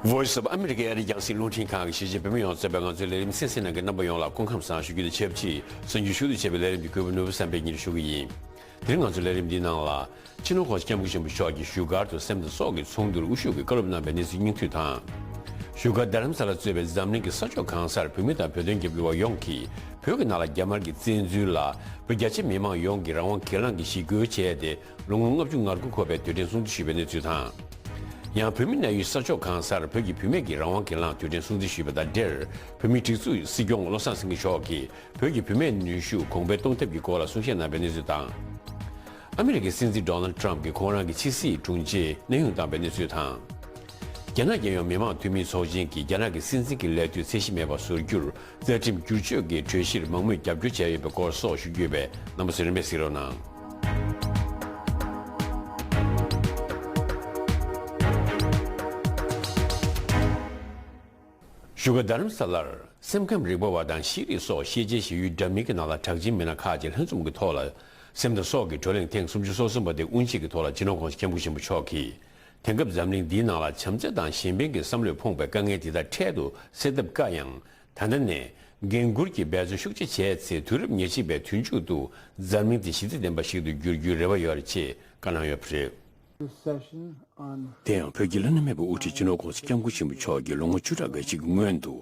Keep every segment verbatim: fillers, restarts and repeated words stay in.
Voice of America ཨ་རིའི་རྒྱང་སྲིང་རླུང་འཕྲིན་ཁང་གི་གཞིས་བྱེས་བོད་མི་ཡོངས་གཙོས་པའི་ང་ཚོའི་ལས་རིམ་གསན་གཟིགས་གནང་མཁན་རྣམ་པ་ཡོངས་ལ་སྐུ་ཁམས་བཟང་ཞུ་རྒྱུ་དང་ཆབས་ཅིག་གསར་འགྱུར་ཤུགས་བསྡུ་བྱས་པའི་ལས་རིམ་འདི་གོ་བ་ནོར་བུ་བསམ་འཕེལ་གཉིས་ཞུ་གི་ཡིན། དེ་རིང་ང་ཚོའི་ལས་རིམ་འདིའི་ནང་ལ། སྤྱི་ནོར་༸གོང་ས་༸སྐྱབས་མགོན་ཆེན་པོ་མཆོག་གིས་བཞུགས་སྒར་དུ་སེམས་དང་སྲོག་གི་ཚོགས་འདུར་དབུ་བཞུགས་ཀྱིས་བཀའ་སློབ་གནང་བའི་གནས་ཚུལ་སྙིང་བསྡུས་དང་། བཞུགས་སྒར་རྡ་རམ་ས་ལར་གཙོས་པའི་འཛམ་གླིང་གི་ས་ཕྱོགས་གང་སར་བོད་མི་དང་བོད་དོན་རྒྱབ་སྐྱོར་བ་ཡོངས་ཀྱིས་བོད་ཀྱི་ནང་ལ་རྒྱ་དམར་གྱི་བཙན་འཛུལ་ལ་བོད་རྒྱ་ཆེ་མི་མང་ཡོངས་ཀྱིས་རང་དབང་གྱེན་ལངས་ཀྱི་ཞི་རྒོལ་བྱས་ཏེ། ལོ་ངོ་ལྔ་བཅུ་ང་དགུ་འཁོར་བའི་དུས་དྲན་སྲུང་བརྩི་ཞུས་པའི་གནས་ཚུལ་དང་། ཡང་བོད་མི་གནས་ཡུལ་ས་ཕྱོགས་གང་སར་བོད་ཀྱི་བུད་མེད་ཀྱི་རང་དབང་གྱེན་ལངས་དུས་དྲན་སྲུང་བརྩི་ཞུས་པ་དང་འབྲེལ། བོད་མིའི་སྒྲིག་འཛུགས་སྲིད་སྐྱོང་བློ་བཟང་སེང་གེ་མཆོག་གིས་བོད་ཀྱི་བུད་མེད་ནུས་ཤུགས་གོང་འཕེལ་གཏོང་ཐབས་ཀྱི་སྐོར་ལ་གསུང་བཤད་གནང་བའི་གནས་ཚུལ་དང་། ཨ་མི་རི་ཀའི་སྲིད་འཛིན་ཌོ་ནལ་ཌི་ཊརམ་ཕི་གྱིས་ཁོང་རང་གི་ཕྱི་སྲིད་དྲུང་ཆེ་གནས་དབྱུང་བཏང་བའི་གནས་ཚུལ་དང་། རྒྱ་ནག་རྒྱལ་ཡོངས་མི་དམངས་འཐུས་མིའི་ཚོགས་ཆེན་གྱིས་རྒྱ་ནག་གི་སྲིད་འཛིན་གྱི་ལས་དུས་ཚད་གཞི་མེད་པར་ཟུར་བསྒྱུར་རྩ་ཁྲིམས་བསྒྱུར་བཅོས་ཀྱི་གྲོས་གཞིར་མང་མོས་རྒྱབ་སྐྱོར་བྱས་ཡོད་པའི་སྐོར་སོགས་ཞུ་རྒྱུ་ཡོད་པས། རྣམ་པ་ཚོས་རིམ་པས་གཟིགས་རོགས་གནང་། བཞུགས་སྒར་རྡ་རམ་ས་ལར་སེམས་ཁམས་རིག་པ་བ་དང་ཤེས་རིག་སོགས་ཤེས་བྱའི་གཞི་ཡུལ་འདྲ་མིན་གྱི་ནང་ལ་གྲགས་ཅན་མི་སྣ་ཁག་ཅིག་ལྷན་འཛོམས་ཀྱི་ཐོག་ལ་སེམས་དང་སྲོག་གི་བགྲོ་གླེང་ཐེངས་སུམ་ཅུ་སོ་གསུམ་པ་དེ་དབུ་འབྱེད་ཀྱི་ཐོག་ལ་སྤྱི་ནོར་༸གོང་ས་༸སྐྱབས་མགོན་ཆེན་པོ་མཆོག་གིས། དེང་སྐབས་འཛམ་གླིང་འདིའི་ནང་ལ་བྱམས་བརྩེ་དང་གཞན་ཕན་གྱི་བསམ་བློས་ཕོངས་པའི་དཀའ་ངལ་འདི་དག་འཕྲལ་དུ་སེལ་ཐབས་དཀའ་ཡང་། ད་ལྟ་ནས་འགན་འཁུར་གྱི་འབད་བརྩོན་ཤུགས་ཆེ་བྱས་ཚེ། དུས་རབས་ཉེར་གཅིག་པའི་དུས་མཇུག་ཏུ་འཛམ་གླིང་འདི་ཞི་བདེ་ལྡན་པ་ཞིག་ཏུ་འགྱུར་རྒྱུའི་རེ་བ་ཡོད་རེད་ཅེས་བཀའ་གནང་ཡོད་པ་རེད། This session on དེ་ཡང་བོད་ཀྱི་བླ་ན་མེད་པའི་དབུ་ཁྲིད་སྤྱི་ནོར་༸གོང་ས་༸སྐྱབས་མགོན་ཆེན་པོ་མཆོག་གིས་ལོ་ངོ་བཅུ་ཕྲག་འགའ་ཞིག་གི་སྔོན་དུ་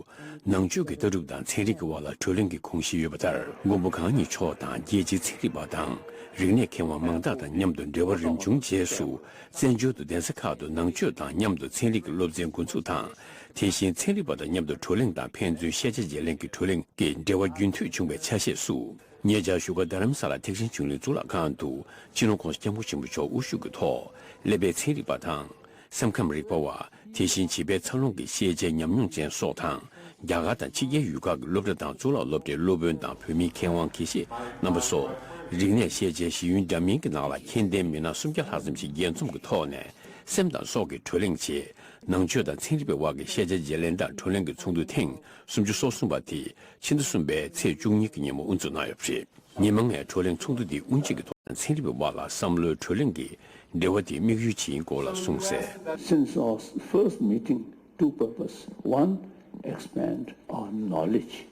ནང་ཆོས་ཀྱི་ལྟ་གྲུབ་དང་ཚན་རིག་གི་དབར་ལ་བགྲོ་གླེང་གི་དགོངས་གཞི་ཡོད་པ་ལྟར། མགོན་པོ་གང་ཉིད་མཆོག་དང་རྒྱལ་སྤྱིའི་ཚན་རིག་པ་དང་རིག་གནས་མཁས་དབང་མང་དག་དང་མཉམ་དུ་འབྲེལ་བ་རིམ་བྱུང་རྗེས་སུ། བཙན་བྱོལ་དུ་གདན་ས་ཁག་ཏུ་ནང་ཆོས་དང་མཉམ་དུ་ཚན་རིག་གི་སློབ་ཚན་འགོ་འཛུགས་དང་། དེ་བཞིན་ཚན་རིག་པ་དང་མཉམ་དུ་བགྲོ་གླེང་དང་ཕན་ཚུན་ཤེས་བྱ་བརྗེ་ལེན་གྱི་བགྲོ་གླེང་གི་འབྲེལ་བ་རྒྱུན་མཐུད་བྱུང་བའི་ཆ་ཤས་སུ། ཉེ་ཆར་བཞུགས་སྒར་རྡ་རམ་ས་ལ་ཐེག་ཆེན་ཆོས་གླིང་གཙུག་ལག་ཁང་དུ་སྤྱི་ནོར་༸གོང་ས་༸སྐྱབས་མགོན་ཆེན་པོ་མཆོག་དབུ་བཞུགས་ཀྱི་ཐོག་སླེ་པའི་ཚན་རིག་པ་དང་། སེམས་ཁམས་རིག་པ་བ། དེ་བཞིན་བྱིས་པའི་འཚར་ལོངས་ཀྱི་ཤེས་བྱའི་ཉམས་མྱོང་ཅན་སོགས་དང་། རྒྱ་གར་དང་ཕྱི་རྒྱལ་ཡུལ་ཁག་གི་སློབ་གྲྭ་དང་གཙུག་ལག་སློབ་གྲྭའི་སློབ་དཔོན་དང་བོད་མིའི་མཁས་དབང་དགེ་བཤེས་རྣམ་པ་སོགས། རིག་གནས་ཤེས་བྱའི་གཞི་ཡུལ་འདྲ་མིན་གྱི་ནང་ལ་མཁྱེན་ལྡན་མི་སྣ་སུམ་བརྒྱ་ལྷག་ཙམ་ཞིག་མཇལ་འཛོམས་ཀྱི་ཐོག་ནས་སེམས་དང་སྲོག་གི་བགྲོ་གླེང་བྱས། ནང་ཆོས་དང་ཚན་རིག་པའི་དབར་གྱི་ཤེས་བྱ་བརྗེ་ལེན་དང་བགྲོ་གླེང་གི་ཚོགས་འདུ་ཐེངས་སུམ་ཅུ་སོ་གསུམ་པ་དེ་ཕྱི་ཟླ་གསུམ་པའི་ཚེས་བཅུ་གཉིས་ཀྱི་ཉིན་མོ་དབུ་འཛུགས་གནང་ཡོད་པ་རེད། ཉི་མ་ལྔའི་བགྲོ་གླེང་ཚོགས་འདུ་འདིའི་དབུ་འབྱེད་ཀྱི་ཐོག་ཚན་རིག་པའི་དབར་ལ་བསམ་བློའི་བགྲོ་གླེང་གི་འབྲེལ་བ་དེ་དམིགས་ཡུལ་ཅིག་ཡིན་སྐོར་ལ་གསུངས་གསལ། Since our first meeting, two purpose. One, expand our knowledge.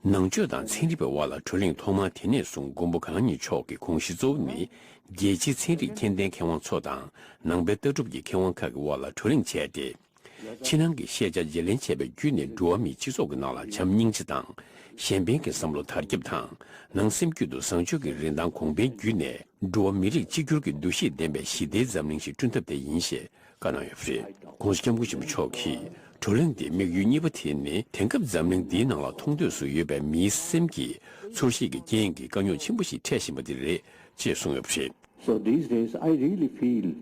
ནང་ཆོས་དང་ཚན་རིག་པའི་དབར་ལ་བགྲོ་གླེང་ཐོག་མར་དེ་ནས་བཟུང་མགོན་པོ་གང་ཉིད་མཆོག་གི་དགོངས་གཞི་གཙོ་བོ་ནི། རྒྱལ་སྤྱིའི་ཚན་རིག་མཁྱེན་ལྡན་མཁས་དབང་ཚོ་དང་ནང་པའི་ལྟ་གྲུབ་ཀྱི་མཁས་དབང་ཁག་གི་དབར་ལ་བགྲོ་གླེང་བྱས་ཏེ། ཕྱི་ནང་གི་ཤེས་བྱ་བརྗེ་ལེན་བྱས་པའི་བརྒྱུད་ནས་འགྲོ་བ་མིའི་སྤྱི་ཚོགས་ཀྱི་ནང་ལ་བྱམས་སྙིང་རྗེ་དང་གཞན་ཕན་གྱི་བསམ་བློ་དར་ཁྱབ་དང་། ནང་སེམས་རྒྱུད་དུ་བཟང་སྤྱོད་ཀྱི་རིན་ཐང་གོང་འཕེལ་བརྒྱུད་ནས་འགྲོ་བ་མི་རིགས་གཅིག་གྱུར་གྱི་འདུ་ཤེས་ལྡན་པའི་ཞི་བདེའི་འཛམ་གླིང་ཞིག་བསྐྲུན་ཐབས་དེ་ཡིན་ཞེས་བཀའ་གནང་ཡོད་པ་རེད། ༸གོང་ས་༸སྐྱབས་མགོན་ཆེན་པོ་མཆོག་གིས་བགྲོ་གླེང་འདིའི་དམིགས་ཡུལ་གཉིས་པ་དེ་ནི་དེང་སྐབས་འཛམ་གླིང་འདིའི་ནང་ལ་མཐོང་ཐོས་སུ་ཡོད་པའི་མིའི་སེམས་ཀྱི་ཚོར་ཤེས་ཀྱི་རྐྱེན་གྱིས་དཀའ་རྙོག་ཆེན་པོ་ཞིག་འཕྲད་བཞིན་པ་དེ་རེད་ཅེས་གསུངས་ཡོད་པ་རེད། So these days, I really feel,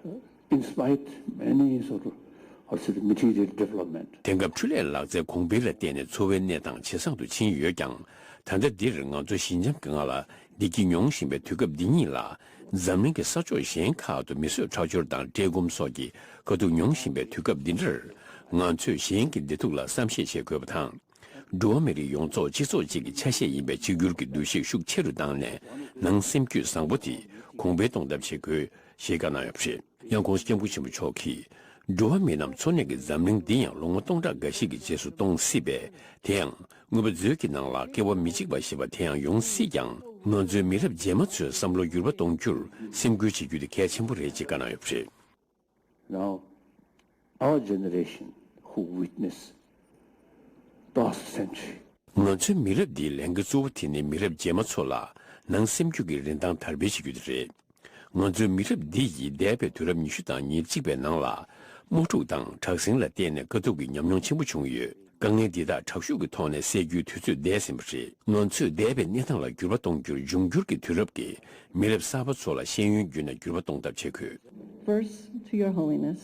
uh, in spite many sort of, or sort of material development. དེང་སྐབས་འཕྲུལ་ལས་ལག་རྩལ་གོང་འཕེལ་ལ་བརྟེན་ནས་འཚོ་བའི་གནས་སྟངས་ཇེ་བཟང་དུ་ཕྱིན་ཡོད་ཀྱང་། ད་ལྟ་འདིར་ང་ཚོ་ཞི་འཇམ་གྱི་ངང་ལ་བདེ་སྐྱིད་མྱོང་བཞིན་པའི་དུས་སྐབས་འདི་ཉིད་ལ། འཛམ་གླིང་གི་ས་ཕྱོགས་གཞན་ཁག་ཏུ་མི་གསོད་ཁྲག་སྦྱོར་དང་བཀྲེས་སྐོམ་སོགས་ཀྱི་དཀའ་སྡུག་མྱོང་བཞིན་པའི་དུས་སྐབས་འདི་འདྲར། ང་ཚོས་གཞན་གྱི་བདེ་སྡུག་ལ་བསམ་ཤེས་བྱེད་དགོས་པ་དང་། འགྲོ་བ་མི་རིགས་ཡོངས་རྫོགས་སྤྱི་ཚོགས་གཅིག་གི་ཆ་ཤས་ཡིན་པའི་གཅིག་གྱུར་གྱི་འདུ་ཤེས་ཤུགས་ཆེ་རུ་བཏང་ནས། ནང་སེམས་རྒྱུད་བཟང་པོ་དེ་གོང་འཕེལ་གཏོང་ཐབས་བྱེད་དགོས་ཞེས་བཀའ་གནང་ཡོད་པ་རེད། ཡང་༸གོང་ས་༸སྐྱབས་མགོན་ཆེན་པོ་མཆོག་གིས། འགྲོ་བ་མི་རྣམས་འཚོ་གནས་ཀྱི་འཛམ་གླིང་འདི་ཡང་ལོ་ངོ་སྟོང་ཕྲག་འགའ་ཞིག་གི་རྗེས་སུ་གཏོང་སྲིད་པས། དེ་ཡང་། དངོས་པོ་མཛོད་ཀྱི་ནང་ལ་སྐལ་བ་མི་གཅིག་པ་ཞེས་པ་དེ་ཡང་ཡོང་སྲིད་ཀྱང་། ང་ཚོའི་མི་རབས་རྗེས་མ་ཚོའི་བསམ་བློ་འགྱུར་བ་གཏོང་རྒྱུར་སེམས་ཁུར་བྱེད་རྒྱུ་དེ་གལ་ཆེན་པོ་རེད་ཅེས་བཀའ་གནང་ཡོད་པ་རེད། Now, our generation who witness past century. ང་ཚོའི་མི་རབས་འདིའི་ལས་འགན་གཙོ་བོ་དེ་ནི་མི་རབས་རྗེས་མ་ཚོ་ལ་ནང་སེམས་རྒྱུད་ཀྱི་རིན་ཐང་དར་སྤེལ་བྱེད་རྒྱུ་དེ་རེད། ང་ཚོའི་མི་རབས་འདི་ཡིས་འདས་པའི་དུས་རབས་ཉི་ཤུ་དང་ཉེར་གཅིག་པའི་ནང་ལ། དམག་འཁྲུག་དང་དྲག་ཟིང་ལ་བརྟེན་ནས་དཀའ་སྡུག་གི་ཉམས་མྱོང་ཆེན་པོ་བྱུང་ཡོད། དཀའ་ངལ་འདི་དག་དྲག་ཤུགས་ཀྱི་ཐོག་ནས་སེལ་རྒྱུའི་དུས་ཚོད་འདས་ཟིན་པ་རེད། ང་ཚོས་འདས་པའི་གནས་སྟངས་ལ་འགྱུར་བ་གཏོང་རྒྱུར་འབྱུང་འགྱུར་གྱི་དུས་རབས་ཀྱི་མི་རབས་གསར་པ་ཚོ་ལ་ཤེས་ཡོན་བརྒྱུད་ནས་འགྱུར་བ་གཏོང་ཐབས་བྱེད་དགོས། First, to Your Holiness,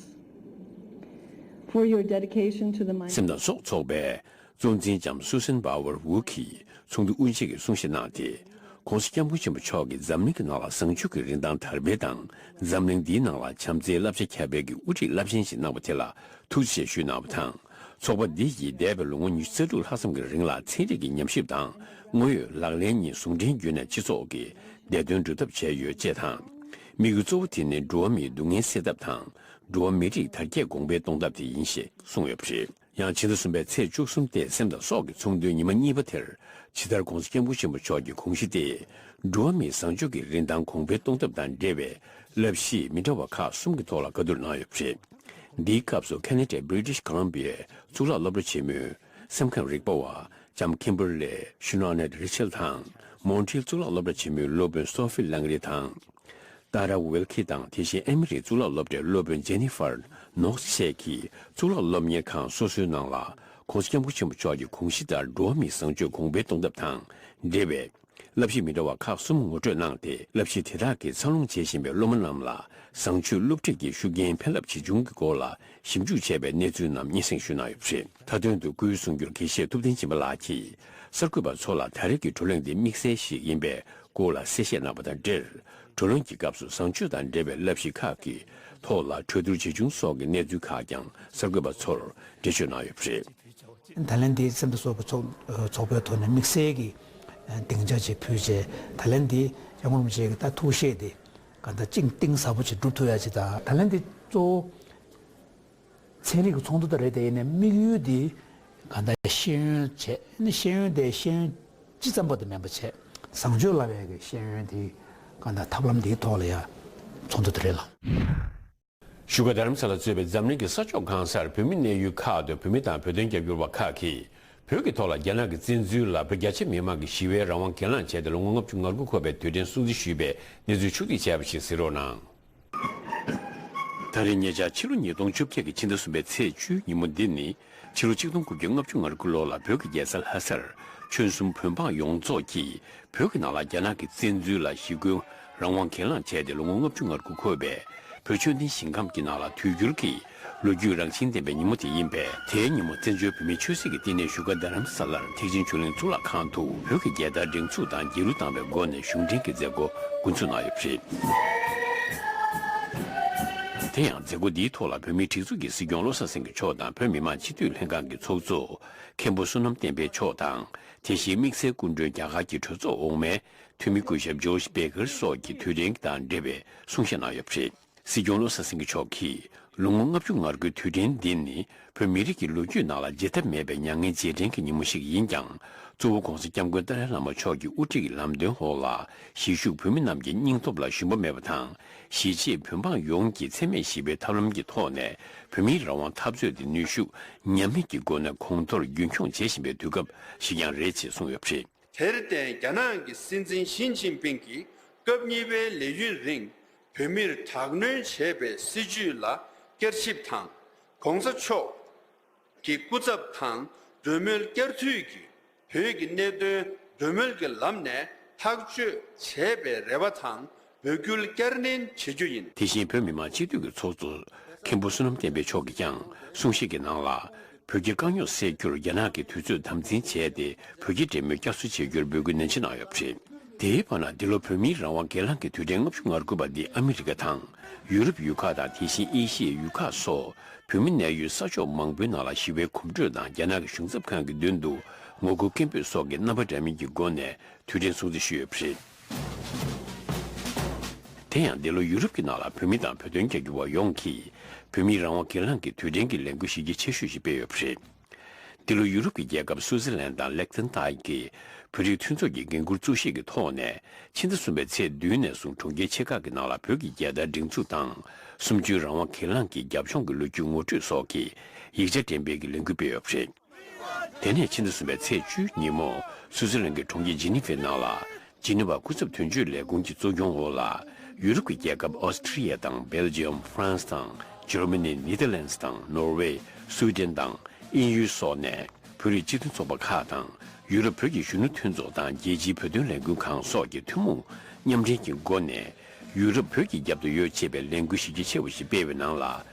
for your dedication to the mind. སེམས་དང་སྲོག་ཚོགས་པའི་གཙོ་འཛིན་ལྕམ་སུ་སན་བྷ་ཝར་ཝུ་གིས་ཚོགས་འདུ་དབུ་འབྱེད་ཀྱི་གསུང་བཤད་གནང་སྟེ། ༸གོང་ས་༸སྐྱབས་མགོན་ཆེན་པོ་མཆོག་གིས་འཛམ་གླིང་གི་ནང་ལ་བཟང་སྤྱོད་ཀྱི་རིན་ཐང་དར་སྤེལ་དང་། འཛམ་གླིང་འདིའི་ནང་ལ་བྱམས་བརྩེའི་བསླབ་བྱ་ཁྱབ་སྤེལ་གྱི་དབུ་ཁྲིད་རླབས་ཆེན་ཞིག་གནང་བ་དེ་ལ་ཐུགས་རྗེ་ཆེ་ཞུས་གནང་བ་དང་། ཚོགས་པ་འདི་ཡིས་འདས་པའི་ལོ་ངོ་ཉི་ཤུ་རྩ་དྲུག་ལྷག་ཙམ་གྱི་རིང་ལ་ཚན་རིག་གི་ཉམས་ཞིབ་དང་དངོས་ཡོད་ལག་ལེན་གཉིས་ཟུང་འབྲེལ་བརྒྱུད་ནས་སྤྱི་ཚོགས་ཀྱི་བདེ་དོན་སྒྲུབ་ཐབས་བྱས་ཡོད་ཅེས་དང་། དམིགས་ཡུལ་གཙོ་བོ་དེ་ནི་འགྲོ་བ་མིའི་སྡུག་བསྔལ་སེལ་ཐབས་དང་ འགྲོ་བ་མི་རིགས་དར་རྒྱས་གོང་འཕེལ་གཏོང་ཐབས་དེ་ཡིན་ཞེས་གསུངས་ཡོད་པ་རེད། ཡང་ཕྱི་ཟླ་གསུམ་པའི་ཚེས་བཅུ་གསུམ་སྟེ་སེམས་དང་སྲོག་གི་ཚོང་དོན་ཉི་མ་གཉིས་པ་དེར་ཇི་ལྟར་༧གོང་ས་༧སྐྱབས་མགོན་ཆེན་པོ་མཆོག་གི་དགོངས་གཞི་སྟེ། འགྲོ་བ་མིའི་བཟང་སྤྱོད་ཀྱི་རིན་ཐང་གོང་འཕེལ་གཏོང་ཐབས་དང་འབྲེལ་བའི་གླ་གཞི་མི་འདྲ་བ་ཁག་གསུམ་གྱི་ཐོག་ལ་བཀའ་བསྡུར་གནང་ཡོད་པ་རེད། འདིའི་སྐབས་སུ་ཁེ་ན་ཌའི་British Columbia་གཙུག་ལག་སློབ་གྲྭ་ཆེན་མོའི་སེམས་ཁམས་རིག་པ་བ་ལྕམ་ཁིམ་བྷར་ལེ་ཤུ་ནོ་ནེད་རི་ཆལ་དང་། མོན་ཊི་རི་གཙུག་ལག་སློབ་གྲྭ་ཆེན་མོའི་སློབ་དཔོན་སོ་ཧྥི་ལང་རི་དང་། ཏཱ་ར་ཝེལ་ཁི་དང་། དེ་བཞིན་ཨ་མི་རིགས་གཙུག་ལག་སློབ་གྲྭའི་སློབ་དཔོན་ཇེ་ནི་ཧྥར་ནོག་སི་བཅས་ཀྱིས་གཙུག་ལག་སློབ་གཉེར་ཁང་སོ་སོའི་ནང་ལ་༧གོང་ས་༧སྐྱབས་མགོན་ཆེན་པོ་མཆོག་གི་དགོངས་གཞི་ལྟར་འགྲོ་བ་མིའི་བཟང་སྤྱོད་གོང་འཕེལ་གཏོང་ཐབས་དང་འབྲེལ་བའི་གླ་གཞི་མི་འདྲ་བ་ཁག་གསུམ་ངོ་སྤྲོད་གནང་སྟེ། གླ་གཞི་དེ་དག་གིས་འཚར་ལོངས་བྱེད་བཞིན་པའི་སློབ་མ་རྣམས་ལ་བཟང་སྤྱོད་སློབ་ཁྲིད་ཀྱི་ཤུགས་རྐྱེན་ཕན་རླབས་ཇི་བྱུང་གི་སྐོར་ལ་ཞིབ་འཇུག་བྱས་པའི་གནས་ཚུལ་རྣམས་སྙན་སེང་ཞུས་གནང་ཡོད་པ་རེད། མཐའ་དོན་དུ་སྐུའི་གསུང་སྒྱུར་དགེ་བཤེས་ཐུབ་བསྟན་སྦྱིན་པ་ལགས་ཀྱིས་གསར་འགོད་པ་ཚོ་ལ་ད་རེས་ཀྱི་བགྲོ་གླེང་འདི་དམིགས་བསལ་ཞིག་ཡིན་པའི་སྐོར་ལ་གསལ་བཤད་གནང་བ་དང་འབྲེལ། བགྲོ་གླེང་གི་སྐབས་སུ་བཟང་སྤྱོད་དང་འབྲེལ་བའི་གླ་གཞི་ཁག་གི་ཐོག་ལ་གྲོས་བསྡུར་ཇི་བྱུང་སོགས་ཀྱི་གནས་ཚུལ་ཁག་ཀྱང་གསར་འགོད་པ་ཚོར་འགྲེལ་བརྗོད་གནང་ཡོད་པ་རེད། ད་ལན་འདི་སེམས་དང་སྲོག་གི་ཚོགས་ཚོགས་པའི་ཐོག་ནས་དམིགས་བསལ་གྱི་སྡིངས་ཆ་ཅིག་ཕུལ་བྱས། ད་ལན་འདི་སྐྱབས་མགོན་རིན་པོ་ཆེ་གི་ད་ཐུགས་བཞེད་དེ་ག་འདྲ་གཅིག་གཏིང་ཟབ་པོ་ཅིག་སྒྲུབ་ཐུབ་ཡ་ཅིག་དང་། ད་ལན་འདི་གཙོ་བོ་ཚན་རིག་གི་ཚོགས་འདུ་ད་རེད་དེ། ཡིན་ནའི་དམིགས་ཡུལ་འདི་ག་འདྲ་ཤེས་ཡོན་བྱས་ནི། ཤེས་ཡོན་དེ་ཤེས་ཡོན་སྤྱི་ཙམ་པ་དེ་མིན་པ་བྱས། བཟང་སྤྱོད་ལབ་ཡ་གི་ཤེས་ཡོན་དེ་ག་འདྲ་ཐབས་ལམ་འདིའི་ཐོག་ལ་ཡ་ཚོགས་འདུ་དེ་རེད་ལ། བཞུགས་སྒར་རྡ་རམ་ས་ལ་གཙོས་པའི་འཛམ་གླིང་གི་ས་ཕྱོགས་གང་སར་བོད་མི་གནས་ཡུལ་ཁག་ཏུ་བོད་མི་དང་བོད་དོན་རྒྱབ་སྐྱོར་བ་ཁག་གིས་བོད་ཀྱི་ཐོག་ལ་རྒྱ་ནག་གི་བཙན་འཛུལ་ལ་བོད་རྒྱ་ཆེ་མི་མང་གིས་ཞི་བའི་རང་དབང་གྱེན་ལངས་བྱས་ཏེ་ལོ་ངོ་ལྔ་བཅུ་ང་དགུ་འཁོར་བའི་དུས་དྲན་སྲུང་བརྩི་ཞུས་པའི་གནས་ཚུལ་ཕྱོགས་བསྒྲིགས་བྱས་པ་ཞིག་གཟིགས་རོགས་གནང་། ད་རེས་ཉེ་ཆར་ཕྱི་ལོ་ཉིས་སྟོང་བཅོ་བརྒྱད་ཀྱི་ཕྱི་ཟླ་གསུམ་པའི་ཚེས་བཅུའི་ཉིན་མོ་འདི་ནི་ཕྱི་ལོ་ཆིག་སྟོང་དགུ་བརྒྱ་ལྔ་བཅུ་ང་དགུ་ལོ་ལ་བོད་ཀྱི་རྒྱལ་ས་ལྷ་སར་ཆོལ་གསུམ་བོད་འབངས་ཡོངས་རྫོགས་ཀྱིས་བོད་ཀྱི་ནང་ལ་རྒྱ་ནག་གི་བཙན་འཛུལ་ལ་ཞི་རྒོལ་རང་དབང་གྱེན་ལངས་བྱས་ཏེ་ལོ་ངོ་ལྔ་བཅུ་ང་དགུ་འཁོར་བའི་བོད་ཆོས་ལྡན་ཞིང་ཁམས་ཀྱི་ནང་ལ་དུས་འགྱུར་གྱི་ལོ་རྒྱུས་རང་བཞིན་ལྡན་པའི་ཉིན་མོ་དེ་ཡིན་པས། དེའི་ཉིན་མོ་བཙན་བྱོལ་བོད་མིའི་ཆོས་སྲིད་ཀྱི་བསྟི་གནས་བཞུགས་སྒར་རྡ་རམ་ས་ལར་ཐེག་ཆེན་ཆོས་གླིང་གཙུག་ལག་ཁང་དུ་བོད་ཀྱི་རྒྱལ་དར་སྒྲེང་འཛུགས་དང་རྒྱལ་གླུ་བཏང་བའི་སྒོ་ནས་གཞུང་འབྲེལ་གྱི་མཛད་སྒོ་འགོ་འཛུགས་གནང་ཡོད་པ་རེད། དེ་ཡང་མཛད་སྒོ་འདིའི་ཐོག་ལ་བོད་མིའི་སྒྲིག་འཛུགས་ཀྱི་སྲིད་སྐྱོང་བློ་བཟང་སེང་གེ་མཆོག་དང་བོད་མི་མང་སྤྱི་འཐུས་ལྷན་ཁང་གི་ཚོགས་གཙོ་མཁན་པོ་བསོད་ནམས་བསྟན་འཕེལ་མཆོག་དང་། དེ་བཞིན་དམིགས་བསལ་སྐུ་མགྲོན་རྒྱ་གར་གྱི་གྲོས་ཚོགས་འོག་མའི་འཐུས་མི་སྐུ་ཞབས་ཇོརྗ་བྷེ་ཀར་སོགས་ཀྱིས་དུས་དྲན་དང་འབྲེལ་བའི་གསུང་བཤད་གནང་ཡོད་པ་རེད། སྲིད་སྐྱོང་བློ་བཟང་སེང་གེ་མཆོག་གིས་ལོ་ངོ་ལྔ་བཅུ་ང་དགུའི་དུས་དྲན་འདི་ནི་བོད་མི་རིགས་ཀྱི་ལོ་རྒྱུས་ནང་ལ་བརྗེད་ཐབས་མེད་པའི་མྱ་ངན་རྗེས་དྲན་གྱི་ཉིན་མོ་ཞིག་ཡིན་ཀྱང་། གཙོ་བོ་༧གོང་ས་༧སྐྱབས་མགོན་ཏཱ་ལའི་བླ་མ་མཆོག་གི་དབུ་ཁྲིད་ཀྱི་ལམ་སྟོན་འོག་ལ་གཞིས་བཞུགས་བོད་མི་རྣམས་ཀྱི་སྙིང་སྟོབས་ལ་ཞུམ་པ་མེད་པ་དང་། གཞིས་བྱེས་བོད་འབངས་ཡོངས་ཀྱིས་འཚེ་མེད་ཞི་བའི་ཐབས་ལམ་གྱི་ཐོག་ནས་བོད་མིའི་རང་དབང་འཐབ་རྩོད་དེ་ནུས་ཤུགས་ཉམས་དམིགས་ཀྱི་སྒོ་ནས་གོང་མཐོར་རྒྱུན་འཁྱོངས་བྱེད་བཞིན་པའི་དུས་སྐབས་ཤིག་ཀྱང་རེད་ཅེས་གསུངས་ཡོད་པ་རེད། དེར་བརྟེན། རྒྱ་ནག་གི་སྲིད་འཛིན་ཞི་ཅིན་ཕིང་གིས་སྐབས་གཉིས་པའི་ལས་ཡུན་རིང་བོད་མིར་དྲག་གནོན་བྱས་པའི་སྲིད་བྱུས་ལ་བསྐྱར་ཞིབ་དང་། ༸གོང་ས་མཆོག་གི་སྐུ་ཚབ་དང་གྲོས་མོལ་བསྐྱར་མཐུད་ཀྱིས་བོད་ཀྱི་གནད་དོན་གྲོས་མོལ་གྱི་ལམ་ནས་ཐག་གཅོད་བྱེད་པའི་རེ་བ་དང་འབོད་སྐུལ་བསྐྱར་ནན་བྱེད་རྒྱུ་ཡིན། དེ་བཞིན་བོད་མི་མང་སྤྱི་འཐུས་ཀྱི་ཚོགས་གཙོ་མཁན་པོ་བསོད་ནམས་བསྟན་འཕེལ་མཆོག་གིས་ཀྱང་གསུང་བཤད་ཀྱི་ནང་ལ། བོད་ཀྱི་དཀའ་རྙོག་སེལ་རྒྱུར་རྒྱ་ནག་གིས་དུས་ཚོད་དམ་འཛིན་བྱས་ཏེ་བོད་རྒྱའི་འབྲེལ་མོལ་བསྐྱར་གསོ་བྱེད་རྒྱུར་འབོད་སྐུལ་ནན་ཆེ་གནང་ཡོད་པ་རེད། དེའི་བར་ན་འདི་ལོ་བོད་མིའི་རང་དབང་སྒེར་ལངས་ཀྱི་དུས་དྲན་ལྔ་བཅུ་ང་དགུ་པ་འདི་ཨ་མི་རི་ཀ་དང་ཡུ་རོབ་ཡུལ་ཁག་དང་། དེ་བཞིན་ཨེ་ཤི་ཡའི་ཡུལ་ཁག་སོགས་བོད་མི་གནས་ཡུལ་ས་ཕྱོགས་མང་པོའི་ནང་ལ་ཞི་བའི་གོམ་བགྲོད་དང་རྒྱ་ནག་གི་གཞུང་ཚབ་ཁང་གི་མདུན་དུ་ངོ་རྒོལ་སྐད་འབོད་སོགས་ཀྱི་རྣམ་པ་འདྲ་མིན་གྱི་སྒོ་ནས་དུས་དྲན་སྲུང་བརྩི་ཞུས་ཡོད་པ་རེད། དེ་ཡང་འདི་ལོ་ཡུ་རོབ་ཀྱི་ནང་ལ་བོད་མི་དང་བོད་དོན་རྒྱབ་སྐྱོར་བ་ཡོངས་ཀྱིས་བོད་མིའི་རང་དབང་སྒེར་ལངས་ཀྱི་དུས་དྲན་གྱི་ལས་འགུལ་གཞི་རྒྱ་ཆེ་ཤོས་ཤིག་སྤེལ་ཡོད་པ་རེད། འདི་ལོ་ཡུ་རོབ་ཀྱི་རྒྱལ་ཁབ་སུའུ་ཙེར་ལན་དང་ལེག་ཐན་ཐའི་གི་བོད་རིགས་མཐུན་ཚོགས་ཀྱི་འགན་འཁུར་གཙོ་བཞེས་ཀྱི་ཐོག་ནས་ཕྱི་ཟླ་གསུམ་པའི་ཚེས་བདུན་ནས་བཟུང་གྲོང་ཁྱེར་ཆེ་ཁག་གི་ནང་ལ་བོད་ཀྱི་རྒྱལ་དར་སྒྲེང་འཛུགས་དང་། གསུམ་བཅུའི་རང་དབང་སྒེར་ལངས་ཀྱི་རྒྱབ་ལྗོངས་ཀྱི་ལོ་རྒྱུས་ངོ་སྤྲོད་སོགས་ཀྱི་ཡིག་ཆ་འགྲེམས་སྤེལ་གྱི་ལས་འགུལ་སྤེལ་ཡོད་པ་རེད། དེ་ནས་ཕྱི་ཟླ་གསུམ་པའི་ཚེས་བཅུའི་ཉིན་མོ་སུའུ་ཙེར་ལན་གྱི་གྲོང་ཁྱེར་ཇི་ནི་ཝའི་ནང་ལ། ཇི་ནི་ཝ་སྐུ་ཚབ་དོན་གཅོད་ལས་ཁུངས་ཀྱི་གཙོ་སྐྱོང་འོག་ལ། ཡུ་རོབ་ཀྱི་རྒྱལ་ཁབ་ཨོ་སི་ཁྲི་ཡ་དང་། སྦེལ་ཇི་ཡམ། ཧྥ་རན་སི་དང་། འཇར་མ་ནི། ནེ་དར་ལན་སི་དང་། ནོར་ཝེ། སུའི་ཌེན་དང་། དབྱིན་ཡུལ་སོགས་ནས་བོད་རིགས་སྤྱི་མཐུན་ཚོགས་པ་ཁག་དང་། ཡུ་རོབ་བོད་ཀྱི་གཞོན་ནུ་མཐུན་ཚོགས་དང་། རྒྱལ་སྤྱིའི་བོད་དོན་ལས་འགུལ་ཁང་སོགས་ཀྱིས་ཐུན་མོང་མཉམ་འབྲེལ་གྱི་སྒོ་ནས། ཡུ་རོབ་བོད་ཀྱི་རྒྱབ་ཏུ་ཡོད་ཅེས་པའི་ལས་འགུལ་གཞི་རྒྱ་ཆེ་བ་ཞིག་སྤེལ་བའི་ནང་ལ།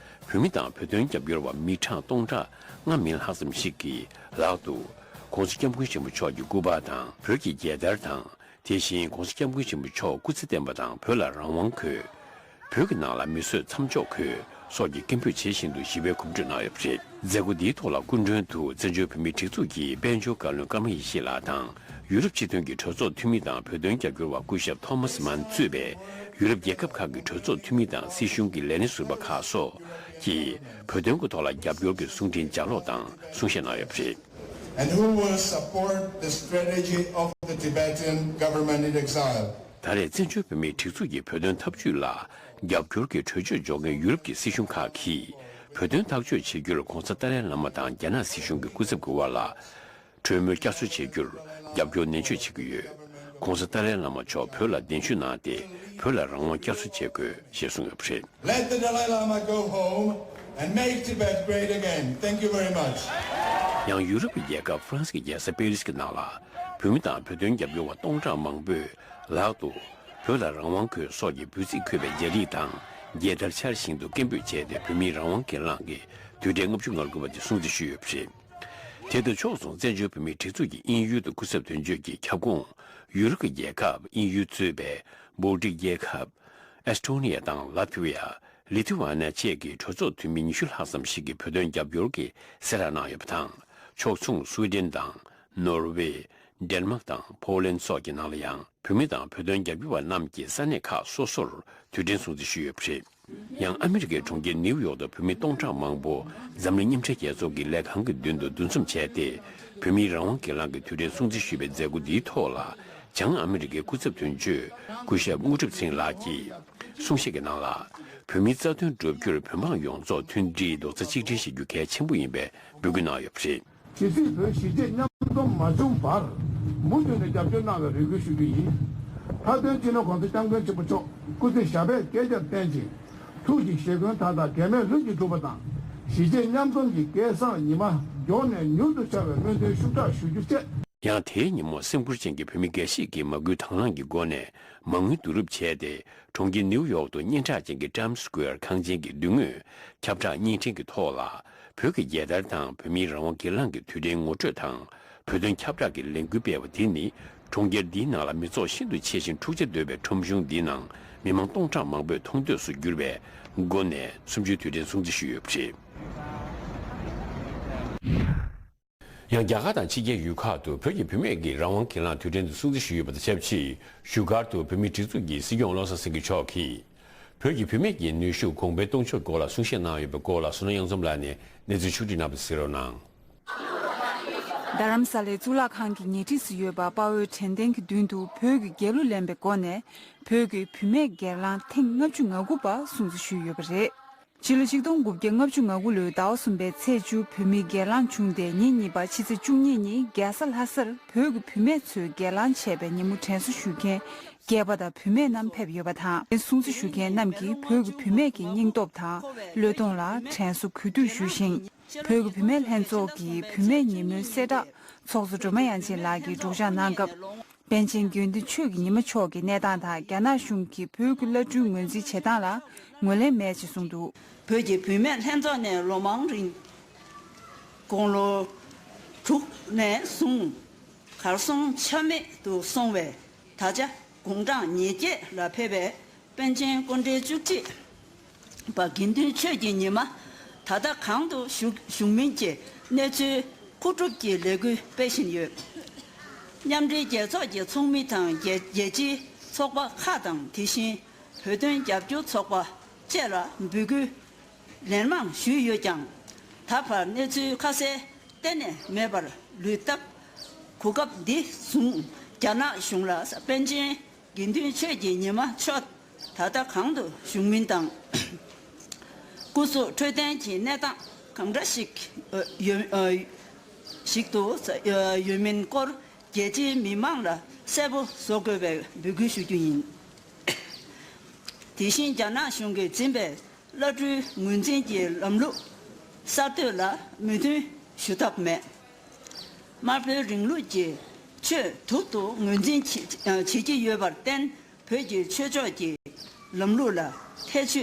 བོད་མི་དང་བོད་དོན་རྒྱབ་སྐྱོར་བ་མི་གྲངས་སྟོང་ཕྲག་ལྔ་མིན་ལྷག་ཙམ་ཞིག་གིས་ལག་ཏུ་༸གོང་ས་༸སྐྱབས་མགོན་ཆེན་པོ་མཆོག་གི་སྐུ་པར་དང་། བོད་ཀྱི་རྒྱལ་དར་དང་། དེ་བཞིན་༸གོང་ས་༸སྐྱབས་མགོན་ཆེན་པོ་མཆོག་སྐུ་ཚེ་བརྟན་པ་དང་། བོད་ལ་རང་དབང་དགོས། བོད་ཀྱི་ནང་ལ་མི་གསོད་མཚམས་འཇོག་དགོས། སོགས་ཀྱིས་སྐད་འབོད་བྱེད་བཞིན་དུ་ཞི་བའི་གོམ་བགྲོད་གནང་ཡོད་པ་རེད། མཛད་སྒོ་འདིའི་ཐོག་ལ་སྐུ་མགྲོན་དུ་བཙན་བྱོལ་བོད་མིའི་སྒྲིག་འཛུགས་ཀྱི་དཔལ་འབྱོར་བཀའ་བློན་ཀརྨ་ཡེ་ཤེས་ལགས་དང་། ཡུ་རོབ་སྤྱི་མཐུན་གྱི་གྲོས་ཚོགས་འཐུས་མི་དང་བོད་དོན་རྒྱབ་སྐྱོར་བ་སྐུ་ཞབས་ཐོ་མཱས་མཱན་གཙོས་པའི་ཡུ་རོབ་རྒྱལ་ཁབ་ཁག་གི་གྲོས་ཚོགས་འཐུས་མི་དང་སྲིད་གཞུང་གི་ལས་སྣེ་ཟུར་པ་ཁག་སོགས་ཀྱིས་བོད་དོན་གྱི་ཐོག་ལ་རྒྱབ་སྐྱོར་གྱི་གསུང་འཕྲིན་ལྗགས་ཀློག་དང་གསུང་བཤད་གནང་ཡོད་པ་རེད། And who will support the strategy of the Tibetan government in exile. ད་རེས་བཙན་བྱོལ་བོད་མིའི་སྒྲིག་འཛུགས་ཀྱི་བོད་དོན་འཐབ་ཇུས་ལ་རྒྱབ་སྐྱོར་གྱི་གྲོས་ཆོད་འཇོག་མཁན་ཡུ་རོབ་ཀྱི་སྲིད་གཞུང་ཁག་གིས་བོད་དོན་ཐག་གཅོད་བྱེད་རྒྱུར་༧གོང་ས་ཏཱ་ལའི་བླ་མ་དང་རྒྱ་ནག་སྲིད་གཞུང་གི་སྐུ་ཚབ་ཀྱི་དབར་ལ་གྲོས་མོལ་བསྐྱར་གསོ་བྱེད་རྒྱུར་རྒྱབ་སྐྱོར་ནན་བརྗོད་བྱེད་ཀྱི་ཡོད། ༧གོང་ས་ཏཱ་ལའི་བླ་མ་མཆོག་བོད་ལ་གདན་ཞུ་གནང་སྟེ་བོད་ལ་རང་དབང་བསྐྱར་གསོ་བྱེད་དགོས་ཞེས་གསུངས་ཡོད་པ་རེད། Let the Dalai Lama go home and make Tibet great again. Thank you very much. ཡང་ཡུ་རོབ་ཀྱི་རྒྱལ་ཁབ་ཧྥ་རན་སི་གི་རྒྱལ་ས་པེ་རིས་ཀྱི་ནང་ལ་བོད་མི་དང་བོད་དོན་རྒྱབ་སྐྱོར་བ་སྟོང་ཕྲག་མང་པོས་ལག་ཏུ་བོད་ལ་རང་དབང་དགོས་སོགས་ཀྱི་འབོད་ཚིག་འཁོད་པའི་རྒྱ་རིགས་དང་རྒྱལ་དར་འཕྱར་བཞིན་དུ་སྐད་འབོད་བྱས་ཏེ་བོད་མིའི་རང་དབང་སྒེར་ལངས་ཀྱི་དུས་དྲན་ལྔ་བཅུ་ང་དགུ་པ་དེ་སྲུང་བརྩི་ཞུས་ཡོད་པ་རེད། དེ་དང་ཕྱོགས་མཚུངས་བཙན་བྱོལ་བོད་མིའི་སྒྲིག་འཛུགས་ཀྱི་དབྱིན་ཡུལ་དུ་སྐུ་ཚབ་དོན་གཅོད་ཀྱི་ཁྱབ་ཁོངས་ཡུ་རོབ་ཀྱི་རྒྱལ་ཁབ་དབྱིན་ཡུལ་གཙོས་པའི་བོལ་ཊིག་རྒྱལ་ཁབ། ཨེས་ཊོ་ནི་ཡ་དང་ལ་ཐི་ཝི་ཡ། ལི་ཐུ་ཝ་ནི་ཡ་བཅས་ཀྱི་གྲོས་ཚོགས་འཐུས་མི་ཉི་ཤུ་ལྷག་ཙམ་ཞིག་གིས་བོད་དོན་རྒྱབ་སྐྱོར་གྱི་གསལ་བསྒྲགས་གནང་ཡོད་པ་དང་། ཕྱོགས་མཚུངས་སུའེ་ཌེན་དང་ནོར་ཝེ། ཌེན་མཱག་དང་ཕོ་ལན་སོགས་ཀྱི་ནང་ལ་ཡང་བོད་མི་དང་བོད་དོན་རྒྱབ་སྐྱོར་བ་རྣམས་ཀྱིས་ས་གནས་ཁག་སོ་སོར་དུས་དྲན་སྲུང་བརྩི་ཞུས་ཡོད་པ་རེད། ཡང་ཨ་མི་རི་ཀའི་གྲོང་ཁྱེར་ནིའུ་ཡོག་ཏུ་བོད་མི་སྟོང་ཕྲག་མང་པོ་འཛམ་གླིང་མཉམ་འབྲེལ་རྒྱལ་ཚོགས་ཀྱི་ལས་ཁང་གི་མདུན་དུ་འདུ་འཛོམས་བྱས་ཏེ། བོད་མིའི་རང་དབང་སྒེར་ལངས་ཀྱི་དུས་དྲན་སྲུང་བརྩི་ཞུས་པའི་མཛད་སྒོ་འདིའི་ཐོག་ལ། བྱང་ཨ་མི་རི་ཀའི་སྐུ་ཚབ་དོན་གཅོད་སྐུ་ཞབས་དངོས་གྲུབ་ཚེ་རིང་ལགས་ཀྱིས་གསུང་བཤད་ཀྱི་ནང་ལ། བོད་མིའི་རྩ་དོན་བསྒྲུབ་རྒྱུར་བོད་འབངས་ཡོངས་རྫོགས་མཐུན་སྒྲིལ་རྡོག་རྩ་གཅིག་སྒྲིལ་བྱེད་རྒྱུ་གལ་ཆེན་པོ་ཡིན་པའི་འབོད་སྐུལ་གནང་ཡོད་པ་རེད། ཇི་སྲིད་བོད་གཞིས་བྱེས་མཉམ་འཛོམས་མ་བྱུང་བར་མུ་མཐུད་ནས་རྒྱབ་སྐྱོར་གནང་བའི་རེ་སྐུལ་ཞུ་རྒྱུ་ཡིན། མཐའ་དོན་སྤྱི་ནོར་༧གོང་ས་༧སྐྱབས་མགོན་ཆེན་པོ་མཆོག་སྐུ་ཚེ་ཞབས་པད་བསྐལ་བརྒྱར་བརྟན་ཅིང་། ཐུགས་ཀྱི་བཞེད་དགོངས་མཐའ་དག་གེགས་མེད་ལྷུན་གྱིས་འགྲུབ་པ་དང་། གཞིས་བྱེས་མཉམ་འཛོམས་ཀྱི་སྐལ་བཟང་ཉི་མ་མགྱོགས་ནས་མྱུར་དུ་འཆར་བའི་སྨོན་འདུན་ཤུགས་དྲག་ཞུ་རྒྱུ་བཅས། ཡང་དེའི་ཉིན་མོ་སེམས་ཁུར་ཅན་གྱི་བོད་མི་འགའ་ཞིག་གིས་མ་སྐུལ་དང་བླངས་ཀྱི་སྒོ་ནས་མ་དངུལ་བསྡུ་རུབ་བྱས་ཏེ། གྲོང་ཁྱེར་ནིའུ་ཡོག་ཏུ་སྙན་གྲགས་ཅན་གྱི་Times Square་ཁང་ཆེན་གྱི་མདུན་ངོས་ཁྱབ་བསྒྲགས་བརྙན་འཕྲིན་གྱི་ཐོག་ལ། བོད་ཀྱི་རྒྱལ་དར་དང་བོད་མིའི་རང་དབང་སྒེར་ལངས་ཀྱི་དུས་དྲན་ངོ་སྤྲོད་དང་། བོད་དོན་ཁྱབ་བསྒྲགས་ཀྱི་ལས་འགུལ་སྤེལ་བ་དེ་ནི། གྲོང་ཁྱེར་འདིའི་ནང་ལ་མི་ཚོགས་ཤིན་ཏུ་ཆེ་ཞིང་འཁྲུག་ཆ་དོད་པའི་ཁྲོམ་གཞུང་འདིའི་ནང་མི་མང་སྟོང་ཕྲག་མང་པོས་མཐོང་ཐོས་སུ་གྱུར་བའི་སྒོ་ནས་གསུམ་བཅུའི་དུས་དྲན་སྲུང་བརྩི་ཞུས་ཡོད་པ་རེད། ཡང་རྒྱ་གར་དང་ཕྱི་རྒྱལ་ཡུལ་ཁག་ཏུ་བོད་ཀྱི་བུད་མེད་ཀྱི་རང་དབང་སྒེར་ལངས་དུས་དྲན་དུ་སྲུང་བརྩི་ཞུས་ཡོད་པ་དང་ཆབས་ཅིག་བཞུགས་སྒར་དུ་བོད་མིའི་སྒྲིག་འཛུགས་ཀྱི་སྲིད་སྐྱོང་བློ་བཟང་སེང་གེ་མཆོག་གིས། བོད་ཀྱི་བུད་མེད་ཀྱི་ནུས་ཤུགས་གོང་འཕེལ་གཏོང་ཕྱོགས་སྐོར་ལ་གསུང་བཤད་གནང་ཡོད་པའི་སྐོར་ལ་བསོད་ནམས་དབྱངས་འཛོམས་ལགས་ནས་གནས་ཚུལ་ཕྱོགས་བསྒྲིགས་གནང་བ་གཟིགས་རོགས་གནང་། རྡ་རམ་ས་ལའི་གཙུག་ལག་ཁང་གི་ཉེ་འཁྲིས་སུ་ཡོད་པ་དཔའ་བོའི་དྲན་རྟེན་གྱི་མདུན་དུ་བོད་ཀྱི་རྒྱལ་གླུ་ལེན་པའི་སྒོ་ནས་བོད་ཀྱི་བུད་མེད་སྒེར་ལངས་ཐེངས་ལྔ་བཅུ་ང་དགུ་པ་སྲུང་བརྩི་ཞུས་ཡོད་པ་རེད། ཕྱི་ལོ་ཆིག་སྟོང་དགུ་བརྒྱ་ལྔ་བཅུ་ང་དགུ་ལོའི་ཟླ་བ་གསུམ་པའི་ཚེས་བཅུ་བོད་མིའི་སྒེར་ལངས་བྱུང་སྟེ་ཉིན་གཉིས་པ་ཕྱི་ཚེས་བཅུ་གཉིས་ཉིན་རྒྱལ་ས་ལྷ་སར་བོད་ཀྱི་བུད་མེད་ཚོས་སྒེར་ལངས་བྱས་པའི་ཉིན་མོ་དྲན་གསོ་ཞུ་མཁན་སྐྱེས་པ་དང་བུད་མེད་རྣམས་ཕེབས་ཡོད་པ་དང་། སྲུང་བརྩི་ཞུ་མཁན་རྣམས་ཀྱིས་བོད་ཀྱི་བུད་མེད་ཀྱི་སྙིང་སྟོབས་དང་བློས་གཏོང་ལ་དྲན་གསོ་གུས་འདུད་ཞུས་ཤིང་། བོད་ཀྱི་བུད་མེད་ལྷན་ཚོགས་ཀྱི་བུད་མེད་ཉིན་མོའི་གསལ་བསྒྲགས་ཚོགས་གཙོ་སྒྲོལ་མ་དབྱངས་ཅན་ལགས་ཀྱིས་སྒྲོག་སྦྱང་གནང་སྐབས། པཎ་ཆེན་དགེ་འདུན་ཆོས་ཀྱི་ཉི་མ་མཆོག་གི་གནས་སྟངས་དང་རྒྱ་ནག་གཞུང་གིས་བོད་ཀྱི་བླ་སྤྲུལ་ངོས་འཛིན་བྱེད་སྟངས་ལ་ངོས་ལེན་མེད་ཅེས་གསུངས་འདུག་བོད་ཀྱི་བུད་མེད་ལྷན་ཚོགས་ནས་ལོ་མང་རིང་དགུང་ལོ་དྲུག་ནས་བཟུང་གར་སོང་ཆ་མེད་དུ་སོང་བས། ད་ཆ་དགུང་གྲངས་ཉེར་བརྒྱད་ལ་ཕེབས་པའི་པཎ་ཆེན་སྐུ་ཕྲེང་བཅུ་གཅིག་པ་དགེ་འདུན་ཆོས་ཀྱི་ཉི་མ་ད་ལྟ་གང་དུ་བཞུགས་བཞུགས་མིན་གྱི་གནས་ཚུལ་མཁོ་སྒྲུབ་ཀྱི་ལས་འགུལ་སྤེལ་བཞིན་ཡོད། མཉམ་འབྲེལ་རྒྱལ་ཚོགས་ཀྱི་ཚོགས་མི་དང་རྒྱལ་རྒྱལ་སྤྱིའི་ཚོགས་པ་ཁག་དང་། དེ་བཞིན་བོད་དོན་རྒྱབ་སྐྱོར་ཚོགས་པ་བཅས་ལ་འབོད་སྐུལ་ལན་མང་ཞུས་ཡོད་ཀྱང་། ད་བར་གནས་ཚུལ་ཁ་གསལ་གཏན་ནས་མེད་པར་ལུས་སྟབས། གོ་སྐབས་འདི་བཟུང་རྒྱ་ནག་གཞུང་ལ་པཎ་ཆེན་དགེ་འདུན་ཆོས་ཀྱི་ཉི་མ་མཆོག་ད་ལྟ་གང་དུ་བཞུགས་མིན་དང་། སྐུ་གཟུགས་འཕྲོད་བསྟེན་གྱི་གནས་སྟངས་གང་འདྲ་ཞིག་ཡོད་ཞིག་ཏུ་ཡོད་མིན་སྐོར་རྒྱལ་སྤྱིའི་མི་མང་ལ་གསལ་པོ་བཟོ་དགོས་པའི་འབོད་སྐུལ་ཞུ་རྒྱུ་ཡིན། དེ་བཞིན་རྒྱ་ནག་གཞུང་གིས་འཛིན་པའི་བླ་སྤྲུལ་ངོས་འཛིན་གྱི་ལམ་ལུགས་གསར་གཏོད་ལ་མོས་མཐུན་ཞུ་ཐབས་མེད། དམར་པོའི་རིང་ལུགས་ཀྱི་ཆོས་དུག་ཏུ་ངོས་འཛིན་བྱེད་བྱེད་ཀྱི་ཡོད་པར་བརྟེན། བོད་ཀྱི་ཆོས་ཕྱོགས་ཀྱི་ལམ་ལུགས་ལ་ཐེ་བྱུས་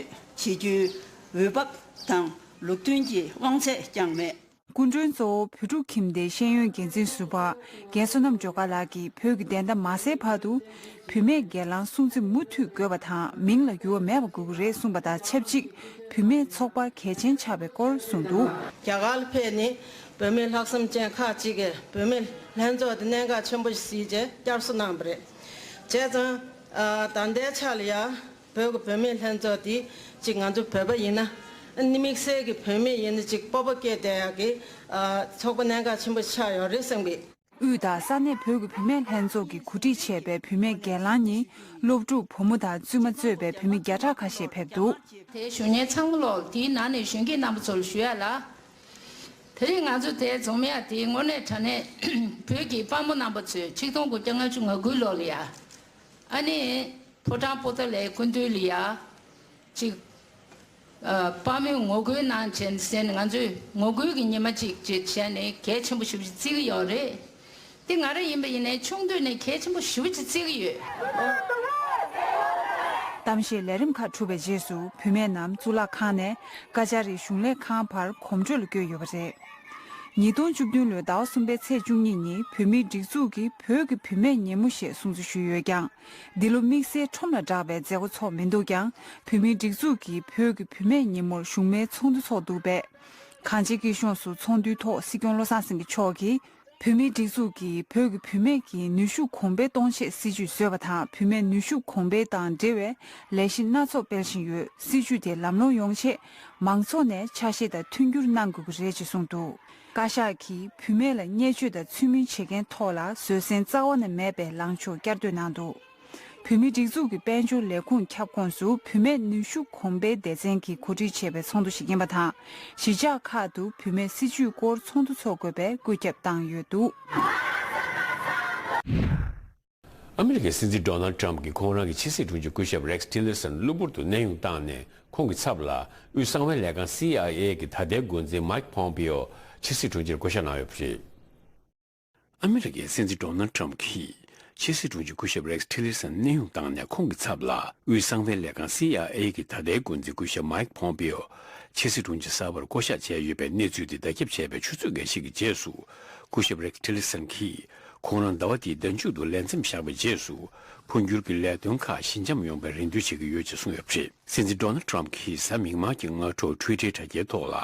བྱེད་རྒྱུའི་འོས་བབ་དང་ལུགས་མཐུན་གྱི་དབང་ཚད་ཀྱང་མེད། སྐུ་མགྲོན་གཙོ་བོ་བོད་ཕྲུག་ཁྱིམ་སྡེའི་ཤེས་ཡོན་འགན་འཛིན་ཟུར་པ་རྒན་བསོད་ནམས་སྒྲོལ་དཀར་ལགས་ཀྱིས། བོད་ཀྱི་བདེན་མཐའ་མ་གསལ་བར་དུ་བུད་མེད་སྒེར་ལངས་སྲུང་བརྩི་མུ་མཐུད་དགོས་པ་དང་། མིང་ལ་འགྱུར་བ་མེད་པ་དགོས་ཀྱི་རེད་གསུངས་པ་དང་ཆབས་ཅིག་བུད་མེད་ཚོགས་པ་གལ་ཆེན་ཆགས་པའི་སྐོར་གསུངས་འདུག། རྒྱ་གར་ལ་ཕེབས་ནས་བུད་མེད་ལྷག་བསམ་ཅན་ཁག་ཅིག་གིས་བུད་མེད་ལྷན་ཚོགས་དེ་གནད་འགག་ཆེན་པོ་ཞིག་བརྩིས་རྗེས་བསྐྱར་གསོ་གནང་བ་རེད། བྱས་ཙང་། ཨ། ད་ལྟའི་ཆ་ལ་ཡ། བོད་ཀྱི་བུད་མེད་ལྷན་ཚོགས་དེ་གཅིག་ང་ཚོ་བོད་པ་ཡིན་ན། ཨ་ནི་དམིགས་བསལ་གྱི་བུད་མེད་ཡིན་ན་གཅིག་སྤོབས་པ་སྐྱེ་བསྡད་ཡག་གི། ཨ། ཚོགས་པ་གནད་འགག་ཆེན་པོ་ཆགས་ཡོད་རེད་བསམ་གི། དབུས་དང་ས་གནས་བོད་ཀྱི་བུད་མེད་ལྷན་ཚོགས་ཀྱིས་གོ་སྒྲིག་བྱས་པའི་བུད་མེད་སྒེར་ལངས་ནི་སློབ་ཕྲུག་བུ་མོ་དང་བཙུན་མ་གཙོས་པའི་བུད་མེད་བརྒྱ་ཕྲག་ཁ་ཤས་ཕེབས་འདུག། དེ་ཞུ་མཁན་ཚང་མ་ལོག་དེའི་ནང་ནས་གཞོན་སྐྱེས་རྣམ་པ་ཚོར་ཞུ་ཡ་ལ། དེ་རིང་ང་ཚོ་དེ་འཛོམས་ཡ་དེ་དངོས་གནས་དྲང་གནས་བོད་ཀྱི་དཔའ་མོ་རྣམ་པ་ཚོས་ཆིག་སྟོང་དགུ་བརྒྱ་ལྔ་བཅུ་ང་དགུའི་ལོ་ལ་ཡ། ཨ་ནི། ཕོ་བྲང་པོ་ཏཱ་ལའི་སྐུ་མདུན་ལ་ཡ། ཅིག་ཨ། དཔའ་མོས་ངོ་རྒོལ་གནང་བྱས་ཟེར་ནས་ང་ཚོས་ངོ་རྒོལ་གྱི་ཉི་མ་ཅིག་ཅིག་བྱས་ནས་གལ་ཆེན་པོ་ཞེ་པོ་ཅིག་བརྩི་གི་ཡོད་རེད། དེ་ང་རང་ཡིན་པ་ཡིན་ནའི་ཆུང་དུས་ནས་གལ་ཆེན་པོ་ཞེ་པོ་ཅིག་བརྩི་གི་ཡོད། གཏམ་བཤད་ལས་རིམ་ཁག་གྲུབ་པའི་རྗེས་སུ་བུད་མེད་རྣམས་གཙུག་ལག་ཁང་ནས་ཀ་ཅཱ་རི་གཞུང་ལས་ཁང་བར་གོམ་བགྲོད་ལ་བསྐྱོད་ཡོད་པ་རེད། ཉིས་སྟོང་བཅུ་བདུན་ལོའི་ཟླ་བ་གསུམ་པའི་ཚེས་བཅུ་གཉིས་ཉིན་བོད་མིའི་སྒྲིག་འཛུགས་ཀྱིས་བོད་ཀྱི་བུད་མེད་ཉིན་མོ་ཞེས་སྲུང་བརྩི་ཞུས་ཡོད་ཀྱང་། འདི་ལོ་དམིགས་བསལ་ཁྲོམ་ལ་བསྒྲགས་པའི་མཛད་སྒོ་ཚོགས་མི་འདུག་ཀྱང་། བོད་མིའི་སྒྲིག་འཛུགས་ཀྱིས་བོད་ཀྱི་བུད་མེད་ཉིན་མོར་བཞུགས་མོལ་ཚོགས་འདུ་ཚོགས་འདུག་པས། གངས་ཅན་སྐྱིད་གཤོངས་སུ་ཚོགས་འདུའི་ཐོག་སྲིད་སྐྱོང་བློ་བཟང་སེང་གེ་མཆོག་གིས། བོད་མིའི་སྒྲིག་འཛུགས་ཀྱིས་བོད་ཀྱི་བུད་མེད་ཀྱི་ནུས་ཤུགས་གོང་འཕེལ་གཏོང་ཆེད་སྲིད་ཇུས་བཟོས་པ་དང་། བུད་མེད་ནུས་ཤུགས་གོང་འཕེལ་དང་འབྲེལ་བའི་ལས་གཞི་སྣ་ཚོགས་སྤེལ་བཞིན་ཡོད། སྲིད་ཇུས་དེ་ལམ་ལྷོང་ཡོང་ཆེད་མང་ཚོགས་ནས་ཆ་ཤས་དང་མཐུན་འགྱུར་གནང་དགོས་ཀྱི་རེད་ཅེས་གསུངས་འདུག། བཀའ་ཤག་གིས་བུད་མེད་ལ་བརྙས་བཅོས་དང་ཚུལ་མིན་བྱེད་མཁན་ཐོག་ལ་བཟོད་བསྲན་རྩ་བ་ནས་མེད་པའི་ལངས་ཕྱོགས་བསྐྱར་ཟློས་གནང་འདུག། བོད་མིའི་སྒྲིག་འཛུགས་ཀྱི་དཔལ་འབྱོར་ལས་ཁུངས་ཁྱབ་ཁོངས་སུ་བུད་མེད་ནུས་ཤུགས་གོང་འཕེལ་སྡེ་ཚན་གྱིས་གོ་སྒྲིག་བྱས་པའི་ཚོགས་འདུ་ཞིག་ཡིན་པ་དང་། གཞིས་ཆགས་ཁག་ཏུ་བུད་མེད་སྲིད་ཇུས་སྐོར་ཚོགས་འདུ་འཚོགས་དགོས་པའི་བཀོད་ཁྱབ་བཏང་ཡོད་འདུག། ཨ་མི་རི་ཀའི་སྲིད་འཛིན་ཌོ་ནལ་ཊམ་གྱིས་ཁོང་རང་གི་ཕྱི་སྲིད་དྲུང་ཆེ་སྐུ་ཞབས་རེག་སི་ཊི་ལར་སན་གློ་བུར་དུ་གནས་དབྱུང་བཏང་ནས། ཁོང་གི་ཚབ་ལ་དབུས་གསང་བའི་ལས་ཁང་སི་ཨའི་ཨེ་གི་ད་ལྟའི་འགོ་འཛིན་མའིག་པོམ་པེའོ་ཕྱི་སྲིད་དྲུང་ཆེར་བསྐོ་གཞག་གནང་ཡོད་པ་རེད། ཨ་མི་རི་ཀའི་སྲིད་འཛིན་ཌོ་ནལ་ཊམ་གྱིས་ཕྱི་སྲིད་དྲུང་ཆེ་སྐུ་ཞབས་རེག་སི་ཊི་ལར་སན་གནས་དབྱུང་བཏང་ནས། ཁོང་གི་ཚབ་ལ་དབུས་གསང་བའི་ལས་ཁང་སི་ཨའི་ཨེ་གི་ད་ལྟའི་འགོ་འཛིན་སྐུ་ཞབས་མའིག་པོམ་པེའོ་ཕྱི་སྲིད་དྲུང་ཆེ་གསར་པར་བསྐོ་གཞག་བྱས་ཡོད་པའི་གནས་ཚུལ་དེ་བརྡ་ཁྱབ་བྱས་པའི་ཆུ་ཚོད་འགའ་ཞིག་གི་རྗེས་སུ། སྐུ་ཞབས་རེག་སི་ཊི་ལར་སན་གྱིས་ཁོང་རང་ཟླ་བ་འདིའི་ཟླ་མཇུག་ཏུ་ལས་མཚམས་བཞག་པའི་རྗེས་སུ། འཕོ་འགྱུར་གྱི་ལས་དོན་ཁག་ཞི་འཇམ་ཡོང་བའི་རེ་འདུན་བྱེད་ཀྱི་ཡོད་ཅེས་གསུངས་ཡོད་པ་རེད། སྲིད་འཛིན་ཌོ་ནལ་ཊམ་གྱིས་གཟའ་མིག་དམར་གྱི་སྔ་དྲོ་ཊུའི་ཊར་དྲ་རྒྱའི་ཐོག་ལ།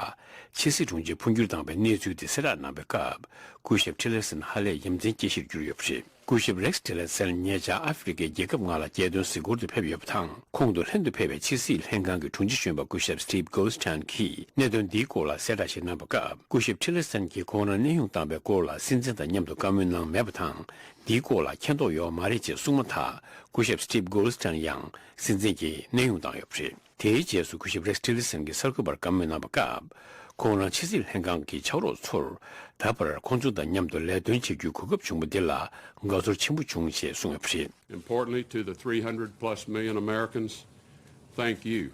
ཕྱི་སྲིད་དྲུང་ཆེ་འཕོ་འགྱུར་བཏང་བའི་གནས་ཚུལ་དེ་གསལ་བསྒྲགས་གནང་བའི་སྐབས། སྐུ་ཞབས་ཊི་ལར་སན་ཧ་ལས་ཡ་མཚན་སྐྱེ་གཞིར་གྱུར་ཡོད་པ་རེད། སྐུ་ཞབས་རེག་སི་ཊི་ལར་སན་ཉེ་ཆར་ཨ་ཧྥེ་རི་ཁའི་རྒྱལ་ཁབ་ལྔ་ལ་རྒྱལ་དོན་གཟིགས་སྐོར་དུ་ཕེབས་ཡོད་པ་དང་། ཁོང་དང་ལྷན་དུ་ཕེབས་པའི་ཕྱི་སྲིད་ལྷན་ཁང་གི་དྲུང་ཆེ་གཞོན་པ་སྐུ་ཞབས་སི་ཊིབ་གོལ་སི་ཊན་གྱིས་གནད་དོན་འདིའི་སྐོར་ལ་གསལ་བསྒྲགས་ཤིག་གནང་བའི་སྐབས། སྐུ་ཞབས་ཊི་ལར་སན་གྱིས་ཁོང་རང་གནས་དབྱུང་བཏང་བའི་སྐོར་ལ་སྲིད་འཛིན་དང་མཉམ་དུ་བཀའ་མོལ་གནང་མེད་པ་དང་། འདིའི་སྐོར་ལ་མཁྱེན་རྟོགས་ཡོད་མ་རེད་ཅེས་གསུངས་མ་ཐག། སྐུ་ཞབས་སི་ཊིབ་གོལ་སི་ཊན་ཡང་སྲིད་འཛིན་གྱིས་གནས་དབྱུང་བཏང་ཡོད་པ་རེད། དེའི་རྗེས་སུ་སྐུ་ཞབས་རེག་སི་ཊི་ལར་སན་གྱིས་གསར་འགོད་པར་བཀའ་མོལ་གནང་བའི་སྐབས། ཁོང་རང་ཕྱི་སྲིད་ལྷན་ཁང་གི་ཕྱག་རོགས་ཚོར་ད་བར་ཁོང་ཚོ་དང་མཉམ་དུ་ལས་དོན་བྱེད་རྒྱུའི་གོ་སྐབས་བྱུང་བ་འདི་ལ་དགའ་ཚོར་ཆེན་པོ་བྱུང་ཞེས་གསུངས་ཡོད་པ་རེད། Importantly, to the three hundred plus million Americans, thank you.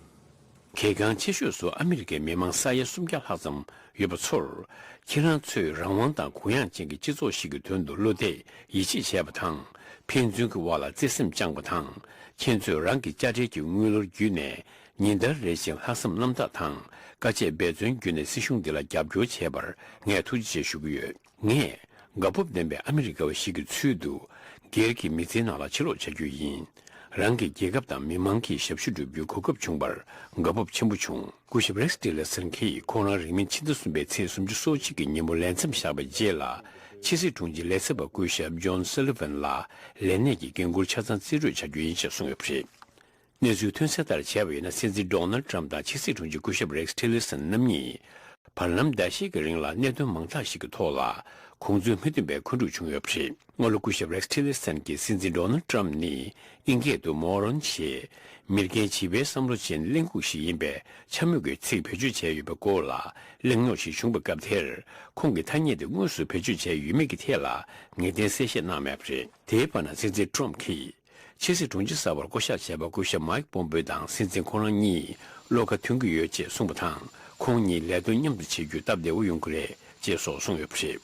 གལ་འགངས་ཆེ་ཤོས་སུ་ཨ་མི་རི་ཀའི་མི་མང་ས་ཡ་སུམ་བརྒྱ་ལྷག་ཙམ་ཡོད་པ་ཚོར། ཁྱེད་རང་ཚོས་རང་དབང་དང་གུ་ཡངས་ཅན་གྱི་སྤྱི་ཚོགས་ཤིག་གི་དོན་དུ་བློ་གཏད་ཡིད་ཆེས་བྱས་པ་དང་། ཕན་ཚུན་གྱི་དབར་ལ་བརྩེ་སེམས་བཅངས་པ་དང་། ཁྱེད་ཚོས་རང་གི་དཔྱ་ཁྲལ་གྱི་དངུལ་ལོར་བརྒྱུད་ནས་ཉིན་ལྟར་རེ་བཞིན་ལྷག་བསམ་རྣམ་དག་དང་དཀའ་སྤྱད་འབད་བརྩོན་བརྒྱུད་ནས་སྲིད་གཞུང་འདི་ལ་རྒྱབ་སྐྱོར་བྱས་པར་ངས་ཐུགས་རྗེ་ཆེ་ཞུ་གི་ཡོད། ངས་དགའ་སྤོབས་ལྡན་པའི་ཨ་མི་རི་ཀ་བ་ཞིག་གི་ཚུལ་དུ། སྒེར་གྱི་མི་ཚེའི་ནང་ལ་ཕྱིར་ལོག་བྱ་རྒྱུ་ཡིན། རང་གི་རྒྱལ་ཁབ་དང་མི་མང་གི་ཞབས་ཞུ་སྒྲུབ་རྒྱུའི་གོ་སྐབས་བྱུང་བར་དགའ་སྤོབས་ཆེན་པོ་བྱུང་། སྐུ་ཞབས་རེག་སི་ཊི་ལར་སན་གྱིས་ཁོང་རང་རིང་མིན་ཕྱི་ཟླ་གསུམ་པའི་ཚེས་སུམ་ཅུ་སོ་གཅིག་གི་ཉིན་མོ་ལས་མཚམས་བཞག་པའི་རྗེས་ལ། ཕྱི་སྲིད་དྲུང་ཆེ་ལས་ཚབ་པ་སྐུ་ཞབས་ཇོན་སུ་ལི་ཝན་ལ་ལས་གནས་ཀྱི་འགན་འཁུར་ཆ་ཚང་རྩིས་སྤྲོད་བྱ་རྒྱུ་ཡིན་ཞེས་གསུངས་ཡོད་པ་རེད། གནས་ཚུལ་ཐོན་གསལ་ལྟར་བྱས་པ་ཡིན་ན། སྲིད་འཛིན་ཌོ་ནལ་ཊམ་དང་ཕྱི་སྲིད་དྲུང་ཆེ་སྐུ་ཞབས་རེག་སི་ཊི་ལར་སན་རྣམ་གཉིས་བར་ལམ་ཟླ་ཤས་ཀྱི་རིང་ལ་གནད་དོན་མང་དག་ཞིག་གི་ཐོག་ལ་དགོངས་ཚུལ་མི་མཐུན་པའི་འཁོན་འཁྲུག་བྱུང་ཡོད་པ་རེད། སྔ་ལོ་སྐུ་ཞབས་རེག་སི་ཊི་ལར་སན་གྱིས་སྲིད་འཛིན་ཌོ་ནལ་ཊམ་ནི་ཨིན་སྐད་དུ་མོ་རོན་ཞེས་མི་རྒན་བྱིས་པའི་བསམ་བློ་ཅན་གླེན་ལྐུགས་ཤིག་ཡིན་པའི་འཕྱ་སྨོད་ཀྱི་ཚིག་བེད་སྤྱོད་བྱས་ཡོད་པའི་སྐོར་ལ་གླེང་རྙོག་ཞིག་བྱུང་བའི་སྐབས་དེར། ཁོང་གིས་ཐ་སྙད་དེ་དངོས་སུ་བེད་སྤྱོད་བྱས་ཡོད་མེད་ཀྱི་ཐད་ལ་ངེས་གཏན་གསལ་བཤད་གནང་མེད་པ་རེད། དེའི་བར་ན་སྲིད་འཛིན་ཊམ་གྱིས། ཕྱི་སྲིད་དྲུང་ཆེ་གསར་པར་བསྐོ་གཞག་བྱས་པ་སྐུ་ཞབས་མའིག་པོམ་པེ་དང་སྲིད་འཛིན་ཁོང་རང་གཉིས་བློ་ཁ་མཐུན་གྱི་ཡོད་ཅེས་གསུངས་པ་དང་། ཁོང་གཉིས་ལས་དོན་མཉམ་དུ་བྱེད་རྒྱུ་སྟབས་བདེ་བོ་ཡོང་གི་རེད་ཅེས་སོགས་གསུངས་ཡོད་པ་རེད།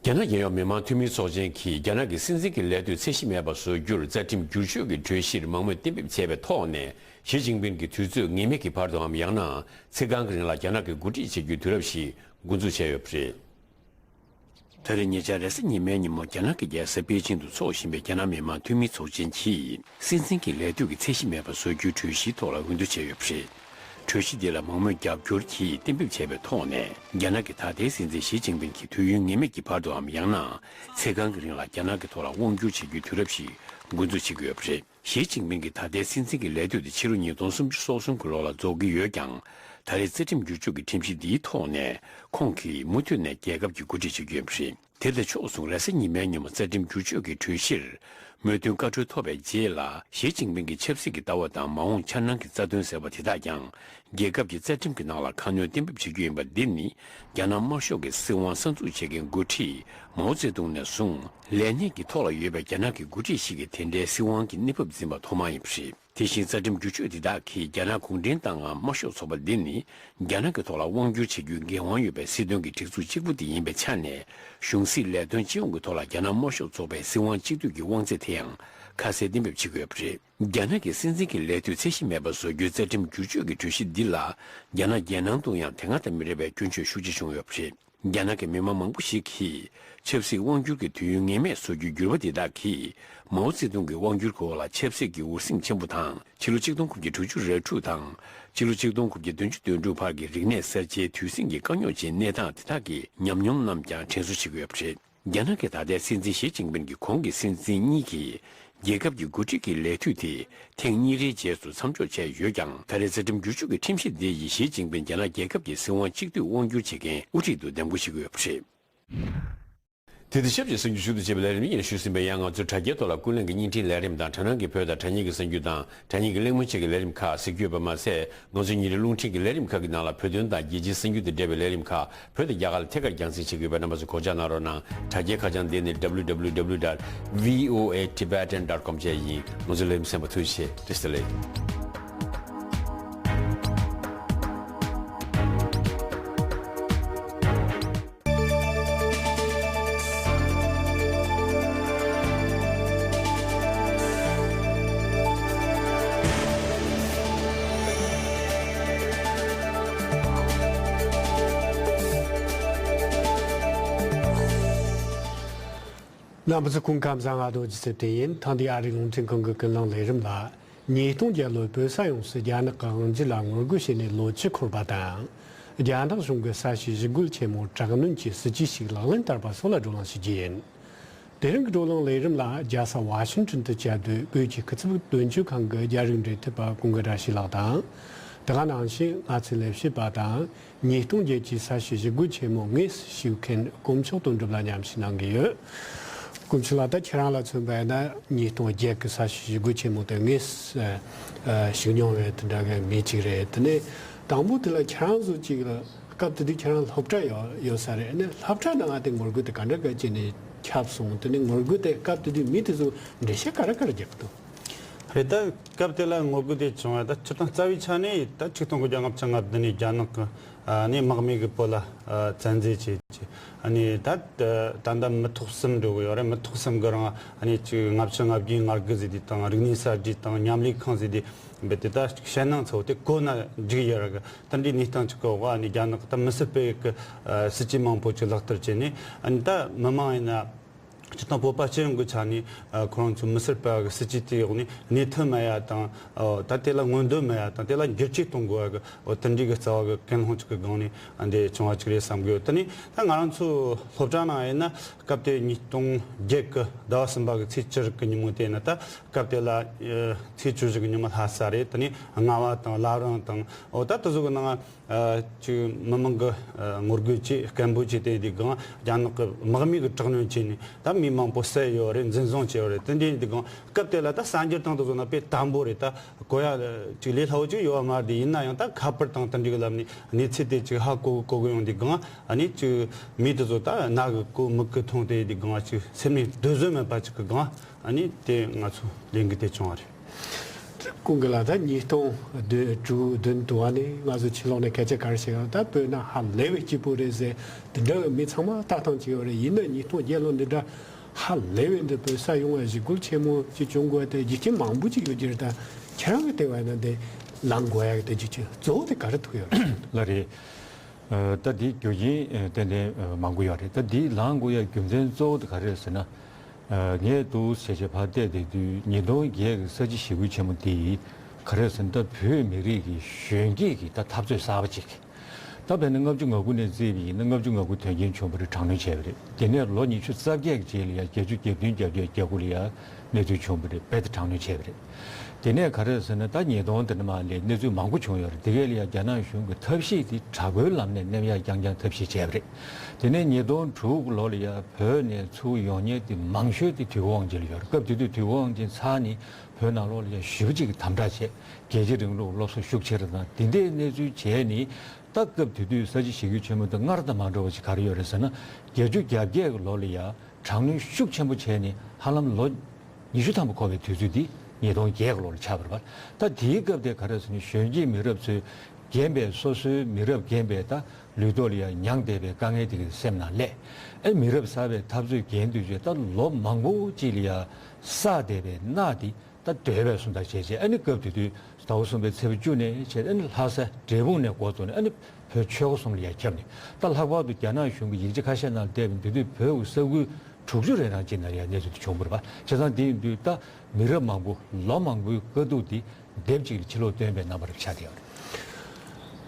རྒྱ་ནག་རྒྱལ་ཡོངས་མི་དམངས་འཐུས་མིའི་ཚོགས་ཆེན་གྱིས་རྒྱ་ནག་གི་སྲིད་འཛིན་གྱི་ལས་དུས་ཚད་གཞི་མེད་པ་བཟོ་རྒྱུར་རྩ་ཁྲིམས་བསྒྱུར་བཅོས་ཀྱི་གྲོས་གཞིར་མང་མོས་གཏན་འབེབས་བྱས་པའི་ཐོག་ནས། ཞི་ཅིན་ཕིང་གི་དུས་ཚོད་ངེས་མེད་ཀྱི་བར་དུའམ་ཡང་ན་ཚེ་གང་གི་རིང་ལ་རྒྱ་ནག་གི་འགོ་ཁྲིད་བྱེད་རྒྱུའི་དུས་རབས་ཤིག་འགོ་འཛུགས་བྱས་ཡོད་པ་རེད། ད་རེས་ཉེ་ཆར་རེས་གཟའ་ཉི་མའི་ཉིན་མོ་རྒྱ་ནག་གི་རྒྱལ་ས་པེ་ཅིང་དུ་འཚོགས་བཞིན་པའི་རྒྱ་ནག་མི་དམངས་འཐུས་མིའི་ཚོགས་ཆེན་གྱིས་སྲིད་འཛིན་གྱི་ལས་དུས་ཀྱི་ཚད་གཞི་མེད་པ་བཟོ་རྒྱུའི་གྲོས་གཞིའི་ཐོག་ལ་འོས་བསྡུ་བྱས་ཡོད་པ་རེད། གྲོས་གཞི་འདི་ལ་མང་མོས་རྒྱབ་སྐྱོར་གྱིས་གཏན་འབེབས་བྱས་པའི་ཐོག་ནས། རྒྱ་ནག་གི་ད་ལྟའི་སྲིད་འཛིན་ཞི་ཅིན་ཕིང་གི་དུས་ཡུན་ངེས་མེད་ཀྱི་བར་དུའམ་ཡང་ན་ཚེ་གང་གི་རིང་ལ་རྒྱ་ནག་གི་ཐོག་ལ་དབང་བསྒྱུར་བྱེད་རྒྱུའི་དུས་རབས་ཤིག་འགོ་འཛུགས་བྱེད་ཀྱི་ཡོད་པ་རེད། ཞི་ཅིན་ཕིང་གི་ད་ལྟའི་སྲིད་འཛིན་གྱི་ལས་དུས་དེ་ཕྱི་ལོ་ཉིས་སྟོང་སུམ་ཅུ་སོ་གསུམ་གྱི་ལོ་ལ་རྫོགས་ཀྱི་ཡོད་ཀྱང་། ད་རེས་རྩ་ཁྲིམས་བསྒྱུར་བཅོས་ཀྱི་ཁྲིམས་གཞི་འདིའི་ཐོག་ནས་ཁོང་གིས་མུ་མཐུད་ནས་རྒྱལ་ཁབ་ཀྱི་འགོ་ཁྲིད་བྱེད་ཀྱི་ཡོད་པ་རེད། དེ་དང་ཕྱོགས་མཚུངས་རེས་གཟའ་ཉི་མའི་ཉིན་མོ་རྩ་ཁྲིམས་བསྒྱུར་བཅོས་ཀྱི་གྲོས་གཞིར་མོས་མཐུན་བཀའ་འཁྲོལ་ཐོབ་པའི་རྗེས་ལ། ཞི་ཅིན་ཕིང་གི་ཆབ་སྲིད་ཀྱི་ལྟ་བ་དང་མ་འོངས་འཆར་སྣང་གི་རྩ་དོན་ཟེར་བ་དེ་དག་ཀྱང་རྒྱལ་ཁབ་ཀྱི་རྩ་ཁྲིམས་ཀྱི་ནང་ལ་ཁ་སྣོན་གཏན་འབེབས་བྱེད་རྒྱུ་ཡིན་པ་འདི་ནི། རྒྱ་ནག་དམར་ཤོག་གི་སྲིད་དབང་གསར་འཛུགས་བྱེད་མཁན་འགོ་ཁྲིད་མའོ་ཙེ་ཏུང་ནས་བཟུང་ལས་གནས་ཀྱི་ཐོག་ལ་ཡོད་པའི་རྒྱ་ནག་གི་འགོ་ཁྲིད་ཞིག་གིས་དེ་འདྲའི་སྲིད་དབང་གི་གནས་བབ་འཛིན་པ་ཐོག་མ་ཡིན་པ་རེད། དེ་བཞིན་རྩ་ཁྲིམས་བསྒྱུར་བཅོས་འདི་དག་གིས་རྒྱ་ནག་གུང་ཁྲན་ཏང་ངམ་དམར་ཤོག་ཚོགས་པ་འདི་ནི་རྒྱ་ནག་གི་ཐོག་ལ་དབང་བསྒྱུར་བྱེད་རྒྱུའི་འགན་དབང་ཡོད་པའི་སྲིད་དོན་གྱི་སྒྲིག་འཛུགས་གཅིག་པུ་དེ་ཡིན་པའི་ཆ་ནས། གཞུང་སྲིད་ལས་དོན་སྤྱི་ཡོངས་ཀྱི་ཐོག་ལ་རྒྱ་ནག་དམར་ཤོག་ཚོགས་པའི་སྲིད་དབང་གཅིག་སྡུད་ཀྱི་དབང་ཚད་དེའང་ཁ་གསལ་གཏན་འབེབས་བྱེད་ཀྱི་ཡོད་པ་རེད། རྒྱ་ནག་གི་སྲིད་འཛིན་གྱི་ལས་དུས་ཚད་གཞི་མེད་པ་བཟོ་རྒྱུའི་རྩ་ཁྲིམས་བསྒྱུར་བཅོས་ཀྱི་གྲོས་གཞི་འདི་ལ་རྒྱ་ནག་རྒྱལ་ནང་དུ་ཡང་དེ་སྔ་དང་མི་འདྲ་བའི་སྐྱོན་བརྗོད་ཤུགས་ཆེ་བྱུང་ཡོད་པ་རེད། རྒྱ་ནག་གི་མི་མང་མང་པོ་ཞིག་གིས་ཆབ་སྲིད་དབང་སྒྱུར་གྱི་དུས་ཡུན་ངེས་མེད་བཟོ་རྒྱུའི་འགྱུར་བ་འདི་དག་གིས་མའོ་ཙེ་ཏུང་གི་དབང་སྒྱུར་གྱི་འོག་ལ་ཆབ་སྲིད་ཀྱི་འུར་ཟིང་ཆེན་པོ་དང་། ཕྱི་ལོ་ཆིག་སྟོང་དགུ་བརྒྱ་དྲུག་ཅུ་རེ་དྲུག་དང་། ཕྱི་ལོ་ཆིག་སྟོང་དགུ་བརྒྱ་བདུན་ཅུ་དོན་དྲུག་བར་གྱི་རིག་གནས་གསར་བརྗེའི་དུས་ཟིང་གི་དཀའ་རྙོག་ཅན་གནས་སྟངས་དེ་དག་གི་ཉམས་མྱོང་རྣམས་ཀྱང་དྲན་གསོ་བྱེད་ཀྱི་ཡོད་པ་རེད། རྒྱ་ནག་གི་ད་ལྟའི་སྲིད་འཛིན་ཞི་ཅིན་ཕིང་གིས་གོང་གི་སྲིད་འཛིན་གཉིས་ཀྱིས་རྒྱལ་ཁབ་ཀྱི་འགོ་ཁྲིད་ཀྱི་ལས་དུས་དེ་ཐེངས་གཉིས་རེའི་རྗེས་སུ་མཚམས་འཇོག་བྱས་ཡོད་ཀྱང་། ད་རེས་རྩ་ཁྲིམས་བསྒྱུར་བཅོས་ཀྱི་ཁྲིམས་གཞི་འདི་ཡིས་ཞི་ཅིན་ཕིང་རྒྱ་ནག་རྒྱལ་ཁབ་ཀྱི་སྲིད་དབང་གཅིག་སྡུད་དབང་སྒྱུར་བྱེད་མཁན་དབུ་ཁྲིད་དུ་འདེམས་བསྐོ་བྱེད་ཀྱི་ཡོད་པ་རེད། དེ་དང་ཆབས་ཅིག་གསར་འགྱུར་ཞུ་གཏུག་བྱེད་པའི་ལས་རིམ་ཡིན་ཞུས་ཟིན་པ་ཡང་། ང་ཚོའི་དྲ་རྒྱའི་ཐོག་ལ་ཀུན་གླེང་གི་བརྙན་འཕྲིན་ལས་རིམ་དང་དྲ་སྣང་གི་བོད་དང་དྲ་བརྙན་གྱི་གསར་འགྱུར་དང་། དྲ་བརྙན་གྱི་གླེང་མོལ་བཅས་ཀྱི་ལས་རིམ་ཁག་གཟིགས་རྒྱུ་ཡོད་པ་མ་ཟད། ང་ཚོའི་ཉིན་རེའི་རླུང་འཕྲིན་གྱི་ལས་རིམ་ཁག་གི་ནང་ལ་བོད་དོན་དང་རྒྱལ་སྤྱིའི་གསར་འགྱུར་དང་འབྲེལ་བའི་ལས་རིམ་ཁག་བོད་དང་རྒྱ་གར་ལ་ཐད་ཀར་རྒྱང་སྲིང་བྱེད་ཀྱི་ཡོད་པས། རྣམ་པ་ཚོས་གོ་ཆ་གནང་རོགས་གནང་། དྲ་རྒྱའི་ཁ་བྱང་འདི་ནི་www dot voatibetan dot com བཅས་ཡིན། ང་ཚོའི་ལས་རིམ་གསན་པར་ཐུགས་རྗེ་ཆེ། བཀྲ་ཤིས་བདེ་ལེགས། རྣམ་པ་ཚོ་སྐུ་ཁམས་བཟང་། ང་རྡོ་རྗེ་ཚེ་བརྟན་ཡིན། ཐེངས་འདིའི་ཨ་རིའི་རླུང་འཕྲིན་ཁང་གི་ཀུན་གླེང་ལས་རིམ་ལ། ཉིས་སྟོང་བརྒྱད་ལོར་བོད་ས་ཡོངས་སུ་རྒྱ་ནག་གི་དབང་སྒྱུར་ལ་ངོ་རྒོལ་བྱས་ནས་ལོ་བཅུ་འཁོར་བ་དང་། རྒྱ་ནག་གཞུང་གིས་ས་བྱི་ཞི་རྒོལ་ཆེན་མོ་དྲག་གནོན་གྱི་སྲིད་ཇུས་ཤིག་ལག་ལེན་བསྟར་བ་སོགས་ལ་བགྲོ་གླེང་ཞུ་རྒྱུ་ཡིན། དེ་རིང་གི་བགྲོ་གླེང་ལས་རིམ་ལ་རྒྱལ་ས་ཝ་ཤིང་ཊོན་དུ་བཅའ་སྡོད་བོད་ཀྱི་སྐུ་ཚབ་དོན་གཅོད་ཁང་གི་རྒྱ་རིགས་འབྲེལ་མཐུད་པ་ཀུན་དགའ་བཀྲ་ཤིས་ལགས་དང་། དེ་ག་ནང་བཞིན་ང་ཚོའི་ལས་བྱེད་པ་དང་། ཉིས་སྟོང་བརྒྱད་ཀྱི་ས་བྱི་ཞི་རྒོལ་ཆེན་མོ་དངོས་སུ་ཞུགས་མཁན་དཀོན་མཆོག་དོན་གྲུབ་ལགས་མཉམ་ཞུགས་གནང་གི་ཡོད། དཀོན་མཆོག་ལགས། ད་ཁྱེད་རང་ལ་མཚོན་པ་ཡིན་ན་ཉིས་སྟོང་བརྒྱད་ཀྱི་ས་བྱི་ཞི་རྒོལ་ཆེན་མོ་དེ་དངོས་སུ་ཞུགས་མྱོང་བའི་དེ་འདྲ་གི་མི་གཅིག་རེད། དེ་ནས་དང་པོ་དེ་ལ་ཁྱེད་རང་ཚོ་གཅིག་ལ་སྐབས་དེ་དུས་ཁྱེད་རང་སློབ་གྲྭ་ཡོད་ཡོད་ས་རེད། ཨ་ནི་སློབ་གྲྭ་ནང་ང་དེ་ངོ་རྒོལ་དེ་ག་འདྲ་ག་བྱས་ནས་ཁྱབ་སོང་། དེ་ནས་ངོ་རྒོལ་དེ་སྐབས་དེ་དུས་མི་དེ་ཚོ་འགྲེལ་བཤད་ག་རེ་ག་རེ་རྒྱག་གི་འདུག་རེད། ད་སྐབས་དེ་ལ་ངོ་རྒོལ་དེ་བྱུང་བ་ད་སྤྱིར་བཏང་རྩ་བའི་ཆ་ནས་ད་ཆིག་སྟོང་དགུ་བརྒྱ་ལྔ་བཅུ་ང་བདུན་ནས་རྒྱ་ནག་གི་ཨ་ནི་དམག་མི་གི་བོད་ལ་ཨ་བཙན་འཛུལ་བྱས་བྱས། ཨ་ནི་ད་ད་ལྟ་མི་ཐོག་གསུམ་འགྲོ་གི་ཡོད་རེད། མི་ཐོག་གསུམ་གི་རིང་ཨ་ནི་ཅིག་ལྔ་བཅུ་ང་བརྒྱད་ང་དགུ་ཟེར་དུས་དང་། རིག་གནས་གསར་བརྗེ་དང་མཉམ་ལས་ཁང་ཟེར་དུས་འབད་དེ་ད་ཅིག་ཞེད་སྣང་ཚ་བོ་དེ་གོ་ན་འགྲིག་ཡོད་རེད་གི། ད་འདི་གནས་སྟངས་ཅིག་གི་འོག་ཨ་ནི་རྒྱ་ནག་གི་ད་མི་སེར་སྤེལ་གི་ཨ་སྲིད་ཇུས་མང་པོ་ཅིག་ལག་བསྟར་བྱས་ནས། ཨ་ནི་ད་མི་མང་ཡིན་ན། སྤྱིར་བཏང་བོད་པ་སྤྱི་ཡོངས་ཀྱི་ཆ་ནས་ཨ་ཁོ་རང་ཚོའི་མི་སེར་སྤེལ་བ་གི་སྲིད་ཇུས་དེའི་འོག་ནས་གནས་ཐབས་མེད་ཡ་དང་། ཨོ་ད་དེ་ལ་མངོན་འདོད་མེད་ཡ་དང་། དེ་ལ་འགྱུར་བཅོས་གཏོང་དགོས་ཡ་གི་འོ་དེ་འདྲའི་གི་རྩ་བ་གི་ཀུན་སློང་ཅིག་གི་སྒང་ནས་ཨ་འདི་བྱུང་བ་ཅིག་རེད་བསམ་གི་ཡོད། དེ་ནས་ད་ང་རང་ཚོ་སློབ་གྲྭ་ནང་ཡིན་ན་སྐབས་དེ་ཉིས་སྟོང་བརྒྱད་གི་ཟླ་བ་གསུམ་པ་གི་ཚེས་བཅུ་གི་ཉིན་མོ་དེ་ཡིན་ན། ད་སྐབས་དེ་ལ་ཨ་ཚེས་བཅུ་བཞི་གི་ཉིན་མོ་ལྷ་ས་རེད། དེ་ནས་རྔ་བ་དང་བླ་བྲང་དང་། འོ་ད་དེ་ཚོ་གི་ནང་ཨ་ཅིག་མི་མང་གི་ཨ་ངོ་རྒོལ་བྱས་སྐད་འབོད་བྱས་ཏེ་འདི་སྒང་རྒྱ་ནག་གི་དམག་མི་གི་དྲག་གནོན་བྱས་ནས་ད་མི་མང་པོ་བསད་ཡོད་རེད། འཛིན་བཟུང་བྱས་ཡོད་རེད། དེ་འདྲའི་འདི་སྒང་སྐབས་དེ་ལ་ད་གསར་འགྱུར་སྟེང་དུ་བཟོ་ན་དཔེ་དམ་པོ་རེད། ད་གོ་ཡ་ཅིག་ལས་སླ་བོ་ཅིག་ཡོད་པ་མ་རེད། ཡིན་ན་ཡང་ད་ཁ་པར་དང་དེ་འདྲའི་གི་ལམ་ནས་གནས་ཚུལ་དེ་ཅིག་ཧ་གོ་གི་གོ་གི་ཡོང་དུས་སྒང་། ཨ་ནི་ཅིག་མི་དེ་ཚོ་ད་རྣ་གིས་གོ་མིག་གིས་མཐོང་དེ་འདི་སྒང་ཅིག་སེམས་ནས་སྡོད་བཟོད་མེད་པ་ཅིག་གི་སྒང་། ཨ་ནི་དེ་ང་ཚོ་ལས་འགུལ་དེ་བྱུང་བ་རེད། ཀུན་དགའ་ལགས། ད་ཉིས་སྟོང་དྲུག་བདུན་དུ་བ་ནས་ང་ཚོ་ཕྱི་ལོགས་ནས་སྐད་ཆ་ག་རེ་བཤད་ཡོད་ད་བོད་ན་ཧ་ལས་པའི་སྐྱིད་པོ་རེད་ཟེར། འདི་འདྲ་མི་ཚང་མ་ལྟ་སྟངས་ཅིག་ཡོད་རེད། ཡིན་ན་ཉིས་སྟོང་བརྒྱད་ལོ་འདི་འདྲ་ཧ་ལས་པའི་འདི་བོད་ས་ཡོང་བའི་ཞི་རྒོལ་ཆེན་མོ་ཅིག་བྱུང་དགོས་ཏེ་རྒྱུ་རྐྱེན་མང་པོ་ཅིག་ཡོད་ཀྱི་རེད། ད་ཁྱེད་རང་གི་ལྟ་བ་ཡིན་ན་འདི་ལངས་དགོས་ཡག་གི་རྒྱུ་རྐྱེན་གཙོ་བོ་དེ་ག་རེ་ཐུག་ཡོད་རེད། ལགས་རེད། ད་འདི་རྒྱུ་རྐྱེན་ཏན་ཏན་མང་པོ་ཡོད་རེད། ད་འདི་ལངས་དགོས་ཡ་རྒྱུ་མཚན་གཙོ་བོ་དེ་ག་རེ་རེད་ཟེར་ན། ངས་འདུག་ཟེར་བྱས་ཕར་བལྟས་བསྡད་དུས་ཉིས་སྟོང་བརྒྱད་ཀྱི་ས་བྱི་ཞི་རྒོལ་ཆེན་མོ་འདི་ག་རེ་རེད་ཟེར་ན། ད་བོད་མི་རིགས་ཀྱི་གཞོན་སྐྱེས་ཀྱི་ད་འཐབ་རྩོད་གསར་པ་ཅིག་ད་དཔེར་ན་ལྔ་བཅུ་ང་དགུ་ནས་བརྩིས་པ་ཡིན་ན་ལྔ་བཅུ་ང་དགུ་དོན་རྐྱེན་བྱུང་བ་རེད། དྲག་གནོན་བྱས་པ་རེད། དེ་ནས་ལོ་ཉི་ཤུ་རྩ་བརྒྱད་ཀྱི་རྗེས་ལ་ཡ་བརྒྱད་ཅུ་གྱ་བདུན་གྱ་བརྒྱད་རྒྱ་གར་ལ་ཡ་གནས་ཚུལ་བྱུང་བ་རེད། རྦད་དེ་དྲག་གནོན་བྱས་པ་རེད། དེ་ནས་ག་རེ་ཟེར་ན་ད་ཉིས་སྟོང་དེ་ནས་མར་ལས་གནས་ཚུལ་མང་པོ་བྱུང་ཡོད་རེད། དེ་གས་ལ་ཡ་རྒྱ་ནག་གཞུང་གི་ཐབས་ཤེས་དེ་དྲག་པོའི་ལམ་ནས་མནན་ཡག་རྐྱང་རྐྱང་ཐབས་ཤེས་བྱས་པ་རེད། དེ་ནས་ཉིས་སྟོང་དྲུག་ལོ་ལ་ཡ་བོད་ནས་ཚུར་ཡོང་མཁན་དེ་མང་ཤོས་དེ་དུས་འཁོར་དབང་ཆེན་ལ་ཡོད་རེད། སྐབས་དེ་དུས་དུས་འཁོར་དབང་ཆེན་ཚར་ནས་བོད་ནང་ལོགས་ལ་ཡ་ཞེ་པོ་ཅིག་གི་དམ་དྲག་བྱས། རྒྱལ་གཅེས་རིང་ལུགས་སློབ་གསོ་ཤུགས་ཆེ་རུ་བཏང་། དེ་འདྲའི་གནས་ཚུལ་བྱས་ནས་ད་སྐབས་དེ་དུས་ས་བྱི་ཞི་རྒོལ་ཆེན་མོ་དེ་སྔར་དང་མ་འདྲ་བ་ཞིག་ག་རེ་ཡོད་རེད་ཟེར་ན། བརྒྱད་ཅུ་གྱ་བརྒྱད་ཀྱི་ལོ་ལ་ཡ་དྲག་གནོན་ཤུགས་ཆེན་པོ་བྱས་ནས་ཧ་ལམ་ལོ་ཉི་ཤུ་ཐམ་པ་འཁོར་བའི་དུས་ཚོད་འདི་ཉིས་སྟོང་བརྒྱད་ཀྱི་ལོ་ལ་ཆགས་པ་རེད་པ། ད་དེའི་སྐབས་དེ་ག་རེ་ཟེར་ན་གཞོན་སྐྱེས་མི་རབས་ཚོས་རྒན་པའི་སོ་སོའི་མི་རབས་རྒན་པའི་ད་ལུས་ཐོག་ལ་ཡ་མྱངས་བསྡད་པའི་དཀའ་ངལ་དེ་གའི་སེམས་ནང་སླེབས། ཨེ་མི་རབས་གསར་པའི་འཐབ་རྩོད་རྒན་དུས་ཆེ་ད་ལོ་མང་པོ་ཅིག་ལ་ཡ་བསགས་བསྡད་པའི་མནའ་དེ་ད་འདོད་པའི་སུ་འདྲ་བྱས་བྱས། ཨ་ནི་སྐབས་དེ་དུས་ཟླ་བ་གསུམ་པའི་ཚེས་པ་བཅུ་ནས་བྱས། ཨ་ནི་ལྷ་ས་འབྲས་སྤུངས་ནས་འགོ་བཙུགས་ནས་ཨ་ནི་བོད་ཆོལ་ཁ་གསུམ་ལ་ཡ་ཁྱབ་ནས། ད་ལྷག་པར་དུ་རྒྱ་ནག་གཞུང་གི་ཡིག་ཆ་ཁ་ཤས་ནང་བལྟས་པ་དེ་དུས་བོད་ཀྱི་ས་ཁུལ་དྲུག་ཅུ་རེ་གྲངས་ཅིག་ན་ཡ་གནས་ཚུལ་དེ་བྱུང་བ་རེད་པ། བྱས་ཙང་དེ་ཡིན་དུས་ད་མི་རབས་མང་པོ་ལོ་མང་པོའི་དཀའ་སྡུག་དེ་སྡེབ་གཅིག་ལ་ཕྱི་ལོགས་བཏོན་པའི་རྣམ་པ་རེ་ཆགས་བསྡད་ཡོད་རེད།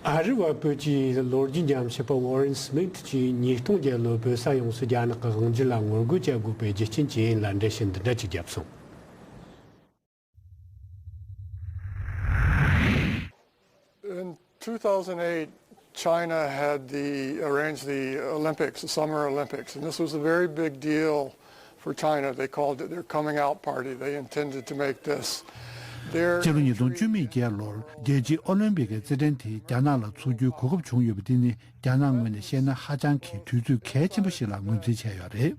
ཨ་རི་བ་བོད་ཀྱི་ལོ་རྒྱུས་ཉམས་ཞིབ་པ་ཝོ་རན་སྨིད་ཀྱིས་ཉིས་སྟོང་བརྒྱད་ལོའི་བོད་ས་ཡོངས་སུ་རྒྱ་ནག་གི་དབང་སྒྱུར་ལ་ངོ་རྒོལ་བྱ་དགོས་པའི་རྒྱུ་རྐྱེན་ཇི་ཡིན་ལ་འགྲེལ་བཤད་འདི་འདྲ་ཅིག་བརྒྱབ་སོང་། In two thousand eight, China had the arranged the Olympics, the Summer Olympics, and this was a very big deal for China. They called it their coming out party. They intended to make this their སྤྱི་ལོ་ཉིས་སྟོང་བཅུ་མེད་བརྒྱད་ལོར་རྒྱལ་སྤྱིའི་ཨོ་ལིམ་པིག་གི་རྩེད་འགྲན་དེ་རྒྱ་ནག་ལ་འཚོགས་རྒྱུའི་གོ་སྐབས་བྱུང་ཡོད་པ་འདི་ནི་རྒྱ་ནག་ངོས་ནས་བཤད་ན་ཧ་ཅང་གི་དུས་ཚོད་གལ་ཆེན་པོ་ཞིག་ལ་ངོས་འཛིན་བྱས་ཡོད་རེད།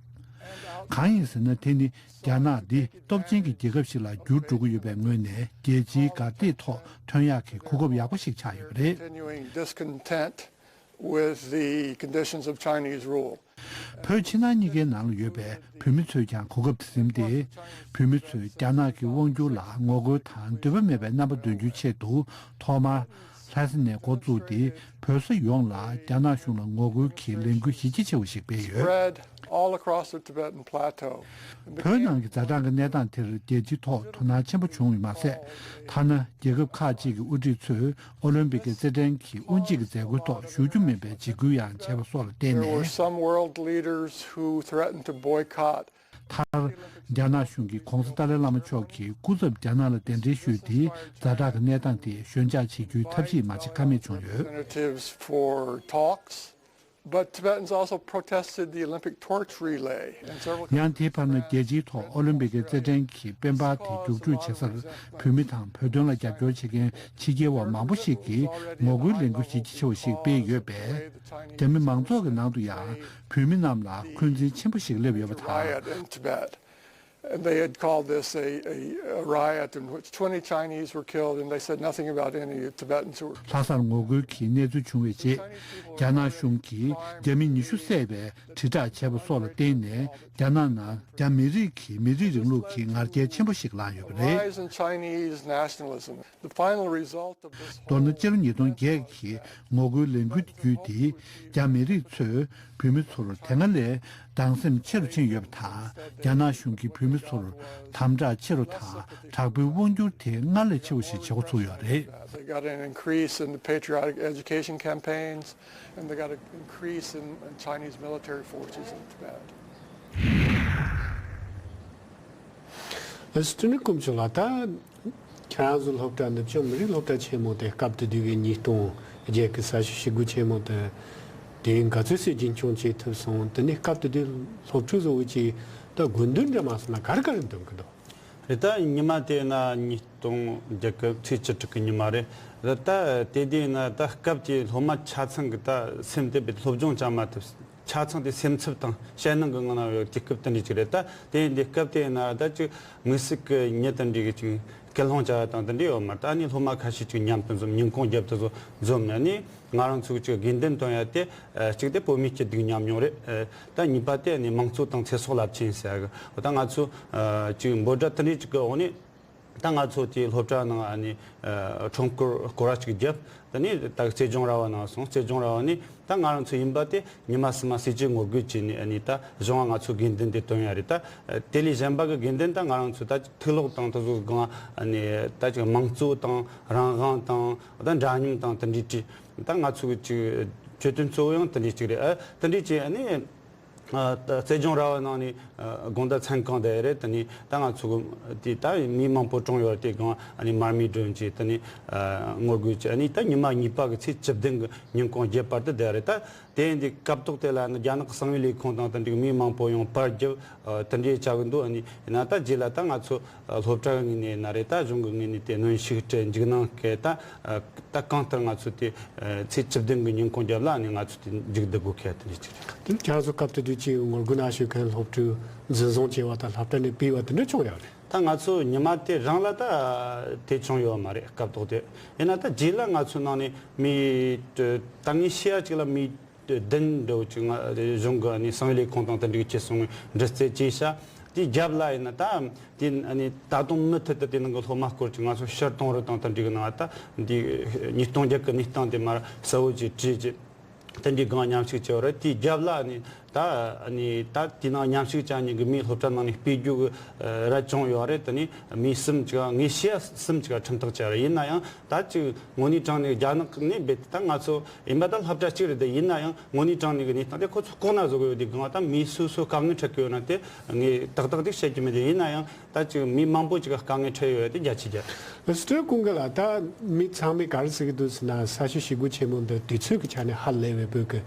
གང་ཡིན་ཟེར་ན་དེ་ནི་རྒྱ་ནག་འདི་སྟོབས་ཆེན་གྱི་རྒྱལ་ཁབ་ཞིག་ལ་འགྱུར་འགྲོ་གི་ཡོད་པའི་ངོས་ནས་རྒྱལ་སྤྱིའི་དགའ་སྟེགས་ཐོག་ཐོན་ཡག་གི་གོ་སྐབས་ཡག་པོ་ཞིག་ཆགས་ཡོད་པ་རེད། Continuing discontent with the conditions of Chinese rule. བོད་ཕྱི་ནང་གཉིས་ཀའི་ནང་ལ་ཡོད་པའི་བོད་མི་ཚོས་ཀྱང་གོ་སྐབས་དེ་ཟིན་ཏེ། བོད་མི་ཚོས་རྒྱ་ནག་གི་དབང་སྒྱུར་ལ་ངོ་རྒོལ་དང་འདོད་པ་མེད་པའི་རྣམ་པ་འདོན་རྒྱུའི་ཆེད་དུ་ཐོག་མར་ལྷ་ས་ནས་འགོ་བཙུགས་ཏེ་བོད་ས་ཡོངས་ལ་རྒྱ་ནག་གཞུང་ལ་ངོ་རྒོལ་གྱི་ལས་འགུལ་གཞི་རྒྱ་ཆེ་བ་ཞིག་སྤེལ་ཡོད། Spread all across the Tibetan Plateau. བོད་ནང་གི་ཛ་དྲག་གི་གནས་སྟངས་དེར་རྒྱལ་སྤྱིའི་ཐོག་དོ་སྣང་ཆེན་པོ་བྱུང་བ་མ་ཟད། ཐ་ན་རྒྱལ་ཁབ་ཁག་ཅིག་གི་དབུ་ཁྲིད་ཚོས་ཨོ་ལིམ་པིག་གི་རྩེད་འགྲན་གྱི་དབུ་འབྱེད་ཀྱི་མཛད་སྒོའི་ཐོག་ཞུགས་རྒྱུ་མིན་པའི་འཇིགས་སྐུལ་ཡང་བྱས་པ་སོགས་ལ་བརྟེན་There were ནས། Some world leaders who threatened to boycott མཐར། རྒྱ་ནག་གཞུང་གིས་༧གོང་ས་ཏཱ་ལའི་བླ་མ་མཆོག་གི་སྐུ་ཚབ་རྒྱ་ནག་ལ་གདན་འདྲེན་ཞུས་ཏེ་ཛ་དྲག་གི་གནས་སྟངས་དེ་ཞོད་འཇགས་བྱེད་རྒྱུའི་ཐབས་ཤེས་མ་བྱེད་ཀ་མེད་བྱུང་ཡོད། Representatives for talks, but Tibetans also protested the Olympic torch relay and several ཡང་དེའི་བར་ན་རྒྱལ་སྤྱིའི་ཐོག་ཨོ་ལིམ་པིག་གི་རྩེད་འགྲན་གྱི་སྤེན་པ་དེ་རྒྱུགས་སྤྲོད་བྱེད་སར་བོད་མི་དང་བོད་དོན་ལ་རྒྱབ་སྐྱོར་བྱེད་མཁན་ཕྱི་རྒྱལ་བ་མང་པོ་ཞིག་གིས་ངོ་རྒོལ་ལས་འགུལ་གཞི་རྒྱ་ཆེ་བ་ཞིག་སྤེལ་ཡོད་པས། རྒྱ་མི་མང་ཚོགས་ཀྱི་ནང་དུ་ཡང་བོད་མི་རྣམས་ལ་འཁོན་འཛིན་ཆེན་པོ་ཞིག་སླེབས་ཡོད་པ་དང་། Riot in Tibet. And they had called this a, a, a riot in which twenty Chinese were killed, and they said nothing about any Tibetans who were. ལྷ་སར་ངོ་རྒོལ་གྱི་གནས་ཚུལ་བྱུང་བའི་རྗེས། རྒྱ་ནག་གཞུང་གིས་རྒྱ་མི་ཉི་ཤུ་བསད་པའི་དྲིལ་བསྒྲགས་བྱས་པ་སོགས་ལ་བརྟེན་ནས། རྒྱ་ནག་ནང་རྒྱ་མི་རིགས་ཀྱི་མི་རིགས་རིང་ལུགས་ཀྱི་ང་རྒྱལ་ཆེན་པོ་ཞིག་ལངས་ཡོད་པ་རེད། Rise in Chinese nationalism. The final result of this མདོར་ན་སྤྱི་ལོ་ཉིས་སྟོང་བརྒྱད་ཀྱི་ངོ་རྒོལ་ལས་འགུལ་དེ་བརྒྱུད་དེ། རྒྱ་མི་རིགས་ཚོས་བོད་མི་ཚོར་དེ་སྔ་ལས་སྡང་སེམས་ཆེ་རུ་ཕྱིན་ཡོད་པ་དང་། རྒྱ་ནག་གཞུང་གིས་བོད་མི་ཚོར་དམ་དྲག་ཆེ་རུ་དང་། དྲག་པོའི་དབང་སྒྱུར་དེ་སྔར་ལས་ཆེ་བ་ཞིག་བྱེད་འགོ་ཚུགས་ཡོད་རེད། They got an increase in the patriotic education campaigns, and they got an increase in, in Chinese military forces in Tibet. ཨ་སི་ཏུ་ནི་ཀུམ་ཆོ་ལ་ད་ཁྱེད་རང་ཚོ་སློབ་གྲྭ་ནུབ་བྱང་མི་རིགས་སློབ་གྲྭ་ཆེན་མོ་དེ་སྐབས་དེ་དུས་ཀྱི་ཉིས་སྟོང་བརྒྱད་ཀྱི་ས་བྱི་ཞི་རྒོལ་ཆེན་མོ་དེ་དུས་ཡུན་ག་ཚོད་ཙམ་རྒྱུན་འཁྱོངས་བྱེད་ཐུབ་སོང་། དེ་ནས་སྐབས་དེ་དུས་སློབ་ཕྲུག་ཚོ་བོད་ཀྱི་ད་དགོས་འདུན་འདྲ་མ་སོང་ན་ག་རེ་ག་རེ་འདོན་གི་འདུག་རེད། ད་ཉི་མ་དེ་ན་ཉིས་སྟོང་བརྒྱད་ཀྱི་ཚེས་བཅུ་དྲུག་གི་ཉི་མ་རེད། རེད། ད་དེ་དུས་ན་ད་སྐབས་ཀྱི་སློབ་མ་ཆ་ཚང་གི་ད་སེམས་དེ་བས་སློབ་སྦྱོང་བྱ་མ་ཐུབ། ཆ་ཚང་དེ་སེམས་འཚབ་དང་ཞེད་སྣང་གི་ངང་ན་ཡོད་དུས་སྐབས་དེ་འདྲ་ཅིག་རེད། ད་དེ་འདི་སྐབས་དེ་ན་ད་ཅིག་དམིགས་བསལ་གྱི་མྱི་དེ་འདྲ་གི་ཅིག་ སྐུལ་སློང་བྱ་བ་དང་དེ་འདྲ་ཡོད་མ་རེད། ད་ནི་སློབ་མ་ཁ་ཤས་ཅིག་མཉམ་དུ་འཛོམས། ཉིན་གུང་རྒྱབ་ཏུ་འཛོམས་ནས་ནི་ང་རང་ཚོ་ཅིག་དགོས་འདུན་བཏོན་ཡ་དེ། ཨ་གཅིག་དེ་བོད་མིའི་སྐྱིད་སྡུག་མཉམ་མྱོང་རེད། ཨ་ད་གཉིས་པ་དེ་ནི་དམངས་གཙོ་དང་ཚེ་སྲོག་རླབས་ཆེན་ཟེར་ཡ་གི། ད་ང་ཚོ་ཨ་ཅིག་འབོད་སྒྲ་དེ་འདྲ་ཅིག་གི་འོག་ནས། ད་ང་ཚོ་དེ་སློབ་གྲྭ་ནང་ཨ་ནི་ཨ་ཁྲོམ་སྐོར་སྐོར་ར་ཅིག་བརྒྱབ། དེ་ནས་ད་རྩེ་ལྗོངས་ར་བ་ནང་སོང་། རྩེ་ལྗོངས་ར་བ་ནས་ད་ང་རང་ཚོ་ཡིན་པ་དེ་ཉི་མ་གསུམ་མ་ཟས་བཅད་ངོ་རྒོལ་བྱས་ནས་ཨ་ནི་ད་གཞུང་ང་ང་ཚོ་དགོས་འདུན་དེ་བཏོན་ཡ་རེད། ད་དེ་ལས་གཞན་པ་གི་དགོས་འདུན་ད་ང་རང་ཚོ་ད་ཐུགས་ལོག་དང་དེ་ཚོ་སྒང་ཨ་ནི་ད་ཅིག་དམངས་གཙོ་དང་རང་དབང་དང་ད་འདྲ་མཉམ་དང་དེ་འདྲའི་བྲིས། ད་ང་ཚོ་གི་ཅིག་བརྗོད་དོན་གཙོ་བོ་ཡང་དེ་འདྲའི་ཅིག་རེད། ཨ་དེ་འདྲའི་ཅིག་ཨ་ནི། ཨ་ད་རྩེ་ལྗོངས་ར་བ་ནང་ནས་ཨ་དགོང་དག་མཚན་གང་དེ་རེད། དེ་ནས་ད་ང་ཚོ་གི་དེ་ད་མི་མང་པོ་གྲོངས་ཡོད་རེད། དེ་སྒང་ཨ་ནི་མར་མེ་སྒྲོན་གྱི་དེ་ནས་ཨ་ངོ་རྒོལ་གྱི་ཨ་ནི་ད་ཉི་མ་གཉིས་པ་གི་ཚེས་བཅུ་བདུན་གི་ཉིན་གུང་རྒྱབ་བར་དུ་བསྡད་རེད། ད་དེ་ཡིན་དུས་སྐབས་ཐོག་དེ་ལ་ནི་རྒྱ་ནག་གི་གསང་བའི་ལས་ཁུངས་དང་དེ་འདྲའི་མི་མང་པོ་ཡང་པར་བརྒྱབ། ཨ་དེ་འདྲའི་བྱ་གི་འདུག་ཨ་ནི་ཡིན་ན་ད་རྗེས་ལ་ད་ང་ཚོ་ཨ་སློབ་གྲྭ་གི་ངོས་ནས་ན་རེད། ད་གཞུང་གི་ངོས་ནས་དེ་གནོན་ཤུགས་སྤྲད། འཇིགས་སྣང་སྐྱེ། ད་ཨ་ད་གང་ལྟར་ང་ཚོ་དེ་ཨ་ཚེས་བཅུ་བདུན་གི་ཉིན་གུང་རྒྱབ་ལ་ནི་ང་ཚོ་དེ་མཇུག་བསྡུ་དགོས་ཁེལ་དེ་འདྲ་ཅིག་རེད། དེ་ཁྱེད་རང་ཚོ་སྐབས་དེ་དུས་ཀྱི་ངོ་རྒོལ་གནང་བཞིན་མཁན་སློབ་ཕྲུག་འཛིན་བཟུང་བྱས་པ་དང་སློབ་གྲྭ་ནས་ཕུད་པ་དེ་འདྲ་བྱུང་ཡོད་རེད། ད་ང་ཚོ་ཉི་མ་དེ་རང་ལ་ད་དེ་བྱུང་ཡོད་མ་རེད། སྐབས་ཐོག་དེ་ཡིན་ན་ད་རྗེས་ལ་ང་ཚོ་ནང་ནས་མི་ད་ངས་ཤེས་ཡ་ཅིག་ལ་མི་བདུན་འདྲ་བོ་ཅིག་ང་གཞུང་གི་ཨ་ནི་གསང་བའི་ལས་ཁུངས་དང་དེ་འདྲའི་ཁྱེར་སོང་། འདྲི་རྩད་བྱས་ཤག་དེའི་རྒྱབ་ལ་ཡིན་ན་ད་དེ་ཨ་ནི་ད་དུང་མུ་མཐུད་དུ་དེ་ནང་གི་སློབ་མ་སྐོར་གྱི་ང་ཚོ་ཕྱིར་གཏོང་རུ་དང་དེ་འདྲའི་གི་ནང་ད་འདི་ཉིས་སྟོང་བརྒྱད་གི་གནས་སྟངས་དེ་མར་གསལ་བོ་ཅིག་བྲིས་ཀྱི་དེ་འདྲའི་སྒང་མཉམ་ཞུགས་བྱས་པ་རེད། དེའི་རྒྱབ་ལ་ཨ་ནི་ད་ཨ་ནི་ད་དེ་ནང་མཉམ་ཞུགས་བྱ་མཁན་གི་མི་སློབ་གྲྭ་ནང་ནས་སྤེལ་རྒྱུ་གི་ར་བྱུང་ཡོད་རེད། དེ་ནི་མི་གསུམ་ཅིག་ངས་ཤེས་ཡ་གསུམ་ཅིག་ཁྲིམས་ཐག་བཅད་རེད། ཡིན་ན་ཡང་ད་ཅིག་དངོས་གནས་དྲང་གནས་རྒྱ་ནག་ནས་རྦད་དེ་ད་ང་ཚོ་ཡིན་པ་ད་སློབ་གྲྭ་གཅིག་རེད། དེ་ཡིན་ན་ཡང་དངོས་གནས་དྲང་གནས་ཀྱི་གནས་སྟངས་དེ་ཁོ་ཚོ་ལྐོག་ན་བཟོ་གི་ཡོད། དེ་སྒང་ད་མི་སུ་སུ་དཀའ་ངལ་འཕྲད་ཀྱི་ཡོད་ན་དེ་ངས་ཏག་ཏག་ཅིག་བཤད་ཀྱི་མེད། དེ་ཡིན་ན་ཡང་ད་ཅིག་མི་མང་པོ་ཅིག་ག་དཀའ་ངལ་འཕྲད་ཡོད་དེ་རྒྱ་ཆེ་རྒྱ། སི་ཏྲ་ཀུན་དགའ་ལགས། ད་མི་ཚང་མས་ག་རེ་ཟེར་གྱི་འདུག་ཟེར་ན། ས་བྱི་ཞི་རྒོལ་ཆེན་མོ་འདི་དུས་ཚོད་ཀྱི་ཆ་ནས་ཧ་ལས་པའི་བོད་ཀྱི་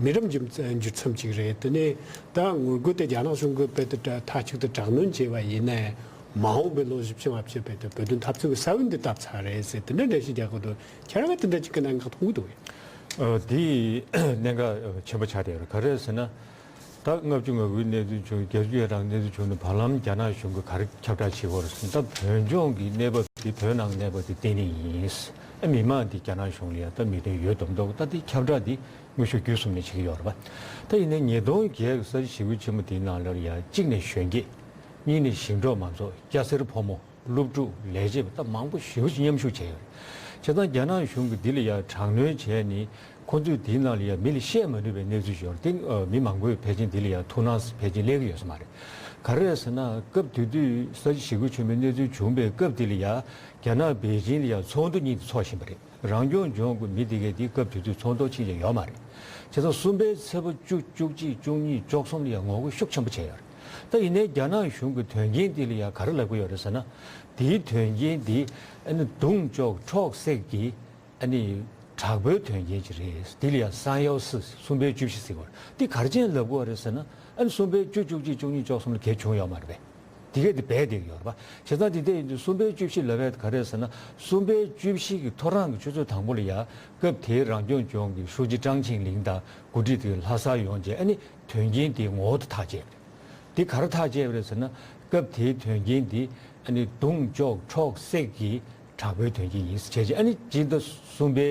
མི་རབས་འགྱུར་འགྱུར་མཚམས་ཅིག་རེད། དེ་ནས་ད་ངོ་རྒོལ་དེ་རྒྱ་ནག་གཞུང་གིས་རྦད་དེ་མཐའ་གཅིག་ཏུ་དྲག་གནོན་བྱས་པ་ཡིན་ནའི། མ་འོངས་པའི་ལོ་བཞི་བཅུ་ལྔ་བཅུ་རྦད་དེ་བོད་དོན་འཐབ་རྩོད་ཀྱི་ས་བོན་འདི་བཏབ་ཚར་རེད་ཟེར། དེ་འདྲ་འགྲེལ་བཤད་རྒྱག་གི་འདུག་ཁྱེད་རང་གིས་དེ་འདྲ་ཅིག་གི་གནད་འགག་མཐོང་གི་འདུག་གས། ཨ་དེ་གནད་འགག་ཆེན་པོ་ཆགས་བསྡད་ཡོད་རེད། ག་རེ་ཟེར་ན། ད་ལྔ་བཅུ་ང་དགུའི་གནས་ཚུལ་བྱུང་། བརྒྱད་ཅུ་གྱ་གྲངས་གནས་ཚུལ་བྱུང་ནས་བར་ལམ་རྒྱ་ནག་གཞུང་གིས་ག་རེ་ཁྱབ་བསྒྲགས་བྱེད་ཀྱི་ཡོད་རེད་ཟེར་ན། ད་བོད་ལྗོངས་ཀྱི་གནས་བབ་དེ་བོད་ནང་གནས་བབ་དེ་བརྟན་ལྷིང་ཡིན། ཨ་མི་མང་དེ་རྒྱ་ནག་གཞུང་ལ་ཡང་ད་མོས་མཐུན་ཡོད་མདོག་མདོག་ད་དེ་ཁྱབ་བསྒྲགས་དེ་དངོས་ཤུགས་བརྒྱུད་གསུམ་ནས་བྱེད་ཀྱི་ཡོད་རེད་པ། ད་ཡིན་ནའི་ཉིས་སྟོང་བརྒྱད་ཀྱི་ས་བྱི་ཞི་རྒོལ་ཆེན་མོ་དེའི་ནང་ལ་ཡང་གཅིག་ནས་གཞོན་སྐྱེས། གཉིས་ནས་ཞིང་འབྲོག་མང་ཚོགས། སྐྱ་སེར་ཕོ་མོ། སློབ་ཕྲུག། ལས་བྱེད་པ་ད་མང་པོ་ཞེ་པོ་ཅིག་མཉམ་ཞུགས་བྱས་ཡོད་རེད། བྱས་ཙང་རྒྱ་ནག་གཞུང་གིས་འདི་ལ་ཡང་དྲག་གནོན་བྱས་ནས་ཁོ་ཚོས་འདིའི་ནང་ལ་ཡང་མི་ལ་བཤད་མ་ནུས་པའི་གནས་ཚུལ་ཞིག་ཡོད་རེད། དེ་ཨ་མི་མང་པོས་ཕལ་ཆེར་འདི་ལ་ཡང་ཐུགས་སྣང་ཕལ་ཆེར་སླེབས་ཀྱི་ཡོད་ས་མ་རེད། ག་རེ་རེད་ཟེར་ན། སྐབས་དེ་དུས་ས་བྱི་ཞི་རྒོལ་ཆེན་མོའི་གནས་ཚུལ་བྱུང་བའི་སྐབས་དེ་ལ་ཡང་རྒྱ་ནག་པེ་ཅིང་ལ་ཡང་ཚོགས་འདུ་གཉིས་དེ་ཚོགས་བཞིན་པ་རེད། རང་སྐྱོང་ལྗོངས་ཀྱི་མི་དེ་གས་དེ་སྐབས་དེ་དུས་ཚོགས་འདུར་ཕྱིན་ཀྱང་ཡོད་མ་རེད། བྱས་ཙང་གསུམ་པའི་ཚེས་པ་བཅུ། བཅུ་གཅིག། བཅུ་གཉིས། བཅུ་གསུམ་ལ་ཡང་ངོ་རྒོལ་ཤུགས་ཆེན་པོ་བྱས་ཡོད་རེད། ད་ཡིན་ནའི་རྒྱ་ནག་གཞུང་གི་དོན་རྐྱེན་དེ་ལ་ཡང་ག་རེ་ལབ་ཀྱི་ཡོད་རེད་ཟེར་ན། དེའི་དོན་རྐྱེན་དེ་ཨ་ནི་རྡུང་གཅོག་འཕྲོག་བསྲེགས་ཀྱི་ཨ་ནི་དྲག་པོའི་དོན་རྐྱེན་ཅིག་རེད། དེ་ལ་ཡང་སང་ཡའོ་སི། གསུམ་པའི་བཅུ་བཞི་ཟེར་གྱི་ཡོད་རེད། དེ་ག་རེ་བྱས་ནས་ལབ་ཀྱི་ཡོད་རེད་ཟེར་ན། ཨ་ནི་གསུམ་པའི་བཅུ། བཅུ་གཅིག། བཅུ་གཉིས། བཅུ་གསུམ་ལ་གས་བྱུང་ཡོད་མ་རེད་པས། དེ་གས་དེ་རྦད་དེ་ཡོད་རེད་པ། བྱས་ཙང་དེ་འདྲ་ཡིན་དུས་གསུམ་པའི་བཅུ་བཞི་ལབ་པ་ག་རེ་རེད་ཟེར་ན། གསུམ་པའི་བཅུ་བཞི་གི་ཐོ་རངས་ཀྱི་ཆུ་ཚོད་དང་པོ་ལ་ཡ་སྐབས་དེའི་རང་སྐྱོང་ལྗོངས་ཀྱི་ཧྲུའུ་ཅི་ཀྲང་ཆིང་ལིང་དང་འགོ་ཁྲིད་དེ་ལྷ་སར་ཡོང་རྗེས་ཨ་ནི་དོན་རྐྱེན་དེ་ངོ་བོ་དེ་ཐག་བཅད་པ་རེད། དེ་ག་རེ་ཐག་བཅད་པ་རེད་ཟེར་ན། སྐབས་དེའི་དོན་རྐྱེན་དེ་ཨ་ནི་རྡུང་གཅོག་འཕྲོག་བསྲེགས་ཀྱི་དྲག་པོའི་དོན་རྐྱེན་ཡིན་ཟེར་བྱས་རྗེས་ཨ་ནི་སྤྱི་ཟླ་གསུམ་པའི་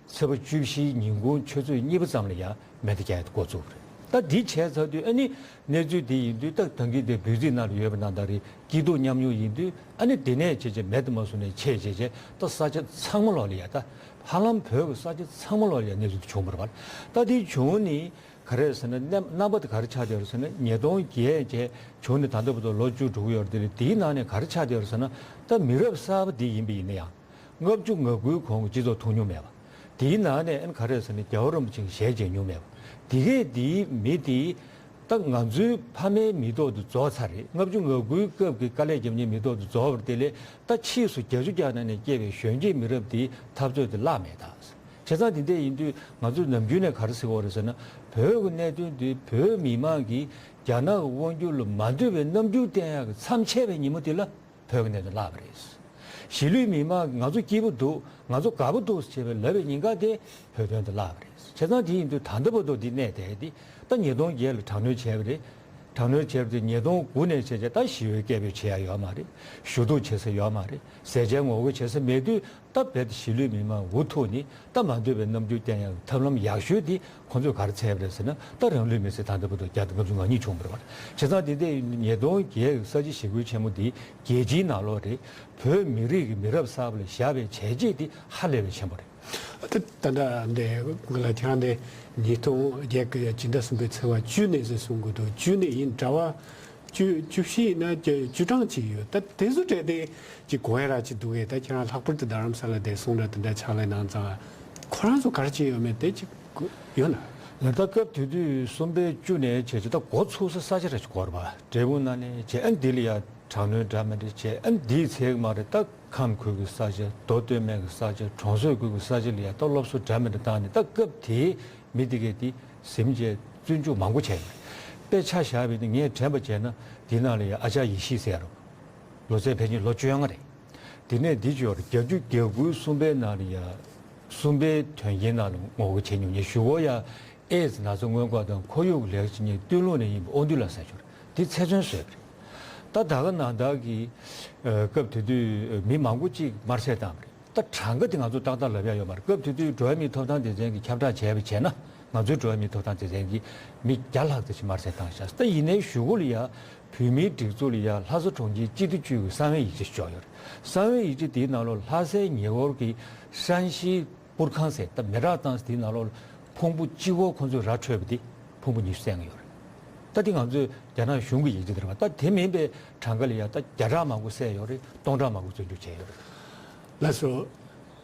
ཚེས་པ་བཅུ་བཞིའི་ཉིན་གུང་ཆུ་ཚོད་གཉིས་པ་ཙམ་ལ་ཡང་མེ་མདའ་རྒྱག་ཡ་འགོ་བཙུགས་པ་རེད། ད་འདི་བྱས་ཚར་དུས་ཨ་ནི་གནས་ཚུལ་འདི་ཡིན་དུས་ད་ད་གིན་དེ་འབོད་ཚིག་ནང་ལ་ཡོད་པ་ནང་ལྟར་རེད། སྐྱིད་སྡུག་མཉམ་མྱོང་ཡིན་དུས་ཨ་ནི་འདི་ནས་བྱས་བྱས་མེ་མདའ་མ་བཟུང་ནས་བྱས་བྱས་བྱས་ད་ས་ཆ་ཚང་མ་ལོག་ལ་ཡ། ད་ཧ་ལམ་བོད་ཀྱི་ས་ཆ་ཚང་མ་ལོག་ལ་ཡ་གནས་ཚུལ་འདི་བྱུང་བ་རེད་པ། ད་འདི་བྱུང་ནི་ག་རེ་ཟེར་ན། རྣམ་རྣམ་པ་དེ་ག་རེ་ཆགས་བསྡད་ཡོད་རེད་ཟེར་ན། ཉིས་སྟོང་བརྒྱད་བྱས་བྱུང་ནས་ད་ལྟ་བར་དུ་ལོ་བཅུ་དྲུག་ཡོད་རེད། དེ་ལ་དེའི་ནང་ནས་ག་རེ་ཆགས་བསྡད་ཡོད་རེད་ཟེར་ན། ད་མི་རབས་གསར་པ་འདི་ཡིན་པ་ཡིན་ན་ཡང་། ལྔ་བཅུ་ང་དགུའི་གོང་གི་སྤྱི་ཚོགས་ཐོབ་མྱོང་མེད་པ། དེའི་ནང་ནས་ཨ་ནི་ག་རེ་ཟེར་ན། རྒྱལ་བ་རིན་པོ་ཆེ་གི་ཞལ་མཇལ་མྱོང་མེད་པ། དེ་གས་དེའི་མི་དེ་ད་ང་ཚོའི་ཕ་མའི་མི་ཐོག་ཏུ་རྫོགས་ཚར་རེད། ལྔ་བཅུ་ང་དགུའི་སྐབས་ཀྱི་དཀའ་ལས་བརྒྱབ་མཁན་མི་ཐོག་ཏུ་རྫོགས་པ་རེད། དེ་ལས་ད་ཕྱིས་སུ་བརྒྱད་ཅུ་གྱ་ནང་ནས་སྐྱེས་པའི་གཞོན་སྐྱེས་མི་རབས་དེའི་འཐབ་རྩོད་དེ་བརླག་མེད་ད། བྱས་ཙང་དེ་འདྲ་ཡིན་དུས་ང་ཚོས་ནམ་རྒྱུན་ནས་ག་རེ་ཟེར་གྱི་ཡོད་རེད་ཟེར་ན། བོད་ཀྱི་གནད་དོན་འདི་བོད་མི་མང་གིས་རྒྱ་ནག་གི་དབང་སྒྱུར་ལ་མ་འདོད་པའི་རྣམ་འགྱུར་བསྟན་ཡག་གི་མཚམས་ཆད་པའི་ཉིན་མོ་དེ་ལ་བོད་ཀྱི་གནད་དོན་བརླག་པ་རེད། གཞིས་ལུས་མི་མང་གིས་ང་ཚོ་སྐྱིད་པོ་འདུག་ང་ཚོ་དགའ་པོ་འདུག་ཟེར་བྱས་པའི་ལབ་པའི་ཉེན་ཁ་དེ་བོད་དོན་དེ་བརླག་པ་རེད། བྱས་ཙང་དེ་ཡིན་དུས་ད་ལྟ་བར་དུ་འདི་གནས་བསྡད་དེ་ད་ཉིས་སྟོང་བརྒྱད་ལ་དྲག་གནོན་བྱས་པ་རེད། དྲག་གནོན་བྱས་པ་དེ་ཉིས་སྟོང་དགུ་ནས་བྱས་རྗེས་ད་ཞི་བའི་སྐད་འབོད་བྱེད་ཡ་ཡོད་མ་རེད། ཞུ་གཏུག་བྱེད་ས་ཡོད་མ་རེད། ཟས་བཅད་ངོ་རྒོལ་བྱེད་ས་མེད་དུས་ད་རྦད་དེ་གཞིས་ལུས་མི་མང་འུ་ཐུག་ནས་ད་མ་འདོད་པའི་རྣམ་འགྱུར་བསྟན་ཡ་ཐབས་ལམ་ཡག་ཤོས་དེ་ཁོང་ཚོས་ག་རེ་བཙལ་བ་རེད་ཟེར་ན། ད་རང་ལུས་མེར་སྲེག་ད་ལྟ་བར་དུ་བརྒྱ་དང་ལྔ་བཅུ་ང་གཉིས་བྱུང་བ་རེད་བ། བྱས་ཙང་དེ་འདྲའི་ཉིས་སྟོང་བརྒྱད་ཀྱི་ས་བྱི་ཞི་རྒོལ་ཆེན་མོ་འདི་རྒྱལ་སྤྱིའི་ནང་ལོགས་རེད། བོད་མི་རིགས་ཀྱི་མི་རབས་གསར་པ་ལ་བཞག་པའི་བྱས་རྗེས་དེ་ཧ་ལས་པའི་ཆེན་པོ་རེད། ད་ད་ལྟ་འདི་ང་ལ་ཁྱེད་རང་འདི་ཉིས་སྟོང་བརྒྱད་ཀྱི་སྤྱི་ཟླ་གསུམ་པའི་ཚེས་པ་བཅུ་ནས་ཟེར་གསུང་གི་འདུག་བཅུ་ནས་ཡིན། གྲྭ་པ་བཅུ་བཅུ་བཞི་ཡིན་ན་བཅུ་བཅུ་གྲངས་ཅིག་ཡོད། ད་དེ་ཚོ་གྲས་དེ་ཅིག་གོ་ཡ་ར་ཅིག་འདུག་གས། ད་ཁྱེད་རང་ལྷག་པར་དུ་རྡ་རམ་ས་ལ་དེ་སོང་ར་དེ་འདྲ་ཕྱག་ལས་གནང་ཙང་ཁོ་རང་ཚོ་ག་རེ་བྱས་ཡོད་མེད་དེ་ཅིག་ཡོད་ན། ཡང་ད་སྐབས་དེ་དུས་གསུམ་པའི་བཅུ་ནས་བྱས་ཅིག་ད་འགོ་ཚུགས་ས་ས་ཆ་ར་ཅིག་གོ་ར་བ་འབྲས་སྤུངས་ན་ནས་བྱས། ཨ་འདི་ལ་ཡ་དྲག་གནོན་འདྲ་མི་འདྲ་བྱས། ཨ་འདིའི་ཚེ་མ་རེད། ད་ཁམས་ཁུལ་གྱི་ས་ཆ། མདོ་སྟོད་སྨད་ཀྱི་ས་ཆ། གྲོང་གསེབ་ཁུལ་གྱི་ས་ཆ་ལ་ཡ་ད་སློབ་གསོ་འདྲ་མི་འདྲ་བཏང་ནས། ད་སྐབས་དེའི་མི་དེ་གས་དེ་ཟིན་བྱས་བཙོན་འཇུག་མང་པོ་བྱས་ཡོད་རེད། དཔེ་ཆ་བཞག་པ་ཡིན་ན་ངས་དྲན་པ་བྱས་ན་དེའི་ནང་ལ་ཡ་ཨ་ཅག་ཡེ་ཤེས་ཟེར་ཡ་རོ། ལོ་ཚད་ཕལ་ཆེར་ལོ་བཅོ་ལྔ་རེད། དེ་ནས་འདི་བརྗོད་རེད། བརྒྱད་ཅུ་གྱ་དགུའི་གསུམ་པའི་ནང་ལ་ཡ་གསུམ་པའི་དོན་རྐྱེན་ནང་ལ་ངོ་རྒོལ་བྱེད་མྱོང་། ངས་གཞུག་གུ་ཡ་ཨེ་ཛི་ན་ཚ་སྔོན་འགོག་དང་ཁོར་ཡུག་ལས་ཀ་བྱེད་མཁན་སྟོད་ལུང་ནས་ཡིན་པའི་དབང་འདུས་ལགས་ཟེར་ཞིག་ཡོད་རེད། དེ་ཚེ་བཙོན་བཟོས་པ་རེད། ད་ད་ག་ནང་བདག་གི་ཨ་སྐབས་དེ་དུས་མི་མང་པོ་ཅིག་དམར་གསོད་བཏང་བ་རེད། ད་གྲངས་ཀ་དེ་ང་ཚོ་ཏག་ཏག་ལབ་ཡ་ཡོད་མ་རེད། སྐབས་དེ་དུས་འགྲོ་བ་མིའི་ཐོབ་ཐང་སྡེ་ཚན་གྱིས་ཁྱབ་བསྒྲགས་བྱས་པ་བྱས་ན། ང་ཚོའི་འགྲོ་བ་མིའི་ཐོབ་ཐང་སྡེ་ཚན་གྱིས་མི་བརྒྱ་ལྷག་ཙམ་ཞིག་དམར་གསོད་བཏང་ཤག། ད་ཡིན་ནའི་གཞུག་གུ་ལ་ཡ་བོད་མིའི་སྒྲིག་འཛུགས་ལ་ཡ་ལྷ་ས་གྲོང་ཁྱེར་སྤྱི་བདེ་ཅུས་ཀྱི་གསང་བའི་ཡིག་ཆ་ཞིག་བྱུང་ཡོད་རེད། གསང་བའི་ཡིག་ཆ་དེའི་ནང་ལོགས་ལྷ་སའི་ཉེ་འཁོར་གྱི་ཧྲན་ཤིས་པུར་ཁང་ཟེར། ད་མེ་སྲེག་བཏང་ས་དེའི་ནང་ལོགས་ཕུང་པོ་གཅིག་པོ་ཁོང་ཚོས་ར་འཕྲོད་པ་དེ་ཕུང་པོ་ཉི་ཤུ་བསད་ཡོད་རེད། ད་དེ་ང་ཚོས་རྒྱ་ནག་གཞུང་གི་ཡིག་ཆ་དེ་རེད་པ། ད་དེ་མིན་པའི་གྲངས་ཀ་ལ་ཡ་ད་བརྒྱ་ཕྲག་མང་པོ་བསད་ཡོད་རེད། སྟོང་ཕྲག་མང་པོ་བཙོན་འཇུག་བྱས་ཡོད་རེད། ལགས་སོ།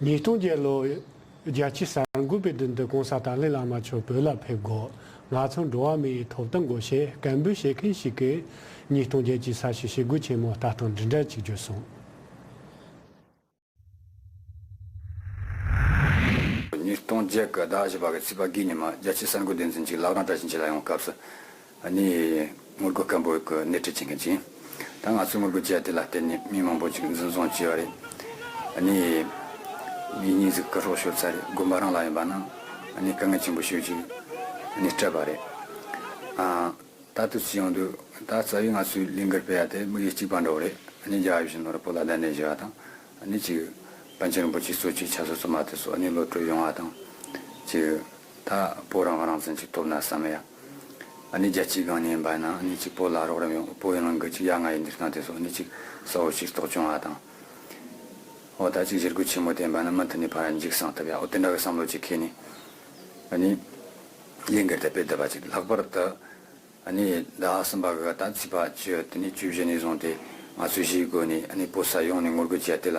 ཉིས་སྟོང་བརྒྱད་ལོ་རྒྱལ་སྤྱིའི་གསར་འགོད་པའི་མདུན་དུ་གོང་ས་ཏཱ་ལའི་བླ་མ་མཆོག་བོད་ལ་ཕེབས་སྐོར། ང་ཚོ་འགྲོ་བ་མིའི་ཐོབ་ཐང་སྐོར་བཤད་སྐད་འབོད་བྱེད་མཁན་ཞིག་གིས་ཉིས་སྟོང་བརྒྱད་ཀྱི་ས་བྱི་ཞི་རྒོལ་ཆེན་མོའི་ལྟ་སྟངས་འདི་འདྲ་ཅིག་བརྗོད་སོང་། ཉིས་སྟོང་བརྒྱད་ཀྱི་ཟླ་བཞི་པ་གི་ཚེས་པ་དགུའི་ཉི་མ་རྒྱལ་སྤྱིའི་གསར་འགོད་སྡེ་ཚན་གྱིས་བླ་བྲང་བཀྲ་ཤིས་འཁྱིལ་ལ་ཡོང་སྐབས་སུ། ཨ་ནི་ངོ་རྒོལ་སྐད་འབོད་ཀྱི་སྣེ་ཁྲིད་བྱེད་མཁན་ཅིག་ཡིན། ད་ང་ཚོས་ངོ་རྒོལ་བྱས་དེ་ལ་བརྟེན་ནས་མི་མང་པོ་ཅིག་འཛིན་བཟུང་བྱས་པ་རེད། ཨ་ནི་མི་གཉིས་ཟིག་སྐུ་སྲོག་ཤོར་ཚར་རེད། དགོན་པ་རང་ལ་ཡིན་པ་ན་ཨ་ནི་དཀའ་ངལ་ཆེན་པོ་ཞེ་ཅིག་ཨ་ནི་སྤྲད་པ་རེད། ཨ། ད་དུས་སུ་ཡོང་དུས་ད་རྩ་བའི་ང་ཚོའི་ལས་འགུལ་སྤེལ་ཡ་དེ་དམིགས་ཡུལ་གཅིག་པ་འདྲ་བོ་རེད། ཨ་ནི་རྒྱལ་བ་ཡིད་བཞིན་ནོར་བུ་ལ་གདན་འདྲེན་ཞུ་བ་དང་། ཨ་ནི་ཅིག་པཎ་ཆེན་རིན་པོ་ཆེའི་གཙོ་ཆེ་ཆ་སོ་སོ་མ་དེ་ཚོ་ཨ་ནི་གློད་གྲོལ་ཡོང་བ་དང་། ཅིག་ད་བོད་རང་དབང་རང་བཙན་ཅིག་ཐོབ་ན་བསམ་ཡ། ཨ་ནི་རྒྱལ་སྤྱིའི་སྒང་ནས་ཡིན་པ་ན་ཨ་ནི་ཅིག་བོད་ལ་རོགས་རམ་ཡོང་། བོད་ཡུན་རིང་གི་ཅིག་ཡ་ང་ཡི་འདིར་སྟངས་དེ་ཚོ་ཨ་ནི་ཅིག་གསལ་བོ་ཞིག་རྟོགས་བྱུང་བ་དང་། འོ་ད་ཅིག་ཞི་རྒོལ་ཆེན་མོ་དེ་ཡིན་པ་ན་མུ་མཐུད་ནས་ཕར་མཇུག་བསྲིང་ཐུབ་ཡ། འོ་དེ་འདྲ་གི་བསམ་བློ་ཅིག་འཁྱེར་ནས་ཨ་ནི་ལས་འགུལ་དེ་སྤེལ་བསྡད་པ་ཅིག། ལྷག་པར་དུ། ཨ་ནི་ཟླ་གསུམ་པ་གི་ད་ཚེས་པ་བཅུ་དེ་ནས་བཅུ་བཞི་ནས་བཟུང་སྟེ་ང་ཚོས་གཞིས་སྒོ་ནས་ཨ་ནི་བོད་ས་ཡོངས་ནས་ངོ་རྒོལ་བྱས་དེ་ལ་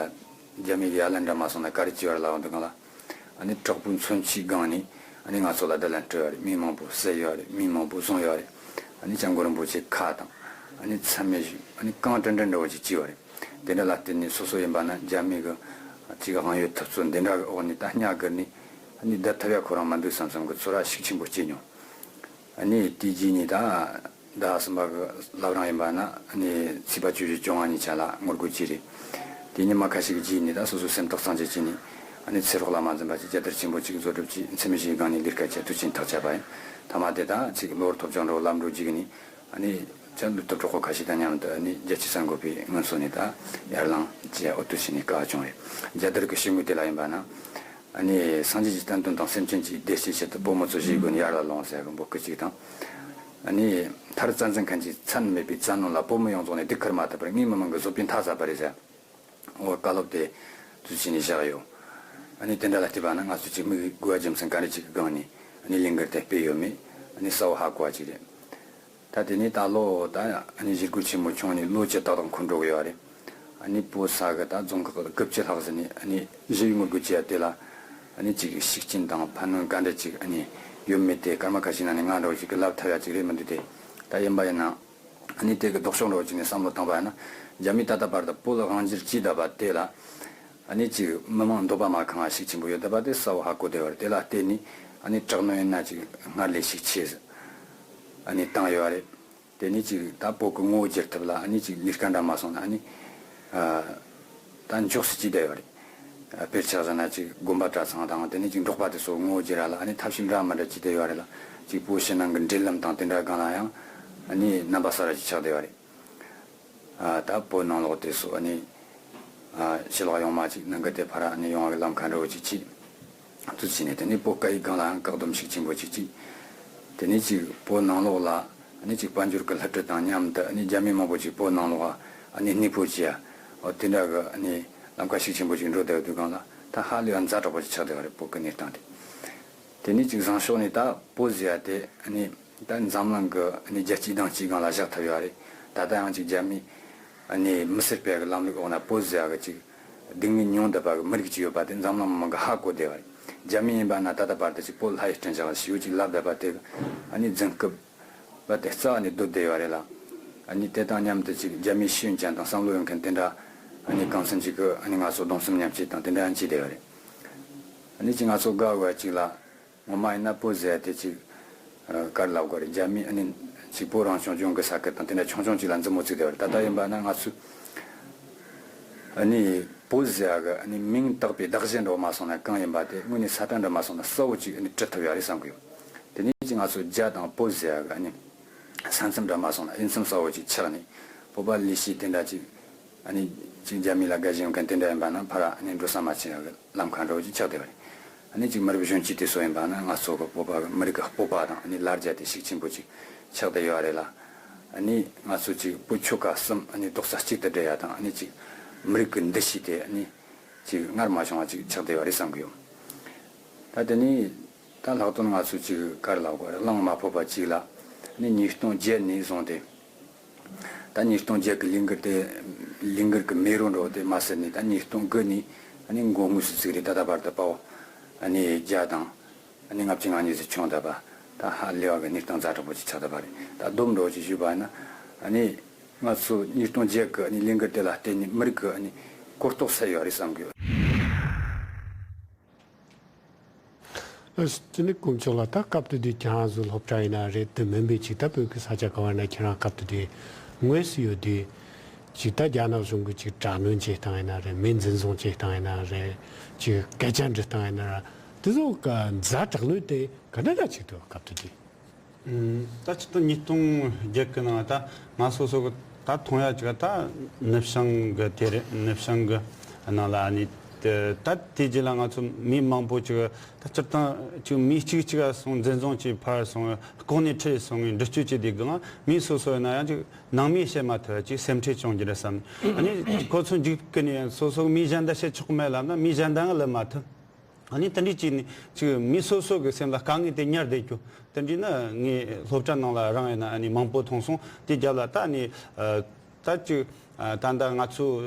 རྒྱ་མི་གི་ཡ་ལན་འདྲ་མ་སོང་ན་ག་རེ་བྱས་པ་རེད་ལབ་འདུག་ག་ལ། ཨ་ནི་དྲག་པོའི་མཚོན་ཆའི་སྒང་ནས་ཨ་ནི་ང་ཚོ་ལ་བརྡ་ལན་སྤྲད་ཡོད་རེད། མི་མང་པོ་བསད་ཡོད་རེད། མི་མང་པོ་བཟུང་ཡོད་རེད། ཨ་ནི་སྐྱབས་མགོན་རིན་པོ་ཆེ་ཁ་དང་ཨ་ནི་མཚན་སྨད་ཞུས། ཨ་ནི་གང་དྲན་དྲན་འདྲ་བོ་ཅིག་བྱས་པ་རེད། དེ་འདྲ་ལ་བརྟེན་ནས་སོ་སོ་ཡིན་པ་ན་རྒྱ་མི་གི་ཅིག་དབང་ཡོད་ཐུབ་ཚོད་འདི་འདྲ་གི་འོག་ནས་ད་སྙ་གིར་ནས་ཨ་ནི་བསྡད་ཐུབ་ཡ་ཁོ་རང་མི་འདུག་བསམ་བསམ་གི་ཚོར་བ་ཤུགས་ཆེན་པོ་སྐྱེས་མྱོང་། ཨ་ནི་དེའི་རྗེས་ནས་ད་ཟླ་གསུམ་པ་གི་བླ་བྲང་ཡིན་པ་ན་ཨ་ནི་ཚེས་པ་བཅུ་བཞི་བཅོ་ལྔ་གཉིས་ཆ་ལ་ངོ་རྒོལ་བྱས་རེད། དེ་ཉི་མ་ཁ་ཤས་ཀྱི་རྗེས་ནས་ད་སོ་སོའི་སེམས་ཐག་གཙང་བཅད་བྱས་ནས་ཨ་ནི་ཚེ་སྲོག་ལ་མ་འཛེམས་པ་ཅིག་རྒྱལ་དར་ཆེན་པོ་ཅིག་བཟོ་སྒྲུབ་ཀྱིས་མཚན་སྨད་ཞུས་སྒང་ནས་ལས་ཀ་བྱས་དུས་ཆེན་ཐག་བཅད་པ་ཡིན། མཐའ་མ་དེ་ད་ཅིག་གློ་བུར་ཐོལ་རྒྱག་འགྲོ་ལམ་འགྲོ་རྒྱུགས་ནས་ཨ་ནི་ཅན་ལུས་སྟོབས་གྲོགས་པོ་ཁ་ཤས་དང་མཉམ་དུ་ཨ་ནི་རྒྱལ་སྤྱིའི་གསར་འགོད་པའི་སྔོན་སོ་ནས་ད་ཡར་ལངས་བྱས་འོ་དུས་ཆེན་ནས་དཀའ་བ་བྱུང་རེད། རྒྱལ་དར་གྱི་ཕྱི་ངོས་དེ་ལ་ཡིན་པ་ན། ཨ་ནི་སངས་རྒྱས་ཀྱི་བསྟན་དོན་དང་སེམས་ཅན་གྱི་བདེ་སྐྱིད་ཆེད་དུ་བོད་མི་ཚོ་གཞིས་སྒོ་ནས་ཡར་ལ་ལོངས་ཟེར་གི་འབོད་སྐུལ་གཅིག་དང་། ཨ་ནི་མཐར་བཙན་འཛིན་མཁན་གྱིས་མཚམས་མེད་པའི་བཙན་གནོན་ལ་བོད་མི་ཡོངས་རྫོགས་ནས་སྡུག་ཁུར་མ་ཐུབ་པར་ངའི་མི་མང་གི་བཟོད་པས་མཐའ་ཟད་པ་རེད་ཟེར། འོ་བཀའ་སློབ་དེ་དུས་ཆེན་ནས་བཞག་ཡོད། ཨ་ནི་དེ་འདྲ་ལ་བལྟས་པ་ན་ང་ཚོས་ཅིག་དམིགས་དགོས་པ་རྒྱུ་མཚན་ག་རེ་ཅིག་གི་སྒང་ནས་ཨ་ནི་ལས་འགུལ་དེ་སྤེལ་ཡོད་མེད་ཨ་ནི་གསལ་བོ་ཧ་གོ་བ་ཅིག་རེད། ད་དེ་ནས་ད་ལོ་ད་ཨ་ནི་ཞི་རྒོལ་ཆེན་མོ་བྱུང་ནས་ལོ་བཅུ་ཏག་ཏག་འཁོར་འགྲོ་གི་ཡོད་རེད། ཨ་ནི་བོད་ས་གི་ད་རྫོང་ཁག་དགུ་བཅུ་ལྷག་ཟིན་ནས་ཨ་ནི་ཞི་བའི་ངོ་རྒོལ་བྱས་ཡ་དེ་ལ་ཨ་ནི་ཅིག་ཤུགས་རྐྱེན་དང་ཕན་གནོད་ག་འདྲ་ཅིག་ཨ་ནི་ཡོད་མེད་དེ་སྐར་མ་ཁ་ཤས་ནང་ནས་ང་འདྲ་བོ་ཞིག་གིས་ལབ་ཐུབ་ཡ་ཅིག་རེད་མི་འདུག་སྟེ། ད་ཡིན་པ་ཡིན་ན་ཨ་ནི་དེ་གི་ལྡོག་ཕྱོགས་འདྲ་བོ་ཅིག་ནས་བསམ་བློ་བཏང་པ་ཡིན་ན། རྒྱ་མིས་ད་ལྟ་བར་དུ་བོད་ལ་དབང་སྒྱུར་བྱས་བསྡད་པ་དེ་ལ་ཨ་ནི་ཅིག་མི་མང་འདོད་པ་མ་ཁེངས་པ་ཤུགས་ཆེན་པོ་ཡོད་བསྡད་པ་དེ་གསལ་བོ་ཧ་གོ་བསྡད་པ་རེད། དེ་ལ་བརྟེན་ནས་ཨ་ནི་དྲག་གནོན་ཡིན་ན་ཅིག་སྔར་ལས་ཤུགས་ཆེ་ཨ་ནི་བཏང་ཡོད་རེད། དེ་ནས་ཅིག་ད་བོད་ཀྱི་ངོ་བོ་བསྒྱུར་ཐབས་ལ་ཨ་ནི་ཅིག་ལས་ཀ་འདྲ་མ་སོང་ན་ཨ་ནི་ཨ་ད་མགྱོགས་སུ་བྱས་བསྡད་ཡོད་རེད། ཨ་དཔེར་ཆ་བཞག་ན་ཅིག་དགོན་པ་གྲྭ་ཚང་དང་དེ་ནས་ཅིག་འབྲོག་པ་དེ་ཚོ་ངོ་བོ་བསྒྱུར་ཡ་ལ་ཨ་ནི་ཐབས་ཤེས་འདྲ་མི་འདྲ་བྱས་བསྡད་ཡོད་རེད་ལ། ཅིག་བོད་ཕྱི་ནང་གི་འབྲེལ་ལམ་དང་དེ་འདྲ་སྒང་ལ་ཡང་ ཨ་ནི་རྣམ་པ་གསར་བ་ཅིག་ཆགས་བསྡད་པ་རེད། ཨ་ད་བོད་ནང་ལོགས་དེ་ཚོ་ཨ་ནི་ཨ་ཕྱི་ལོགས་ཡོང་མ་ཅིག་ནང་གི་དེ་ཕར་ཨ་ནི་ཡོང་བའི་ལམ་ཁ་འདྲ་བོ་ཅིག་ཅིག་ཚུལ་བྱས་ནས། དེ་ནས་བོད་སྐད་ཡིག་སྒང་ལའང་བཀག་སྡོམ་ཤུགས་ཆེན་པོ་ཅིག་ཅིག་དེ་ནས་ཅིག་བོད་ནང་ལོགས་ལ་ཨ་ནི་ཅིག་དཔལ་འབྱོར་གྱི་བསླུ་བྲིད་དང་མཉམ་དུ་ཨ་ནི་རྒྱ་མི་མང་པོ་ཅིག་བོད་ནང་ལོགས་ཨ་ནི་གནས་སྤོ་བྱས་ཡ། འོ་དེ་འདྲ་གི་ཨ་ནི་ལམ་ཁ་ཤུགས་ཆེན་པོ་ཅིག་འགྲོ་བསྡད་ཡོད་དུས་སྒང་ལ། ད་ཧ་ལས་པ་ཛ་དྲག་པོ་ཅིག་ཆགས་བསྡད་པ་རེད། བོད་ཀྱི་གནས་སྟངས་དེ། དེ་ནས་ཅིག་བཟང་ཕྱོགས་ནས་ད་བོད་ཟེར་ཡ་དེ་ཨ་ནི་ད་འཛམ་གླིང་གི་ཨ་ནི་རྒྱལ་སྤྱིའི་གདེང་ཚོད་སྒང་ལ་བཞག་ཐུབ་ཡོད་རེད། ད་ལྟ་ཡང་ཅིག་རྒྱ་མིའི་ཨ་ནི་མི་སེར་སྤེལ་གི་ལམ་ལུགས་འོག་ན་བོད་ཟེར་ཡ་གི་ཅིག་སྡུག་བསྔལ་མྱོང་བསྡད་པ་གི་མི་རིགས་ཅིག་ཡོད་པ་དེ་འཛམ་གླིང་མི་མང་གི་ཧ་གོ་བསྡད་པ་རེད། རྒྱ་མི་ཡིན་པ་ན་ད་ལྟ་བར་དུ་ཅིག་བོད་ལྷ་ཡི་སྤྲིན་བཞག་ཞེས་ཅིག་ལབ་བསྡད་པ་དེ་གི་ཨ་ནི་རྫུན་རྐུབ་པ་དེ་རྩ་བ་ནས་རྡོལ་བསྡད་ཡོད་རེད་ལ། ཨ་ནི་དེ་དང་མཉམ་དུ་ཅིག་རྒྱ་མིའི་ཤེས་ཡོན་ཅན་དང་བསམ་བློ་ཡོད་མཁན་དེ་འདྲ་ཨ་ནི་གང་འཚམ་ཅིག་གི་ཨ་ནི་ང་ཚོ་གདུང་སེམས་མཉམ་སྐྱེད་དང་དེ་འདྲ་ཡང་བྱས་བསྡད་ཡོད་རེད། ཨ་ནི་ཅིག་ང་ཚོ་དགའ་བ་ཅིག་ལ། ངོ་མ་ཡིན་ན་བོད་ཟེར་ཡ་དེ་ཅིག་ཨ་ག་རེ་ལབ་དགོས་རེད། རྒྱ་མི་ཨ་ནི་ཅིག་བོད་རང་སྐྱོང་ལྗོངས་ཀྱི་ས་ཁུལ་དང་དེ་འདྲ་ཆུང་ཆུང་ཅིག་ལ་མཛུབ་མོ་བཙུགས་བསྡད་པ་རེད། ད་ལྟ་ཡིན་པ་ན་ང་ཚོས་ཨ་ནི་བོད་ཟེར་ཡ་གི་ཨ་ནི་མིང་བཏགས་པའི་གདགས་གཞི་འདྲ་བོ་མ་སོང་ན་གང་ཡིན་པ་དེ། དངོས་གནས་ས་ཁྲ་འདྲ་མ་སོང་ན་གསལ་བོ་ཅིག་ཨ་ནི་བྲི་ཐུབ་ཡ་རེད་བསམ་གི་ཡོད། དེ་ནས་ཅིག་ང་ཚོ་རྒྱ་དང་བོད་ཟེར་ཡ་གི་ཨ་ནི་ས་མཚམས་འདྲ་མ་སོང་ན་དབྱེ་མཚམས་གསལ་བོ་ཅིག་ཆགས་ནས། བོད་པ་ལས་བྱེད་དེ་འདྲ་ཅིག་ཨ་ནི་ཅིག་རྒྱ་མི་ལ་དགའ་ཞེན་ཡོད་མཁན་དེ་འདྲ་ཡིན་པ་ན་ཕར་ཨ་ནི་འགྲོ་ས་མ་ཆགས་ཡ་གི་ལམ་ཁ་འདྲ་བོ་ཅིག་ཆགས་བསྡད་པ་རེད། ཨ་ནི་ཅིག་མི་རབས་གཞོན་སྐྱེས་དེ་ཚོ་ཡིན་པ་ན་ང་ཚོ་གི་བོད་པ་གི་མི་རིགས་ཀྱི་སྤོབས་པ་དང་ཨ་ནི་ལ་རྒྱ་དེ་ཤུགས་ཆེན་པོ་ཅིག་ཆགས་བསྡད་ཡོད་རེད་ལ། ཨ་ནི་ང་ཚོ་ཅིག་བོད་ཆོལ་ཁ་གསུམ་ཨ་ནི་རྡོག་རྩ་གཅིག་ཏུ་སྒྲིལ་ཡ་དང་། ཨ་ནི་ཅིག་མི་རིགས་ཀྱི་འདུ་ཤེས་དེ་ཨ་ནི་ཅིག་སྔར་མ་བྱུང་བ་ཅིག་ཆགས་བསྡད་ཡོད་རེད་བསམ་གི་ཡོད། ད་དེ་ནས་ད་ལྷག་དོན་ང་ཚོ་ཅིག་ག་རེ་ལབ་དགོས་རེད། གླེང་མ་ཕོད་པ་ཅིག་ལ། ཨ་ནི་ཉིས་སྟོང་བརྒྱད་ནས་བཟུང་སྟེ། ད་ཉིས་སྟོང་བརྒྱད་ཀྱི་ལས་འགུལ་དེ། ལས་འགུལ་གྱི་མེ་རོ་འགྲོ་དེ་མ་ཟད་ནས། ད་ཉིས་སྟོང་དགུ་ནས་ཨ་ནི་མགོ་དངོས་སུ་བཙུགས་རེད། ད་ལྟ་བར་དུ་དཔའ་བོ་ཨ་ནི་བརྒྱ་དང་ཨ་ནི་ལྔ་བཅུ་ང་གཉིས་ཙམ་བྱུང་བསྡད་པ། ད་ཧ་ལས་པ་གི་གནས་སྟངས་ཛ་དྲག་པོ་ཅིག་ཆགས་བསྡད་པ་རེད། ད་སྡོམ་འགྲོ་ཅིག་ཞུས་པ་ཡིན་ན། ཨ་ནི་ང་ཚོ་ཉིས་སྟོང་བརྒྱད་ཀྱི་ཨ་ནི་ལས་འགུལ་དེ་ལ་བརྟེན་ནས་མི་རིགས་ཀྱི་ཨ་ནི་གོ་རྟོགས་སད་ཡོད་རེད་བསམ་གི་ཡོད། ཨ་དེ་ནི་དཀོན་མཆོག་ལགས། ད་སྐབས་དེ་དུས་ཁྱེད་རང་ཚོ་སློབ་གྲྭ་ཡིན་ན་རེད། དེ་མིན་པའི་ཅིག་ད་བོད་ཀྱི་ས་ཆ་ག་བ་ན་ཁྱེད་རང་སྐབས་དེ་དུས་དངོས་སུ་ཡོད་དུས། ཅིག་ད་རྒྱ་ནག་གཞུང་གིས་ཅིག་དྲག་གནོན་བྱེད་སྟངས་ཡིན་ན་རེད། མི་འཛིན་བཟུང་བྱེད་སྟངས་ཡིན་ན་རེད། ཅིག་སྐད་ཆ་འདྲི་སྟངས་ཡིན་ན་རེད། དེ་ཚོ་ག་ཛ་དྲག་གནོན་དེ་ག་འདྲ་འདྲ་ཅིག་འདུག་སྐབས་དེ་དུས། ད་སྤྱིར་བཏང་ཉིས་སྟོང་བརྒྱད་གི་ནང་ད་ང་སོ་སོ་གི་ད་མཐོང་ཡ་ཅིག་ད་ནུབ་བྱང་གི་དེ་རེད། ནུབ་བྱང་གི་ནང་ལ་ཨ་ནི་ད་དེ་རྗེས་ལ་ང་ཚོ་མི་མང་པོ་ཅིག་ད་སྤྱིར་བཏང་ཅིག་མི་གཅིག་གཅིག་ག་སོང་འཛིན་བཟུང་བྱས་ཕར་སོང་ལྐོག་ནས་ཁྲིད་སོང་ངས་འདྲི་གཅོད་བྱས་དེ་གང་མི་སོ་སོ་ཡིན་ན་ཡང་ཅིག་ནང་མིས་བཤད་མ་ཐུབ་ཡ་ཅིག་སེམས་ཁྲལ་བྱུང་རྒྱུ་རེད་བསམ། ཨ་ནི་ཁོ་ཚོ་འཇིགས་སྐུལ་ནས་སོ་སོ་མི་གཞན་དག་བཤད་ཆོག་གི་མེད་ལབ་ན་མི་གཞན་དག་ལབ་མ་ཐུབ། ཨ་ནི་དེ་འདྲའི་ཅིག་ནི་ཅིག་མི་སོ་སོ་གི་སེམས་ལ་དཀའ་ངལ་དེ་ཉར་བསྡད་རྒྱུ། དེ་འདྲའི་ནི་ངས་སློབ་གྲྭ་ནང་ལ་རང་ཡིན་ན་ཨ་ནི་མང་པོ་མཐོང་སོང་། དེ་རྒྱབ་ལ་ད་ནི་ཨ་ད་ཅིག་ཨ་ད་ལྟ་ང་ཚོ་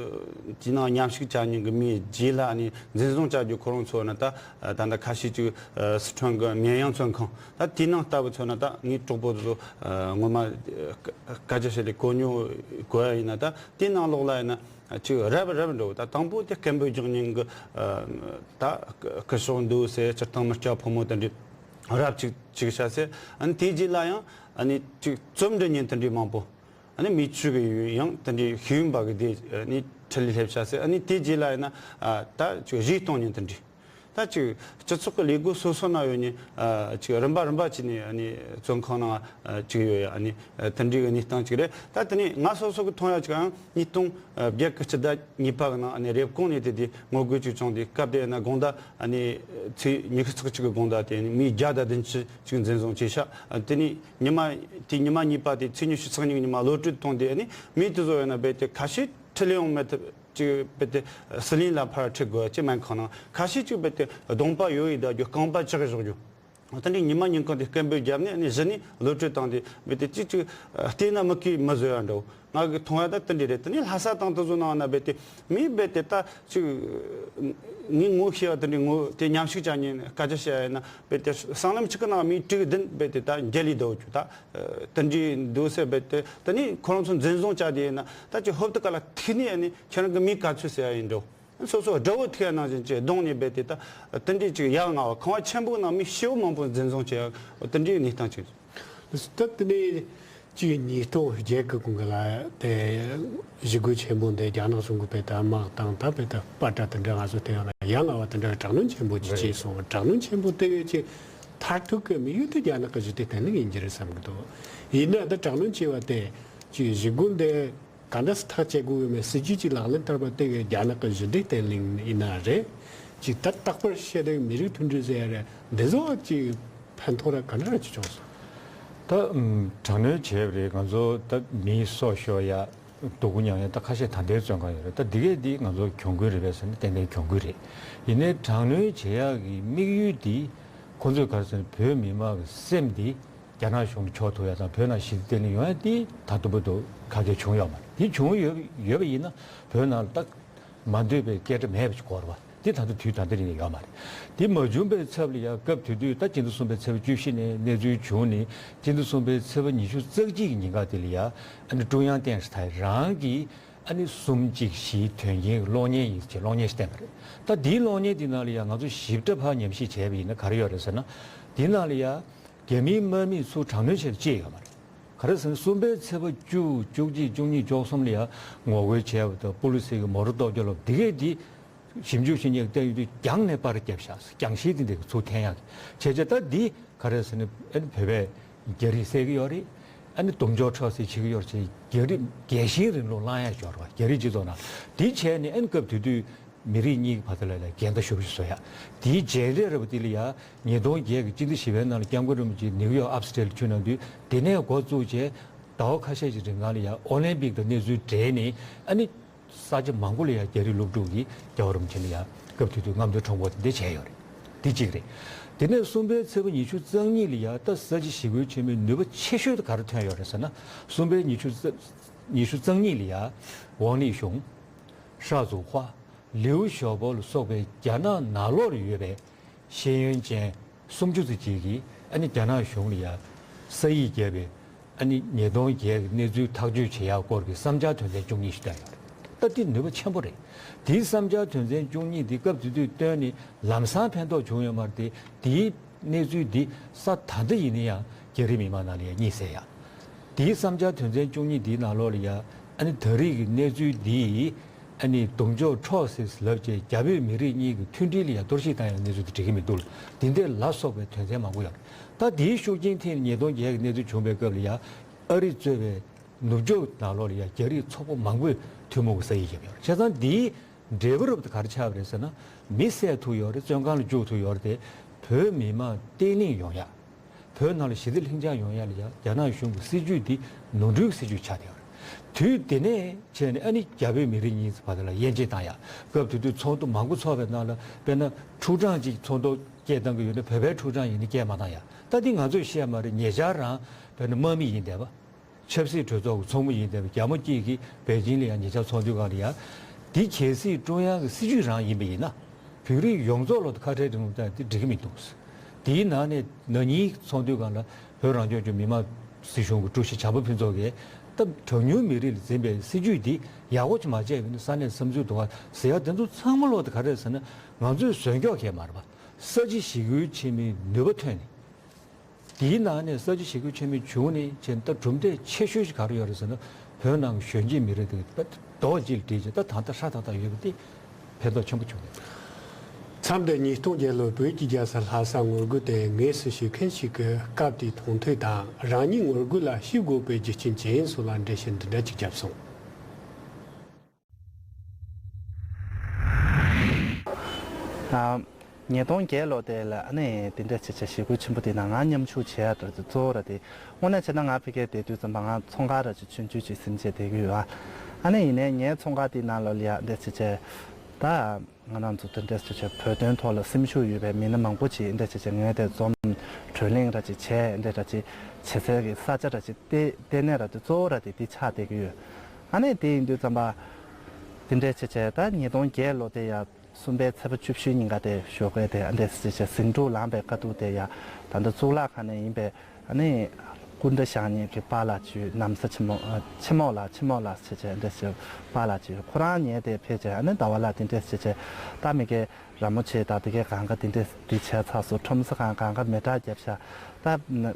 དེ་ནང་མཉམ་ཞུགས་བྱ་མྱོང་གི་མིའི་རྗེས་ལ་ཨ་ནི་འཛིན་བཟུང་བྱ་རྒྱུ་ཁོ་རང་ཚོ་ནི་ད་ཨ་ད་ལྟ་ཁ་ཤས་ཅིག་ཨ་སི་ཁྲོན་གི་མིན་ཡང་བཙོན་ཁང་ད་དེ་ནང་ལྟ་བུ་ཚོ་ནི་ད་ངའི་གྲོགས་པོ་ཚོ་ཨ་ངོ་མ་ཨ་སྐད་ཆ་བཤད་ལས་གོ་མྱོང་གོ་ཡ་ཡིན་ན། ད་དེ་ནང་ལོགས་ལ་ཡིན་ན། ཅིག་རབ་རབ་འགྲོ། ད་དང་པོ་དེ་སྐད་འབོད་རྒྱག་མྱོང་གི་ཨ་ད་སྐུ་ཞབས་འདུག་ཟེར། སྤྱིར་བཏང་མི་སྐྱ་ཕོ་མོ་དེ་འདྲའི་རབ་ཅིག་ཅིག་བྱ་ཟེར། ཨ་ནི་དེའི་རྗེས་ལ་ཡང་ཨ་ནི་ཅིག་རྩོམ་འབྲི་མྱོང་དེ་འདྲའི་མང་པོ། ཨ་ནི་མི་ཆོས་ཀྱི་ཡང་དེ་འདྲའི་ཤེས་ཡོན་པ་གི་དེ་ཨ་ནི་ཁྲིད་ལས་སླེབས་བྱ་ཟེར། ཨ་ནི་དེའི་རྗེས་ལ་ཡིན་ན་ཨ་ད་ཅིག་གཞས་གཏོང་མྱོང་དེ་འདྲའི། ད་ཅིག་སྤྱི་ཚོགས་ཀྱི་ལས་སྒོ་སོ་སོ་ན་ཡོད་ནི་ཨ་ཅིག་རིམ་པ་རིམ་པ་བྱས་ནས་ཨ་ནི་བཙོན་ཁང་ནང་ཨ་ཅིག་ཡོད་ཡ། ཨ་ནི་ཨ་དེ་འདྲའི་གནས་སྟངས་ཅིག་རེད། ད་དེ་ནས་ང་སོ་སོ་གི་མཐོང་ཡ་ཅིག་ཨང་ཉིས་སྟོང་བརྒྱད་གི་སྤྱི་ཟླ་གཉིས་པ་གི་ནང་ཨ་ནི་རེབ་གོང་ནས་དེ་དེ་ངོ་རྒོལ་ཅིག་བྱུང་སྟེ། སྐབས་དེ་ན་དགོང་དག་ཨ་ནི་ཚེས་ཉི་ཤུ་རྩ་གཅིག་གི་དགོང་དག་དེ་ནི་མི་བརྒྱ་དང་བདུན་ཅུ་ཅིག་འཛིན་བཟུང་བྱས་ཤག་ཨ་དེ་ནས་ཉི་མ་དེ་ཉི་མ་གཉིས་པ་དེ་ཚེས་ཉི་ཤུ་རྩ་གཉིས་ཉི་མ་གློད་གྲོལ་བཏང་སྟེ། ཨ་ནི་མི་དེ་ཚོ་ཡོད་ན་རྦད་དེ་ཁ་ཤས་ཁྲིད་ལས་ཡོང་མེད་ཐུབ། ཅིག་རྦད་དེ་ཟི་ལིང་ལ་ཕར་ཁྲིད་དགོས་ཅེས་སྨན་ཁང་ནང་། ཁ་ཤས་ཅིག་རྦད་དེ་གདོང་པ་ཡོ་ཡི་བསྡད་རྒྱུ། རྐང་པ་ལྕགས་བཞག་རྒྱུ། དེ་འདྲའི་ཉི་མ་ཉིན་གང་དེ་སྐད་འབོད་བརྒྱབ་ནས་ཨ་ནི་གཞི་ནས་གློད་གྲོལ་བཏང་སྟེ། རྦད་དེ་ཅིག་ཅིག་བལྟས་ན་མི་གིས་མི་བཟོ་ཡ་འདྲ་བོ། ང་གི་མཐོང་ཡ་ད་དེ་འདྲ་རེད། དེ་ནས་ལྷ་ས་དང་དེ་ཚོ་ནང་ན་རྦད་དེ་མི་རྦད་དེ་ད་ཅིག་ངས་ངོ་ཤེས་པ་དེ་འདྲའི་ངོ་དེ་མཉམ་ཞུགས་བྱ་མྱོང་། སྐད་ཆ་བཤད་ཡ་ཡིན་ན་རྦད་དེ་སྲང་ལམ་གཅིག་གི་ནང་མི་དྲུག་བདུན་རྦད་དེ་ད་འགྱེལ་ལས་བསྡད་རྒྱུ། ད་དེ་འདྲའི་འདུག་ཟེར། རྦད་དེ་དེ་ནས་ཁོ་རང་ཚོ་འཛིན་བཟུང་བྱ་དེ་ཡིན་ན་ད་ཅིག་ཧོབ་ཏེ་ག་ལ་ཐུག་ནས་ཨ་ནི་ཁྱེད་རང་གི་མིའི་ག་ཚོད་ཟེར་ཡ་ཡིན་འགྲོ། སོ་སོ་དགྲ་བོ་ཐུག་ཡ་ནང་བཞིན་གྱི་གདོང་ནས་རྦད་དེ་ད་དེ་འདྲའི་ཅིག་ཡ་ང་བ་ཁང་བ་ཆེན་པོའི་ནང་མི་ཤི་བོ་མང་པོ་འཛིན་བཟུང་བྱས་ཡ་དེ་འདྲའི་གནས་སྟངས་ཅིག་ད་དེ་ནས་ཅིག་ཉིས་སྟོང་བརྒྱད་གི་གོང་གི་ལ་དེ་ཞི་རྒོལ་ཆེན་པོ་འདི་རྒྱ་ནག་གཞུང་གི་རྦད་དེ་དམག་དང་ད་རྦད་དེ་པར་སྐྲུན་དེ་འདྲ་ང་ཚོ་བལྟས་ཡོང་ན་ཡ་ང་བ་དེ་འདྲ་གི་དྲག་གནོན་ཆེན་པོ་ཅིག་བྱས་སོང་། དྲག་གནོན་ཆེན་པོ་དེ་གི་ཅིག་མཐར་ཐུག་གི་དམིགས་ཡུལ་དེ་རྒྱ་ནག་གི་ཞི་བདེ་བརྟན་ལྷིང་ཡིན་གྱི་རེད་བསམ་གྱི་འདུག་ཡིན་ན་ད་དྲག་གནོན་བྱས་པ་དེ་ཅིག་ཞི་རྒོལ་འདི་ག་འདྲ་སེ་ཐག་བཅད་དགོས་ཡོད་མེད་སྲིད་ཇུས་ཅིག་ལག་ལེན་བསྟར་བ་དེ་གིས་རྒྱ་ནག་གི་ཞི་བདེ་བརྟན་ལྷིང་ཡིན་ན་རེད། ཅིག་ད་རྟག་པར་བཤད་དེ་མི་རིགས་མཐུན་སྒྲིལ་ཟེར་ཡ་རེད། འདི་ཚོ་ཅིག་ཕན་ཐོགས་ར་ག་འདྲ་ར་ཅིག་བྱུང་སོང་། ད་ཨམ་དྲག་གནོན་བྱས་པ་རེད། ང་ཚོ་ད་མི་སྲོག་ཤོར་ཡ། སྡུག་པོ་མྱངས་ཡ་ད་ཁ་ཤས་ད་ལྟའི་བཙོན་ཁང་ཡོད་རེད། ད་འདི་གས་འདི་ང་ཚོ་གྱོང་གུན་རེད་པས་ཟེར་ན་ཏན་ཏན་གྱོང་གུན་རེད། ཡིན་ནའི་དྲག་གནོན་བྱེད་ཡག་གི་དམིགས་ཡུལ་འདི་ཁོ་ཚོས་ག་རེ་ཟེར་ན་བོད་མི་མང་གི་སེམས་འདི་རྒྱ་ནག་གཞུང་ལ་འཕྱོག་ཐུབ་ཡ་དང་བོད་ནང་ཞི་བདེ་བརྟན་ལྷིང་ཡོང་ཡ་འདི་ད་དུང་བར་དུ་ཁ་གས་བྱུང་ཡོད་མ་རེད། འདི་བྱུང་ཡོད་ཡོད་པ་ཡིན་ན་བོད་ནང་ལ་ད་མ་འདོད་པའི་སྐད་སྒྲ་མེད་པ་ཞིག་གོ་རེད་པ། འདི་ད་ལྟ་དུས་ད་ལྟ་རིང་ཡོད་མ་རེད། འདི་མ་བྱུང་པའི་ཚབ་ལ་ཡ་སྐབས་དེ་དུས་ད་སྤྱི་ཟླ་གསུམ་པའི་ཚེས་པ་བཅུ་བཞི་ནས་གནས་ཚུལ་བྱུང་ནས་སྤྱི་ཟླ་གསུམ་པའི་ཚེས་པ་ཉི་ཤུ་རྩ་གཅིག་གི་ཉིན་ཀ་དེ་ལ་ཡ་ཨ་ནི་ཀྲུང་དབྱང་ཏེང་ཧྲི་ཐའེ་རང་གིས་ཨ་ནི་གསུམ་གཅིག་བཞིའི་དོན་རྐྱེན་གྱི་གློག་བརྙན་ཡིན་ཅེས་གློག་བརྙན་ཞིག་བསྟན་པ་རེད། ད་འདིའི་གློག་བརྙན་འདི་ནང་ལ་ཡ་ང་ཚོ་ཞིབ་ཕྲ་ཕར་ཉམས་ཞིབ་བྱས་པ་ཡིན་ན་ག་རེ་ཡོད་རེད་ཟེར་ན། འདི་ནང་ལ་ཡ་རྒྱ་མིའི་དམག་མིས་ཚུར་དྲག་གནོན་བྱས་པ་ཅི་ཡང་ཡོད་མ་རེད། ག་རེ་ཟེར་ན་གསུམ་པའི་ཚེས་པ་བཅུ་བཅུ་གཅིག་བཅུ་གཉིས་བཅུ་གསུམ་ལ་ཡ་ངོ་རྒོལ་བྱས་པ་དང་པུ་ལི་སི་གི་མོ་ཊ་གཏོར་རྒྱག་ལབ་འདི་གས་འདི་ཞིབ་འཇུག་བྱེད་མཁན་གྱིས་བལྟས་ཡོང་དུས་རྒྱང་ནས་པར་བརྒྱབ་ཤག་རྒྱང་ཤེལ་དེ་འདྲ་ཚུར་འཐེན་ཡག་གི་བྱས་རྗེས་ད་འདི་ག་རེ་ཟེར་ན་ཨ་ནི་བོད་པས་རྒྱ་རིགས་བསད་ཀྱི་ཡོད་རེད། ཨ་ནི་དུང་ཕྱུར་འཕྲོག་བསྲེགས་བྱེད་ཀྱི་ཡོད་རེད་ཅེས་རྒྱ་རིགས་རྒྱལ་ཞེན་རིང་ལུགས་བསླང་ཡག་ཡོད་རེད་པ། རྒྱ་རིགས་སྤྱི་ཚོགས་ནང་འདི་བྱས་ནས་ཨ་ནི་སྐབས་དེ་དུས་མི་རིགས་གཉིས་ཀྱི་བར་དུ་ལ་ལ་འགལ་ཟླ་ཤུགས་ཆེ་བཟོ་ཡག་དེའི་རྗེས་ལས་རེད་པ། དེ་ལ་ཡ་ཉིས་སྟོང་བརྒྱད་ཀྱི་སྤྱི་ཟླ་བཞི་པའི་ནང་ལ་སྐྱབས་མགོན་རིན་པོ་ཆེ་ནིའུ་ཡོག་ཨབ་སི་ཊེལ་ཕྱིན་གནང་དུས་དེ་ནས་འགོ་བཙུགས་བྱས་ཟླ་བ་ཁ་ཤས་ཀྱི་རིང་ལ་ཡ་ཨོ་ལིམ་པིག་དང་གནས་ཚུལ་འབྲེལ་ནས་ཨ་ནི་ས་ཆ་མང་པོ་ལ་ཡ་རྒྱ་རིགས་སློབ་ཕྲུག་གིས་རྒྱལ་བ་རིན་པོ་ཆེ་ལ་ཡ་སྐབས་དེ་དུས་རྔམ་སྟོན་ཁྲོམ་སྐོར་དེ་འདྲ་བྱས་ཡོད་རེད། དེ་གཅིག་རེད། དེ་ནས་གསུམ་པའི་ཚེས་པ་ཉི་ཤུ་རྩ་གཉིས་ལ་ཡ་ད་ས་བྱི་ཞི་རྒོལ་ཆེན་མོའི་ནུས་པ་ཆེ་ཤོས་དེ་ག་རེ་ཐོན་ཡོད་རེད་ཟེར་ན། གསུམ་པའི་ཉི་ཤུ་རྩ་ཉི་ཤུ་རྩ་གཉིས་ལ་ཡ་ཝང་ལི་ཞུང་། ཧྲ་ཙུའུ་ཧྭ། ལིའུ་ཞའོ་པོ་ལ་སོགས་པའི་རྒྱ་ནག་ནང་ལོགས་ལ་ཡོད་པའི་ཤེས་ཡོན་ཅན་སུམ་ཅུ་ཙམ་ཅིག་གིས་ཨ་ནི་རྒྱ་ནག་གཞུང་ལ་ཡ་ས་ཡིག་བརྒྱབ་པའི་ཨ་ནི་ཉིས་སྟོང་བརྒྱད་ཀྱི་གནས་ཚུལ་ཐག་གཅོད་བྱེད་ཡག་སྐོར་གྱི་བསམ་འཆར་དོན་ཚན་བཅུ་གཉིས་ཤིག་བཏོན་ཡོད་རེད། ད་འདི་ནུས་པ་ཆེན་པོ་རེད། དེའི་བསམ་འཆར་དོན་ཚན་བཅུ་གཉིས་འདི་སྐབས་དེ་དུས་བཏོན་ནས་ལམ་སང་ཕན་ཐོགས་བྱུང་ཡོད་མ་རེད་དེ། དེའི་གནས་ཚུལ་འདི་ས་ད་ལྟ་ཡིན་ན་ཡང་རྒྱ་རིགས་མི་མང་ནང་ལ་ཡང་རྙེད་སྲིད་ཡ། དེའི་བསམ་འཆར་དོན་ཚན་བཅུ་གཉིས་འདིའི་ནང་ལོགས་ལ་ཡ་ཨ་ནི་ད་རེས་ཀྱི་གནས་ཚུལ་འདིས་ཨ་ནི་དུང་ཕྱུར་འཕྲོག་ཟེར་ལབ་བྱས་རྒྱ་བོད་མི་རིགས་གཉིས་ཀྱི་མཐུན་སྒྲིལ་ལ་ཡ་གཏོར་བཤིག་བཏང་ཡ་གནས་ཚུལ་དེ་འགྲིག་གི་མི་འདུག་ལ། འདི་འདྲའི་ལ་སོགས་པའི་དོན་ཚན་མང་པོ་ཡོད་རེད། ད་དེའི་ཤུགས་རྐྱེན་ཐེབས་ནས་ཉིས་སྟོང་བརྒྱད་ཀྱི་གནས་ཚུལ་བྱུང་བའི་སྐབས་ལ་ཡ་ཨ་རི་གཙོས་པའི་ནུབ་ཕྱོགས་ནང་ལོགས་ལ་ཡ་རྒྱ་རིགས་ཚོགས་པ་མང་པོས་ཐུན་མོང་གི་ས་ཡིག་བརྒྱབ་ཡོད་རེད། བྱས་ཙང་འདིའི་འབྲས་བུ་རབ་ཏུ་ག་རེ་ཆགས་པ་རེད་ཟེར་ན། མི་བསད་ཐུབ་ཡོད་རེད། བཙོན་ཁང་ལ་བཅུག་ཐུབ་ཡོད་རེད་དེ། བོད་མི་མང་བརྟན་ལྷིང་ཡོང་ཡ། བོད་ནང་ལ་ཞི་བདེ་ལྷིང་འཇགས་ཡོང་ཡ་ལ་ཡ་རྒྱ་ནག་གཞུང་གི་སྲིད་ཇུས་འདི་ནོར་འཁྲུལ་གྱི་སྲིད་ཇུས་ཆགས་བསྡད་ཡོད་རེད། དུས་དེ་ནས་བྱས་ནས་ཨ་ནི་རྒྱ་བོད་མི་རིགས་གཉིས་བར་དུ་ལ་དབྱེ་འབྱེད་བཏང་ཡ། སྐབས་དེ་དུས་ཚོགས་འདུ་མང་པོ་ཚོགས་པའི་ནང་ལ་དཔེར་ན་ཕྲུག་གྲངས་ཅིག་ཚོགས་འདུ་སྐད་བཏང་གི་ཡོད་ན་བོད་པའི་ཕྲུག་གྲངས་ཡིན་ན་སྐད་མ་བཏང་ཡ། ད་འདི་ང་ཚོས་བཤད་མ་རེད། ཉེ་ཆར་རང་དཔེར་ན་དམག་མི་ཡིན་བསྡད་པ། ཆབ་སྲིད་གྲོས་ཚོགས་ཀྱི་ཚོགས་མི་ཡིན་བསྡད་པའི་རྒྱ་མོ་སྐྱིད་ཀྱིས་པེ་ཅིང་ལ་ཡང་ཉེ་ཆར་ཚོགས་འདུའི་སྒང་ལ་ཡ། འདི་གལ་སྲིད་ཀྲུང་དབྱང་གི་སྲིད་ཇུས་རང་ཡིན་པ་ཡིན་ན། བོད་རིགས་ཡོངས་རྫོགས་ལ་ཁ་བྲལ་རིང་ལུགས་དང་དེ་འགྲིག་གི་མི་འདུག། དེའི་ནང་ནས་ན་ནིང་ཚོགས་འདུའི་སྒང་ལ་བོད་རང་སྐྱོང་ལྗོངས་མི་དམངས་སྲིད་གཞུང་གི་ཀྲུའུ་ཞི་བྱམས་པ་ཕུན་ཚོགས་ཀྱིས་ད་གྲངས་ཉུང་མི་རིགས་ལ་འཛིན་པའི་སྲིད་ཇུས་འདི་ཡག་པོ་ཅིག་མ་བྱས་པ་ཡིན་ན་ས་གནས་བསམ་ཚུལ་འདུག་ག་ཟེར་ཡ་དེ་ཚོ་ཚང་མ་ལོག་དེ་ག་རེ་རེད་ཟེར་ན། ང་ཚོས་བཟོས་འཁྱོག་བྱས་མ་རེད་པ། ས་བྱི་ཞི་རྒོལ་ཆེན་མོའི་ནུས་པ་ཐོན་ནས། དེའི་ནང་ནས་ས་བྱི་ཞི་རྒོལ་ཆེན་མོའི་བྱུང་ནས་བྱས་ད་གྲུབ་འབྲས་ཆེ་ཤོས་ཤིག་ག་རེ་ཡོད་རེད་ཟེར་ན། བོད་ནང་གི་གཞོན་སྐྱེས་མི་རིགས་དེ་རྡོག་གཅིག་ལ་སྒྲིལ་བྱས་ད་ད་ལྟ་ཧྲ་ཐག་ཐག་ཡོད་པ་དེ་ཕན་ཐོགས་ཆེན་པོ་བྱུང་ཡོད། མཚམས་འདིར་ཉིས་སྟོང་བརྒྱད་ལོར་བོད་ཀྱི་རྒྱལ་ས་ལྷ་སར་ངོ་རྒོལ་དེ་ངོས་སུ་ཞུ་མཁན་ཞིག་གི་སྐབས་དེའི་མཐོང་ཐོས་དང་རང་ཉིད་ངོ་རྒོལ་ལ་ཞུགས་དགོས་པའི་རྒྱུ་རྐྱེན་ཇི་ཡིན་སོགས་ལ་འགྲེལ་བཤད་འདི་འདྲ་ཅིག་བརྒྱབ་སོང་། ཉིས་སྟོང་བརྒྱད་ལོ་དེ་ལ་ཨ་ནི་དེ་འདྲ་བྱས་བྱས་ཞི་རྒོལ་ཆེན་པོ་དེ་ནང་ང་མཉམ་ཞུགས་བྱས་ཡ་འདྲ་དེ་གཙོ་བོ་ར་དེ། དངོས་གནས་བྱས་ན་ང་ཕ་གིར་བསྡད་དུས་ཙམ་པ་ང་ཚོང་ཁང་ར་ཅིག་ཆུང་ཆུང་ཅིག་ཟིན་བྱས་བསྡད་ཀྱི་ཡོད་ཨ། ཨ་ནི་ཡིན་ནའི་ངའི་ཚོང་ཁང་དེའི་ནང་ལོགས་ལ་ཡ་འདྲ་བྱས་བྱས་ད་ང་རང་ཚོ་དེ་འདྲ་བྱས་བྱས་བོད་དོན་ཐོག་ལ་སེམས་ཤུགས་ཡོད་པའི་མི་སྣ་མང་པོ་ཅིག་འདྲ་བྱས་བྱས་ངའི་དེ་འཛོམས་བགྲོ་གླེང་ར་ཅིག་བྱས་འདྲ་ར་ཅིག་བྱེད་སའི་གི་ས་ཆ་ར་ཅིག་བལྟས་བལྟས་ནས་ར་དེ་གཙོ་བོ་ར་དེ་དེ་ཆགས་བསྡད་ཀྱི་ཡོད། ཨ་ནི་དེ་ཡིན་དུས་ཙམ་པ་དེ་འདྲ་བྱས་བྱས་ད་ཉིས་སྟོང་བརྒྱད་ལོ་དེ་ཡ། གསུམ་པའི་ཚེས་པ་བཅུ་བཞི་ཉིན་ཀ་དེ་ཞོགས་ཀས་དེ་ཨ་འདྲས་ཅིག་བྱས་ཟིང་འཁྲུག་ལངས་པའི་དཀའ་སྡུག་དེ་ཡ་ད་ལྟ་གཙུག་ལག་ཁང་ནས་ཡིན་པའི་ཨ་ནི་སྐུ་འདྲ་བཞེངས་མཁན་གྱི་པཱ་ལགས་ཅིག་ནམ་བཟའ་ཆེན་མོ་ཨ་ཆེན་མོ་ལགས་ཆེན་མོ་ལགས་ཟེར་བྱས་ཨ་འདྲས་ཅིག་པཱ་ལགས་ཅིག་ཁོ་རང་ཉལ་དེ་ཕེབས་བྱས་ཨ་ནི་ཟླ་བ་ལགས་དེ་འདྲས་ཟེར་བྱས་ད་མི་གའི་ར་མོ་ཆེ་དང་དེ་གའི་གང་ག་དེ་འདྲས་དེ་བྱས་ཚར་སོང་། ཁྲོམ་ས་གང་གང་ག་མེ་སྲེག་བརྒྱབ་ཤག་ད་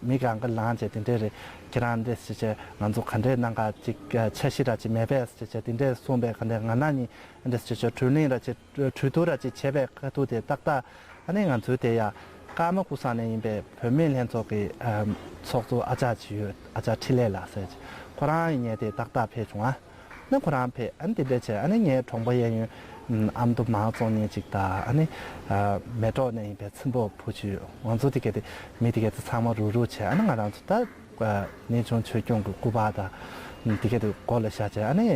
མི་གང་ག་ལངས་བྱས་དེ་འདྲས་རེད། ཁྱེད་རང་འདྲས་ཟེར་བྱས་ང་ཚོ་ག་འདྲས་གནང་ག་ཅིག་འཆར་གཞི་ར་ཅིག་མེད་པས་ཟེར་བྱས་དེ་འདྲས་གསུངས་པའི་ག་འདྲས་ང་རང་གཉིས་ཨ་འདྲས་ཟེར་བྱས་གྲོས་གླེང་ར་ཅིག་གྲོས་བསྡུར་ར་ཅིག་བྱས་པའི་ཁ་ཐུག་དེ་ཏག་ཏག་ཨ་ནི་ང་ཚོའི་དེ་ཡ་ ཀརྨ་ཀུ་སང་ནས་ཡིན་པའི་བུད་མེད་ལྷན་ཚོགས་ཀྱི་ཨམ་ཚོགས་གཙོ་ཨ་ཅག་ཅིག་ཡོད། ཨ་ཅག་འཕྲིན་ལས་ལགས་ཟེར་ཅིག་ཁོ་རང་ངའི་དེ་ཏག་ཏག་ཕེབས་བྱུང་ཨ། ནི་ཁོ་རང་ཕེབས་ཨ་ནི་དེ་འདྲས་བྱས་ཨ་ནི་ངའི་གྲོང་པ་གཡས་གཡོན་ཨམ་མདོ་མང་བཙོང་མཁན་ཅིག་དང་ཨ་ནི་མལ་གྲོ་ནས་ཡིན་པའི་ཚེ་འབོ་བུ་ཅིག་ང་ཚོ་དེ་ག་དེ་མི་དེ་ག་དེ་ཚང་མ་རུག་རུག་བྱས་ཨ་ནི་ང་རང་ཚོ་ད་གནས་ཆུང་ཆོས་སྐྱོང་གི་སྐུ་པར་དང་དེ་ག་དེ་མགོ་ལ་བཞག་བྱས་ཨ་ནི་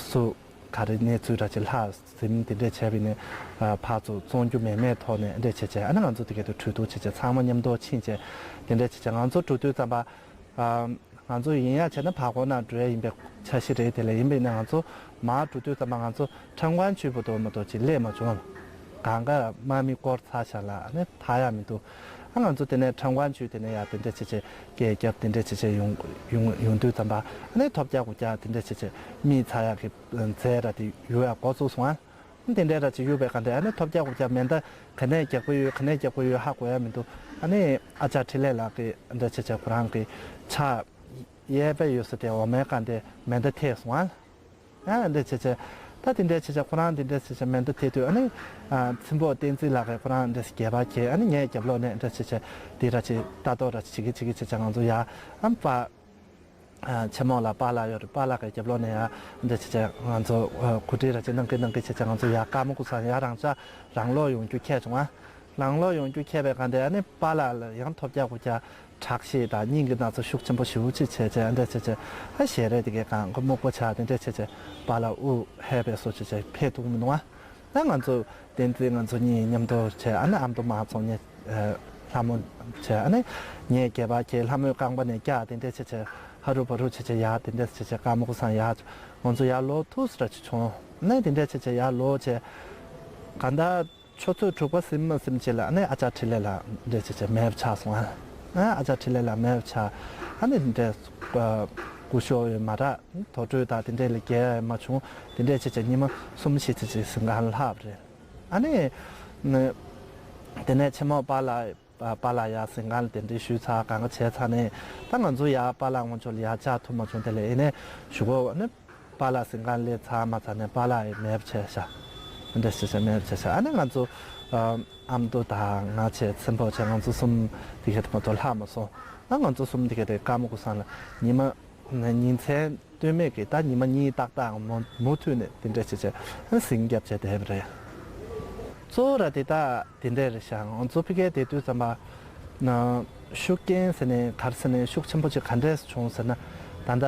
སུ། ག་རེ་གནས་ཚུལ་འདྲ་ཅིག་ལྷག་ཟིན་དེ་འདྲས་བྱས་པ་ཡིན་ན་ཕར་ཚུར་བཙོང་རྒྱུ་མེད་མེད་ཐོག་ནས་འདྲས་བྱས་བྱས་ཨ་ནི་ང་ཚོ་དེ་ག་དུ་གྲོས་བསྡུར་བྱས་བྱས་ཚང་མ་མཉམ་དུ་ཕྱིན་བྱས་དེ་འདྲས་བྱས་བྱས་ང་ཚོ་འགྲོ་དུས་ཙམ་པ་ང་ཚོ་ཡིན་ཡ་བྱས་ན་བར་སྐོར་ནང་འགྲོ་ཡ་ཡིན་པའི་འཆར་གཞི་རེད། དེ་ལས་ཡིན་པ་ཡིན་ན་ང་ཚོ་མར་འགྲོ་དུས་ཙམ་པ་ང་ཚོ་ཁྲང་ཀོན་ཆུས་བར་དུ་མ་གཏོགས་ཅིག་སླེབས་མ་བྱུང་། གང་ག་དམག་མི་བསྐོར་ཚར་བཞག་ལ་ཨ་ནི་ཐར་ཡ་མི་འདུག་ཨ་ང་ཚོ་དེ་ནས་ཁྲང་ཀོན་ཆུས་དེ་ནས་ཡ་དེ་འདྲས་བྱས་བྱས་སྐད་རྒྱབ་དེ་འདྲས་བྱས་བྱས་ཡོང་ཡོང་ཡོང་དུས་ཙམ་པ་ཨ་ནི་ཐོབ་རྒྱག་དགུ་རྒྱག་དེ་འདྲས་བྱས་བྱས་མི་ཚར་ཡག་གི་རྫས་ར་དེ་ཡོད་ཡག་འགོ་བཙུགས་སོང་ཨ། དེ་འདྲས་ར་ཅིག་ཡོད་པའི་ག་འདྲས་ཨ་ནི་ཐོབ་རྒྱག་དགུ་རྒྱག་མེ་མདའ་ག་ནས་རྒྱག་གི་ཡོད་ག་ནས་རྒྱག་གི་ཡོད་ཧ་གོ་ཡ་མི་འདུག་ཨ་ནི་ཨ་ཅག་འཕྲིན་ལས་ལགས་ཀྱི་འདྲས་བྱས་བྱས་ཁོ་རང་གི་ཕྱག་གཡས་པ་ཡོད་ས་དེ་འོ་མའི་ག་འདྲས་མེ་མདའ་ཐེབས་སོང་ཨ། ཨ་འདྲས་བྱས་བྱས་ད་དེ་འདྲས་བྱས་བྱས་ཁོ་རང་དེ་འདྲས་བྱས་བྱས་མེ་མདའ་ཐེབས་དུས་ཨ་ནི་ཨ་ཚེ་འབོ་བསྟན་འཛིན་ལགས་ཀྱིས་ཁོ་རང་འདྲས་སྒལ་པར་འཁྱེར་ཨ་ནི་ངའི་རྒྱབ་ལོགས་ནས་འདྲས་བྱས་བྱས་དེ་ར་ཅིག་ལྟ་རྟོག་ར་ཅིག་བྱེད་ཀྱི་བྱེད་ཀྱི་བྱས་བྱས་ང་ཚོ་ཡ་ཨམ་པ། ཆེན་མོ་ལ་པཱ་ལགས་ཡོད་རེད། པཱ་ལགས་ཀྱི་རྒྱབ་ལོགས་ནས་ཡ་འདྲ་བྱས་བྱས་ང་ཚོ་གོ་སྒྲིག་ར་བྱེད་གནང་གི་གནང་གི་བྱས་བྱས་ང་ཚོ་ཡ་ཀརྨ་ཀུ་སང་ཡ་རང་ཅག་རང་ལོག་ཡོང་རྒྱུ་ཁས་བྱུང་ཨ། རང་ལོག་ཡོང་རྒྱུ་ཁས་པའི་གང་དེ་ཨ་ནི་པཱ་ལགས་ལ་ཡང་ཐོབ་རྒྱག་གོ་རྒྱག་དྲག་ཤེས་དང་སྙིང་གི་ན་ཚ་ཤུགས་ཆེན་པོ་ཞེ་པོ་ཅིག་བྱས་བྱས་འདྲ་བྱས་བྱས་ཨ་ཞལ་རས་དེ་གའི་གང་གོ་སྨུག་པོ་ཆགས་དེ་འདྲ་བྱས་བྱས་པཱ་ལགས་དབུ་ཧད་པའི་བཟོ་བྱས་བྱས་ཕེབས་ཐུབ་མི་འདུག་ཨ། ད་ང་ཚོ་བསྟན་འཛིན་ང་ཚོ་གཉིས་མཉམ་དུ་བྱས་ཨ་ནི་ཨ་མདོ་མང་ཚོགས་ནས་ལྷ་མོ་བྱས་ཨ་ནི་ངས་སྒལ་པར་འཁྱེར་ལྷ་མོའི་རྐང་པ་ནས་བཀྱག་དེ་འདྲས་བྱས་བྱས་ཧ་རུ་བ་རུ་བྱས་བྱས་ཡར་དེ་འདྲས་བྱས་བྱས་ཀརྨ་ཀུ་སང་ཡར་ང་ཚོ་ཡར་ལོག་ཐུག་སི་ར་ཅིག་བྱུང་ཨ་ནི་དེ་འདྲས་བྱས་བྱས་ཡར་ལོག་བྱས་ག་ད་ཆུ་ཚོད་དྲུག་པ་ཟིན་མ་ཟིན་བྱས་ལ་ཨ་ནི་ཨ་ཅག་འཕྲིན་ལས་ལགས་འདྲས་བྱས་བྱས་མེད་པ་ཆགས་སོང་ཨ། ཨ་ཅག་འཕྲིན་ལས་ལགས་མེད་པ་ཆགས་ཨ་ནི་འདྲས་སྐུ་ཞབས་ཡོད་མ་ར། དོ་སྤྲོད་དང་དེ་འདྲས་ལ་རྒྱལ་མ་བྱུང་། དེ་འདྲས་བྱས་བྱས་ཉི་མ་གསུམ་བཞི་བྱས་བྱས་ཟིན་གང་ལྷག་པ་རེད། ཨ་ནི། དེ་ནས་ཆེན་མོ་པཱ་ལགས་པཱ་ལགས་ཡར་ཟིན་གང་ལ་དེ་འདྲས་ཞུས་ཚར་གང་ག་བྱས་ཚར་ནས་ད་ང་ཚོ་ཡར་པཱ་ལགས་སྔོན་ཆོག་ལ་ཡར་བཅར་ཐུབ་མ་བྱུང་། དེ་ལས་ཨེ་ནས་ཞུ་གོ་ཨ་ནི་པཱ་ལགས་ཟིན་གང་སླེབས་ཚར་མ་ཚར་ནས་པཱ་ལགས་ཡི་མེད་པ་བྱས་ཤག་འདྲས་བྱས་བྱས་མེད་པ་བྱས་ཤག་ཨ་ནི་ང་ཚོ་ཨ་མདོ་དང་ང་བྱས་ཚེ་འབོ་བྱས་ང་ཚོ་གསུམ་དེ་ག་དེ་མ་གཏོགས་ལྷག་མ་སོང་། ཨ་ང་ཚོ་གསུམ་དེ་ག་དེ་ཀརྨ་ཀུ་སང་ལ་ཉི་མ། ཉིན་མཚན་ལྟོས་མེད་ཀྱི་ད་ཉི་མ་གཉིས་ཏག་ཏག་མུ་མུ་མཐུད་ནས་དེ་འདྲས་བྱས་བྱས་ཟིང་རྒྱབ་བྱས་བསྡད་པ་རེད། གཙོ་བོ་ར་དེ་དག་དེ་འདྲས་རེད་ཤག་ང་ཚོ་ཕ་གིར་བསྡད་དུས་ཙམ་པ་ན་ཤུགས་རྐྱེན་ཟེར་ནས་ག་རེ་ཟེར་ནས་ཤུགས་ཆེན་པོ་ཅིག་ག་འདྲས་བྱུང་ཟེར་ན་ད་ལྟ་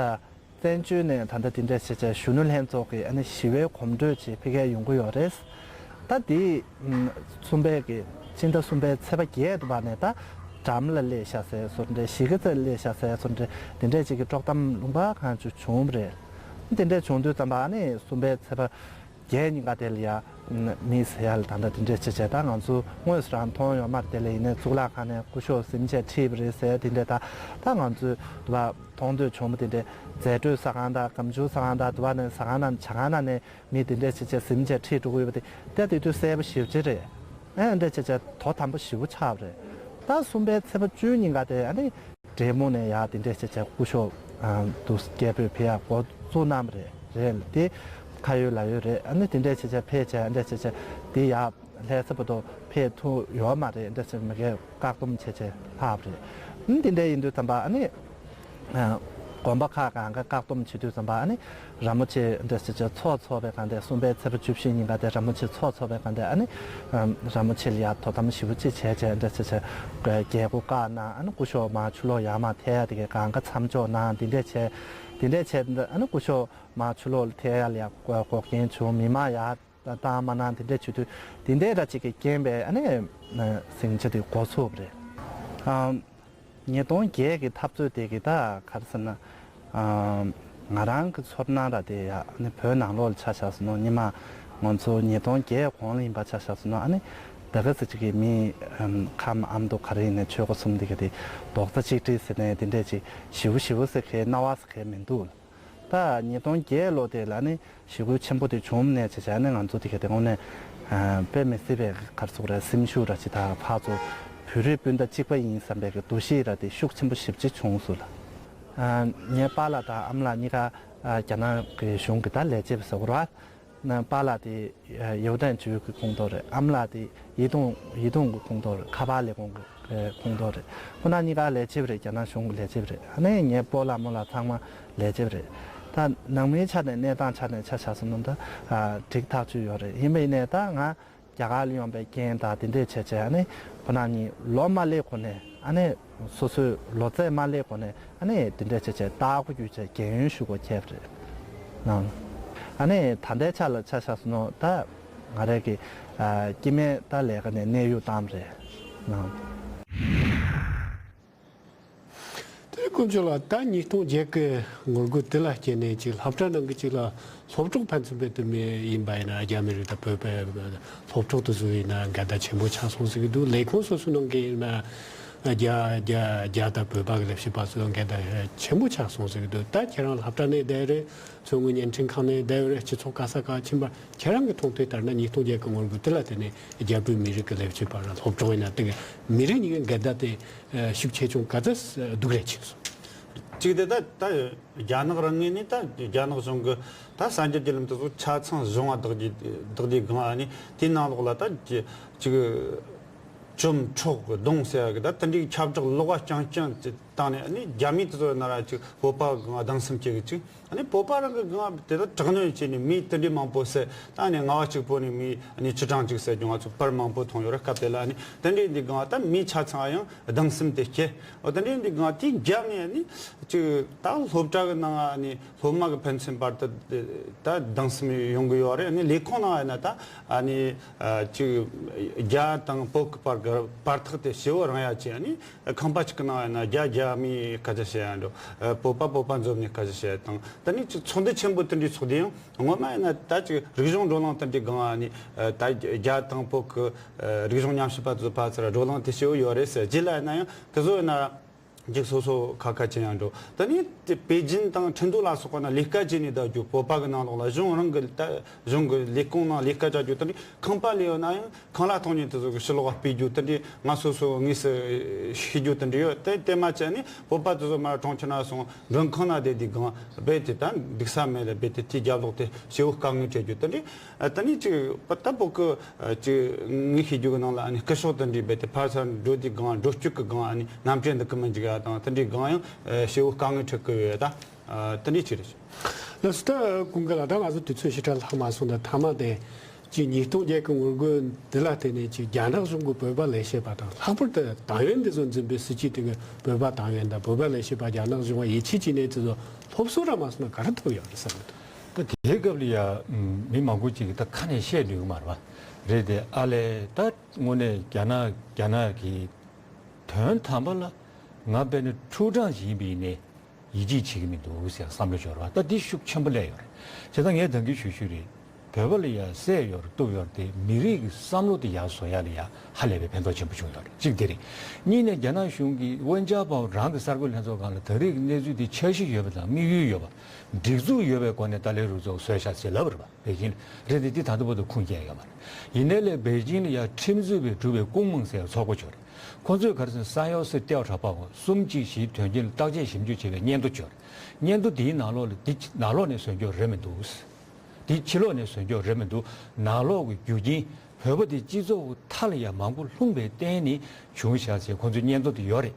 བཙན་བྱོལ་ནས་ད་ལྟ་དེ་འདྲས་བྱས་བྱས་གཞོན་ནུ་ལྷན་ཚོགས་ཀྱི་ཨ་ནི་ཞི་བའི་གོམ་བགྲོད་ཅིག་ཕ་གིར་ཡོང་གི་ཡོད་རེད། ད་དེ་གསུམ་པའི་གི་སྤྱི་ཟླ་གསུམ་པའི་ཚེས་པ་བརྒྱད་དུ་བར་ནས་ད་འགྲམ་ལ་སླེབས་ཤག་ཟེར་བཟོ་འདྲ་གཞིས་ཀ་རྩེར་སླེབས་ཤག་ཟེར་བཟོ་འདྲ་དེ་འདྲས་ཅིག་གི་དཀྲོག་གཏམ་ལུང་པ་གང་བྱུང་བྱུང་བ་རེད། དེ་འདྲས་བྱུང་དུས་ཙམ་པ་ཨ་ནི་གསུམ་པའི་ཚེས་པ་བརྒྱད་ཉིན་ཀ་དེ་ལ་ཡ་མི་ཟེར་ཡ་ལ་ད་ལྟ་དེ་འདྲས་བྱས་བྱས་ད་ང་ཚོ་དངོས་སུ་རང་མཐོང་ཡོད་མ་རེད། དེ་ལ་ཡིན་ནའི་གཙུག་ལག་ཁང་ནས་སྐུ་ཞབས་གཟིམ་ཆས་ཁྲིད་པ་རེད་ཟེར་དེ་འདྲས་ད་ད་ང་ཚོས་དུ་བ་མཐོང་ཐོས་བྱུང་བ་དེ་འདྲས་རྫས་སྤྲོད་ཟ་ཁང་དང་སྒམ་ཆུང་ཟ་ཁང་དང་དུ་བ་ནས་ཟ་ཁང་ནང་ཇ་ཁང་ནང་ནས། མི་དེ་འདྲས་བྱས་བྱས་གཟིམ་བྱས་ཁྲིད་འགྲོ་གི་ཡོད་པ་དེ་ལྟ་དེ་དུས་གསལ་པོ་ཞེ་པོ་ཅིག་རེད། ཨེ་འདྲས་བྱས་བྱས་དོ་དམ་པོ་ཞེ་པོ་ཆགས་པ་རེད། ད་གསུམ་པའི་ཚེས་པ་བཅུ་ཉིན་ཀ་དེ་ཨ་ནི་འབྲས་སྤུངས་ནས་ཡར་དེ་འདྲས་བྱས་བྱས་སྐུ་ཞབས་དུ་རྒྱལ་པོས་ཕེབས་ཡག་འགོ་བཙུགས་གནང་བ་རེད། རེད་དེ་ཁ་ཡོད་ལག་ཡོད་རེད། ཨ་ནི་དེ་འདྲས་བྱས་བྱས་ཕེབས་བྱས་འདྲས་བྱས་བྱས་དེ་ཡར་ལྷ་ས་བར་དུ་ཕེབས་ཐུབ་ཡོད་མ་རེད། འདྲས་བྱས་མ་གིར་བཀག་སྡོམ་བྱས་བྱས་ལྷག་པ་རེད། ཨ་ནི་དེ་འདྲས་ཡིན་དུས་ཙམ་པ་ཨ་ནི། དགོན་པ་ཁག་གང་ག་བཀག་སྡོམ་བྱེད་དུས་ཙམ་པ་ཨ་ནི་ར་མོ་ཆེ་འདྲ་ཅིག་ཅིག་ཚོགས་ཚོགས་པའི་སྒང་དེ་གསུམ་པའི་ཚེས་པ་བཅུ་བཞི་ཉིན་ཀ་དེ་ར་མོ་ཆེ་ཚོགས་ཚོགས་པའི་སྒང་དེ་ཨ་ནི་ར་མོ་ཆེ་ལ་ཡ་དོ་དམ་ཞེ་པོ་ཅིག་བྱས་བྱས་འདྲ་ཅིག་ཅིག་རྒྱལ་སྒོ་བཀག་གནང་། ཨ་ནི་སྐུ་ཞབས་མར་ཕྱི་ལོགས་ཡར་མར་ཐལ་ཡ་དེ་གའི་སྒང་ག་མཚམས་འཇོག་གནང་། དེ་འདྲས་བྱས་དེ་འདྲས་བྱས་ཨ་ནི་སྐུ་ཞབས་མར་ཕྱི་ལོགས་ལ་ཐལ་ཡ་ལ་ཡ་འགོག་རྐྱེན་བྱུང་། མི་མང་ཡར་བཏང་མ་གནང་། དེ་འདྲས་བྱེད་དུས་དེ་འདྲས་ར་ཅིག་གི་རྐྱེན་པས་ཨ་ནི་ཟིང་ཆ་དེ་འགོ་ཚུགས་པ་རེད། ཉིས་སྟོང་བརྒྱད་ཀྱི་འཐབ་རྩོད་དེ་གི་ད་ག་རེ་ཟེར་ན། ང་རང་གི་ཚོར་སྣང་ར་དེ་ཡ་ནི་བོད་ནང་ལོགས་ལ་ཆ་བཞག་སོང་ན་སྔོན་མ་ང་ཚོ་ཉིས་སྟོང་བརྒྱད་གོང་ལ་ཡིན་པ་ཆ་བཞག་སོང་ན་ཨ་ནི་ད་ག་ཟེར་ཅིག་གི་མི་ཁམས་ཨ་མདོ་ག་རེ་ཡིན་ནའི་ཆོལ་ཁ་གསུམ་དེ་གི་དེ་རྡོག་རྩ་གཅིག་སྒྲིལ་ཟེར་ནས་དེ་འདྲས་ཅིག་ཞེ་པོ་ཞེ་པོ་ཟེར་མཁན་སྣང་བ་ཟེར་མཁན་མི་འདུག་ད་ཉིས་སྟོང་བརྒྱད་ལོ་དེ་ལ་ནི་ཞི་རྒོལ་ཆེན་པོ་དེ་བྱུང་ནས་བྱས་བྱས་ནས་ང་ཚོ་དེ་ག་དེ་དངོས་གནས་དཔེ་མི་སྲིད་པའི་ག་རེ་ཟེར་དགོས་རེད། སེམས་ཤུགས་ར་ཅིག་དང་ཕར་ཚུར་བོད་རིགས་སྤུན་ཟླ་གཅིག་པ་ཡིན་བསམ་པའི་གི་འདུ་ཤེས་ར་དེ་ཤུགས་ཆེན་པོ་ཞེ་པོ་ཅིག་བྱུང་སོང་ལ། ངའི་པཱ་ལགས་དང་ཨ་མ་ལགས་གཉིས་ཀ་རྒྱ་ནག་གི་གཞུང་གི་ད་ལས་བྱེད་པ་ཟེར་དགོས་རེད་བ། ན་པཱ་ལགས་དེ་ཡེའུ་ཏན་ཅུའུ་གི་ཁོངས་གཏོགས་རེད། ཨ་མ་ལགས་དེ་ཡེ་ཏུང་ཡེ་ཏུང་གི་ཁོངས་གཏོགས་རེད། ཁ་པར་ལས་ཁུངས་ཀྱི་ཁོངས་གཏོགས་རེད། ཁོ་ན་གཉིས་ཀ་ལས་བྱེད་པ་རེད། རྒྱ་ནག་གཞུང་གི་ལས་བྱེད་པ་རེད། ཨ་ནི་ངའི་སྤོ་ལགས་རྨོ་ལགས་ཚང་མ་ལས་བྱེད་པ་རེད། ད་ནང་མིའི་ཆ་ནས་གནས་སྟངས་ཆ་ནས་ཆ་བཞག་སོང་ན་ད་འགྲིག་ཐག་ཆོད་ཡོད་རེད། ཡིན་པ་ཡིན་ནའི་ད་ང་རྒྱ་གར་ལ་ཡོང་པའི་རྐྱེན་དང་དེ་འདྲས་བྱས་བྱས་ཨ་ནི་ཁོ་ན་གཉིས་ལོ་མ་སླེབས་གོང་ནས་ཨ་ནི་སོ་སོའི་ལོ་ཚད་མ་སླེབས་གོང་ནས་ཨ་ནི་དེ་འདྲས་བྱས་བྱས་ལྟ་སྐོར་རྒྱུགས་བྱས་རྒན་ཡོལ་ཞུ་དགོས་ཁེལ་བ་རེད། ཨ་ནི་ད་ལྟའི་ཆ་ལ་ཆ་བཞག་སོང་ན་ད་ང་རང་གི་ཨ་སྐྱེ་དམན་ད་ལས་ཀ་ནས་གནས་དབྱུང་བཏང་བ་རེད། དེ་དཀོན་མཆོག་ལགས། ད་ཉིས་སྟོང་བརྒྱད་ཀྱི་ངོ་རྒོལ་དེ་ལ་བརྟེན་ནས་ཅིག་སློབ་གྲྭ་ནང་གི་ཅིག་ལ་སློབ་གྲོགས་ཕན་ཚུན་བར་དུ་མི་ཡིན་པ་ཡིན་ན་རྒྱ་མི་རིགས་དང་བོད་པའི་སློབ་གྲོགས་དེ་ཚོ་ཡིན་ན་འགལ་ཟླ་ཆེན་པོ་ཆགས་སོང་ཟེར་གྱི་འདུག་ལས་ཁུངས་སོ་སོའི་ནང་གི་ཡིན་ན་རྒྱ་རྒྱ་རྒྱ་དང་བོད་པ་གི་ལས་བྱེད་པ་ཚོ་འགལ་ཟླ་ཆེན་པོ་ཆགས་སོང་ཟེར་གྱི་འདུག་ད་ཁྱེད་རང་སློབ་གྲྭ་ནས་བསྡད་རེད། མཚོ་སྔོན་བརྙན་འཕྲིན་ཁང་ནས་བསྡད་རེད། སྤྱི་ཚོགས་ག་ས་ག་ཕྱིན་པ་ཁྱེད་རང་གི་མཐོང་ཐོས་ལྟར་ན་ཉིས་སྟོང་བརྒྱད་ཀྱི་ངོ་རྒོལ་དེ་ལ་བརྟེན་ནས་རྒྱ་བོད་མི་རིགས་ཀྱི་ལས་བྱེད་པ་ར་སློབ་གྲོགས་ཡིན་ན་དེ་གི་མི་རིགས་གཉིས་ཀྱི་འགལ་ཟླ་དེ་ཤུགས་ཆེ་ཆུང་ག་ཚོད་སྡུག་རེད་ཆེ་སོང་། གཅིག་དེ་ད་ད་རྒྱ་ནག་རང་ངོས་ནས་ད་རྒྱ་ནག་གཞུང་གི་ད་གསར་འགྱུར་བརྒྱུད་ལམ་དེ་ཚོ་ཆ་ཚང་གཞུང་བ་བདག་གིས་བདག་གིས་སྒང་ཨ་ནི་དེའི་ནང་ལོགས་ལ་ད་ཅིག་བཅོམ་འཕྲོག་གདུང་ཟེར་ཡ་གི་ད་དེ་འདྲའི་ཁྱབ་བསྒྲགས་ལོག་པ་རྐྱང་རྐྱང་ཅིག་བཏང་ནས་ཨ་ནི་རྒྱ་མི་དེ་ཚོ་ན་ར་ཅིག་བོད་པ་སྒང་སྡང་སེམས་སྐྱེ་གི་ཅིག་ཨ་ནི་བོད་པ་རང་གི་སྒང་དེ་ལ་དྲག་གནོན་བྱས་ནས་མི་དེ་འདྲའི་མང་པོ་བསད། ད་ནི་ལྔ་བ་གཅིག་པོ་ནས་མི་ཨ་ནི་བཅུ་གྲངས་ཅིག་བསད་ཀྱང་ང་ཚོ་པར་མང་པོ་མཐོང་ཡོད་རེད། སྐབས་དེ་ལ་ཨ་ནི་དེ་འདྲའི་འདི་སྒང་ད་མི་ཆ་ཚང་ཡང་སྡང་སེམས་དེ་སྐྱེ། འོ་དེ་འདྲའི་འདི་སྒང་དེའི་རྒྱབ་ནས་ཨ་ནི་ཅིག་ད་སློབ་གྲྭ་གི་ནང་ཨ་ནི་སློབ་མ་གི་ཕན་ཚུན་བར་དུ་ད་སྡང་སེམས་ཡོང་གི་ཡོད་རེད། ཨ་ནི་ལས་ཁུངས་ནང་ཡིན་ན་ད་ཨ་ནི་ཅིག་རྒྱ་དང་བོད་གི་བར་གི་བར་ཐག་དེ་ཞེ་བོ་རིང་ཡ་ཅིག་ཨ་ནི། ཁང་པ་གཅིག་གི་ནང་ཡིན་ན་རྒྱ་རྒྱ་མིའི་སྐད་ཆ་བཤད་ཡ་འགྲོ། བོད་པ་བོད་པ་འཛོམས་ནས་སྐད་ཆ་བཤད་ཡ་དང་དེ་ནས་ཅིག་ཚོགས་འདུ་ཆེན་པོ་དེ་འདྲའི་ཚོགས་དུས་ཡང་ངོ་མ་ཡིན་ན་ད་ཅིག་རིག་གཞུང་བགྲོ་གླེང་དེ་འདྲའི་སྒང་ཨ་ནི་ད་རྒྱ་དང་བོད་ཀྱི་རིག་གཞུང་ཉམས་ཞིབ་པ་ཚོ་ཕར་ཚུར་བགྲོ་གླེང་དེ་བྱེད་འོས་ཡོད་རེད་ཟེར། རྗེས་ལ་ཡིན་ན་ཡང་དེ་ཚོ་ཡིན་ན་ཅིག་སོ་སོ་ཁ་ཁ་ཅན་ཡང་འགྲོ། དེ་ནས་དེ་པེ་ཅིན་དང་ཁྲིན་ཏུའུ་ལ་སོགས་པ་ན་ལས་ཀ་བྱས་ནས་བསྡད་རྒྱུ། བོད་པ་གི་ནང་ལོགས་ལ་གཞུང་རང་གི་ད་གཞུང་གི་ལས་ཁུངས་ནང་ལས་ཀ་བྱ་རྒྱུ་དེ་འདྲའི་ཁང་པ་ལས་ཡོད་ན་ཡང་། ཁང་གླ་གཏོང་མཁན་དེ་ཚོ་གི་ཕྱི་ལོགས་སྤེལ་རྒྱུ་དེ་འདྲའི་ང་སོ་སོ་དངོས་སུ་ཤེས་རྒྱུ་དེ་འདྲ་ཡོད། དེ་དེ་མ་བྱས་ནས་བོད་པ་དེ་ཚོ་མར་གྲོང་ཁྱེར་ན་སོང་མགྲོན་ཁང་ན་བསྡད་དུས་སྒང་རྦད་དེ་ད་འདུག་ས་མེད་ལ་རྦད་དེ་དེའི་རྒྱབ་ལོགས་དེ་ཞེ་བོ་དཀའ་ངལ་འཕྲད་རྒྱུ་དེ་འདྲའི། ཨ་དེ་ནས་ཅིག་ད་བོད་ཀྱི་ཅིག་ངས་ཤེས་རྒྱུ་གི་ནང་ལ་ཨ་ནི་སྐུ་ཞབས་དེ་འདྲའི་རྦད་དེ་ཕར་ཚུར་འགྲོ་དུས་སྒང་འགྲོ་སྐྱོད་ཀྱི་སྒང་ཨ་ནི་གནམ་གྲུ་འདུག་གི་མི་འཇུག་ཡ་དང་དེ་འདྲའི་སྒང་ཡང་ཞེ་བོ་དཀའ་ངལ་འཕྲད་ཀྱི་ཡོད་ད། ཨ་དེ་འདྲའི་ཅིག་རེད། ལགས་སོ། ད་ཀུན་དགའ་ལགས། ད་ང་ཚོ་དུས་ཚོད་ཞེ་དྲག་ལྷག་མ་སོང་། ད་མཐའ་མ་དེ་ཅིག་ཉིས་སྟོང་བརྒྱད་ཀྱི་ངོ་རྒོལ་འདི་ལ་བརྟེན་ནས་ཅིག་རྒྱ་ནག་གཞུང་གི་བོད་པ་ལས་བྱེད་པ་དང་ལྷག་པར་དུ་ཏང་ཡོན་འདི་ཚོ་འཛིན་པའི་སྲིད་སྤྱི་དེ་གི་བོད་པ་ཏང་ཡོན་དང་བོད་པ་ལས་བྱེད་པ་རྒྱ་ནག་གཞུང་ལ་ཡིད་ཆེས་བྱས་ནས་དེ་ཚོ་སློབ་གསོ་ར་མ་སོང་ན་ག་རེ་ཐོབ་ཡོད་རེད་བསམ་གི་འདུག་ད་དེའི་སྐབས་ལ་ཡ་མི་མང་པོ་ཅིག་གིས་ད་ཁ་ནས་བཤད་འདོད་ཀྱི་མ་རེད་པ། རེད་དེ་ཨ་ལས་ད་དངོས་གནས་རྒྱ་ནག་རྒྱ་ནག་གི་དོན་དམ་པ་ལ་ང་དཔེར་ན་ཕྲུག་གྲངས་ཤིག་ཡིན་པ་ཡིན་ནའི། ཡིད་ཆེས་བྱེད་ཀྱི་མི་འདུག་ཟེར་བསམ་བློ་འབྱོར་བ་ད་འདི་ཤུགས་ཆེན་པོ་སླེབས་ཡོད་རེད། བྱས་ཙང་ངས་ད་གིན་ཞུ་ཞུ་རེད། བོད་པ་ལ་ཡ་བསད་ཡོད་རེད་གཏུབ་ཡོད་རེད་དེ་མི་རིགས་ཀྱི་བསམ་བློ་དེ་ཡར་བཟོ་ཡ་ལ་ཡ་ཧ་ལས་པའི་ཕན་ཐོགས་ཆེན་པོ་བྱུང་ཡོད་རེད། གཅིག་དེ་རེད། གཉིས་ནས་རྒྱ་ནག་གཞུང་གིས་ཝེན་ཅཱ་པའོ་རང་གི་གསར་འགོད་ལྷན་ཚོགས་སྒང་ལ་ད་རེས་ཀྱི་གནས་ཚུལ་དེ་འཆར་གཞི་ཡོད་པ་དང་དམིགས་ཡུལ་ཡོད་པ། སྒྲིག་འཛུགས་ཡོད་པའི་སྒོ་ནས་ཏཱ་ལའི་རུ་ཚོགས་བཟོས་ཤག་ཅེས་ལབ་པ་རེད་པ། པེ་ཅིང་ལ་རེད་དེ་འདི་ད་ལྟ་བར་དུ་ཁུངས་སྐྱེལ་ཡོད་མ་རེད། ཡིན་ནའི་ལས་པེ་ཅིང་ལ་ཡ་ཁྲིམས་རྩོད་པས་གྲུབ་པའི་ཀུང་མང་ཟེར་བའི་ཚོགས་པ་ཅིག་ཡོད་རེད། ཁོ་ཚོས་ག་རེ་ཟེར་ན་三幺四调查报告གསུམ་གཅིག་བཞིའི་དོན་རྐྱེན་ལ་བརྟག་དཔྱད་ཞིབ་འཇུག་བྱས་པའི་སྙན་ཐོ་ཅིག་ཡོད་རེད། སྙན་ཐོ་འདིའི་ནང་ལོགས་ལ་འདི་ནང་ལོགས་ནས་བཟོས་རྒྱུ་རེད་མི་འདུག་འདི་ཕྱི་ལོགས་ནས་བཟོས་རྒྱུ་རེད་མི་འདུག་ནང་ལོགས་ཀྱི་རྒྱུ་རྐྱེན་བོད་པ་དེ་སྤྱི་ཚོགས་མཐའ་ལ་ཡ་མང་པོ་ལྷུང་བའི་རྟེན་ནི་བྱུང་བཞག་ཟེར་ཁོ་ཚོའི་སྙན་ཐོ་དེ་ཡོད་རེད།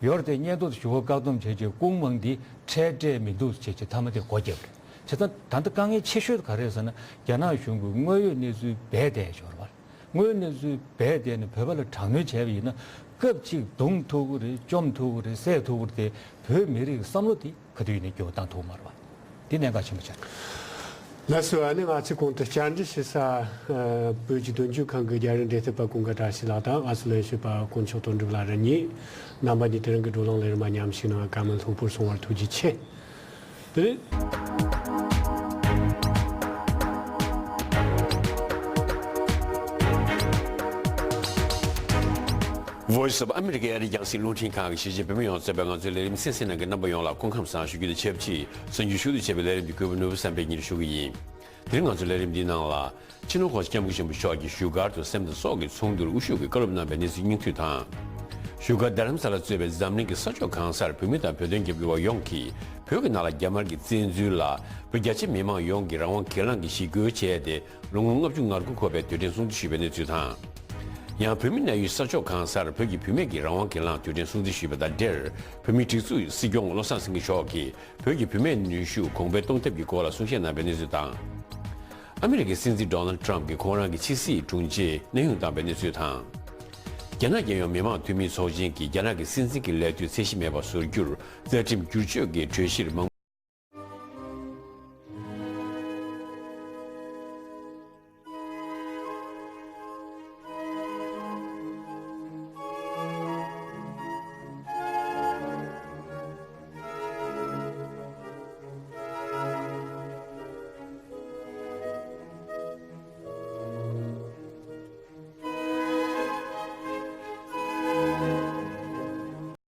ཡོད་རེད་དེ་སྙན་ཐོ་དེ་ཞུ་བ་བཀག་སྡོམ་བྱས་རྗེས་ཀུང་མང་འདི་འཕྲལ་སྤྲད་མི་འདུག་ཅེས་ཀྱི་མཐའ་མ་དེ་སྒོ་བརྒྱབ་རེད། བྱས་ཙང་ད་ལྟ་དཀའ་ངལ་ཆེ་ཤོས་དེ་ག་རེ་རེད་ཟེར་ན་རྒྱ་ནག་གཞུང་གིས་དངོས་ཡོད་གནས་ཚུལ་སྦས་བསྡད་ཡོད་རེད་པ། དངོས་ཡོད་གནས་ཚུལ་སྦས་བསྡད་ནས་བོད་པ་ལ་དྲག་གནོན་བྱས་པ་ཡིན་ན་སྐབས་གཅིག་རྡུང་ཐུབ་ཀྱི་རེད། བཅོམ་ཐུབ་ཀྱི་རེད། བསད་ཐུབ་ཀྱི་རེད་དེ་བོད་མི་རིགས་བསམ་བློ་དེ་ག་དུས་ཡིན་ནའི་འགྱུར་བ་བཏང་ཐུབ་མ་རེད་པ། འདི་གནད་འགག་ཆེན་པོ་ཆགས། ལགས་སོ། ཨ་ནི་ང་ཚོས་གོང་དུ་བཅར་འདྲི་ཞུ་ས་བོད་ཀྱི་དོན་གཅོད་ཁང་གི་རྒྱ་རིགས་འབྲེལ་མཐུད་པ་ཀུན་དགའ་བཀྲ་ཤིས་ལགས་དང་ང་ཚོའི་ལས་བྱེད་པ་དཀོན་མཆོག་དོན་གྲུབ་ལགས་རེད་གཉིས། རྣམ་པ་གཉིས་དེ་རིང་གི་བགྲོ་གླེང་ལས་རིམ་མཉམ་ཞུགས་གནང་བར་བཀའ་མོལ་ལྷུག་པོར་གསུང་བར་ཐུགས་རྗེ་ཆེ། དེ་རིང་Voice of America ཨ་རིའི་རྒྱང་སྲིང་རླུང་འཕྲིན་ཁང་གི་གཞིས་བྱེས་བོད་མི་ཡོངས་གཙོས་པའི་ང་ཚོའི་ལས་རིམ་གསན་གཟིགས་གནང་མཁན་རྣམ་པ་ཡོངས་ལ་སྐུ་ཁམས་བཟང་ཞུ་རྒྱུ་དང་ཆབས་ཅིག་གསར་འགྱུར་ཞུ་གཏུག་བྱས་པའི་ལས་རིམ་འདི་གུས་པ་ནོར་བུ་བསམ་འཕེལ་གཉིས་ཞུ་གི་ཡིན། དེ་རིང་ང་ཚོའི་ལས་རིམ་འདིའི་ནང་ལ། སྤྱི་ནོར་༸གོང་ས་༸སྐྱབས་མགོན་ཆེན་པོ་མཆོག་གིས་བཞུགས་སྒར་དུ་སེམས་དང་སྲོག་གི་ཚོགས་འདུར་དབུ་བཞུགས་ཀྱིས་བཀའ་སློབ་གནང་བའི་གནས་ཚུལ་སྙིང་བསྡུས་དང་། བཞུགས་སྒར་རྡ་རམ་ས་ལ་གཙོས་པའི་འཛམ་གླིང་གི་ས་ཕྱོགས་གང་སར་བོད་མི་དང་བོད་དོན་རྒྱབ་སྐྱོར་བ་ཡོངས་ཀྱིས་བོད་ཀྱི་ནང་ལ་རྒྱ་དམར་གྱི་བཙན་འཛུལ་ལ་བོད་རྒྱ་ཆེ་མི་མང་ཡོངས་ཀྱིས་རང་དབང་གྱེན་ལངས་ཀྱི་ཞི་རྒོལ་བྱས་ཏེ། ལོ་ངོ་ལྔ་བཅུ་ང་དགུ་འཁོར་བའི་དུས་དྲན་སྲུང་བརྩི་ཞུས་པའི་གནས་ཚུལ་དང་། ཡང་བོད་མི་གནས་ཡུལ་ས་ཕྱོགས་གང་སར་བོད་ཀྱི་བུད་མེད་ཀྱི་རང་དབང་གྱེན་ལངས་དུས་དྲན་སྲུང་བརྩི་ཞུས་པ་དང་འབྲེལ། བོད་མིའི་སྒྲིག་འཛུགས་སྲིད་སྐྱོང་བློ་བཟང་སེང་གེ་མཆོག་གིས་བོད་ཀྱི་བུད་མེད་ནུས་ཤུགས་གོང་འཕེལ་གཏོང་ཐབས་ཀྱི་སྐོར་ལ་གསུང་བཤད་གནང་བའི་གནས་ཚུལ་དང་། ཨ་མི་རི་ཀའི་སྲིད་འཛིན་ཌོ་ནལ་ཊམ་གྱིས་ཁོང་རང་གི་ཕྱི་སྲིད་དྲུང་ཆེ་གནས་དབྱུང་བཏང་བའི་གནས་ཚུལ་དང་། རྒྱ་ནག་རྒྱལ་ཡོངས་མི་དམངས་འཐུས་མིའི་ཚོགས་ཆེན་གྱིས་རྒྱ་ནག་གི་སྲིད་འཛིན་གྱི་ལས་དུས་ཚད་གཞི་མེད་པར་བཟོ་རྒྱུར་རྩ་ཁྲིམས་བསྒྱུར་བཅོས་ཀྱི་གྲོས་གཞིར་མང་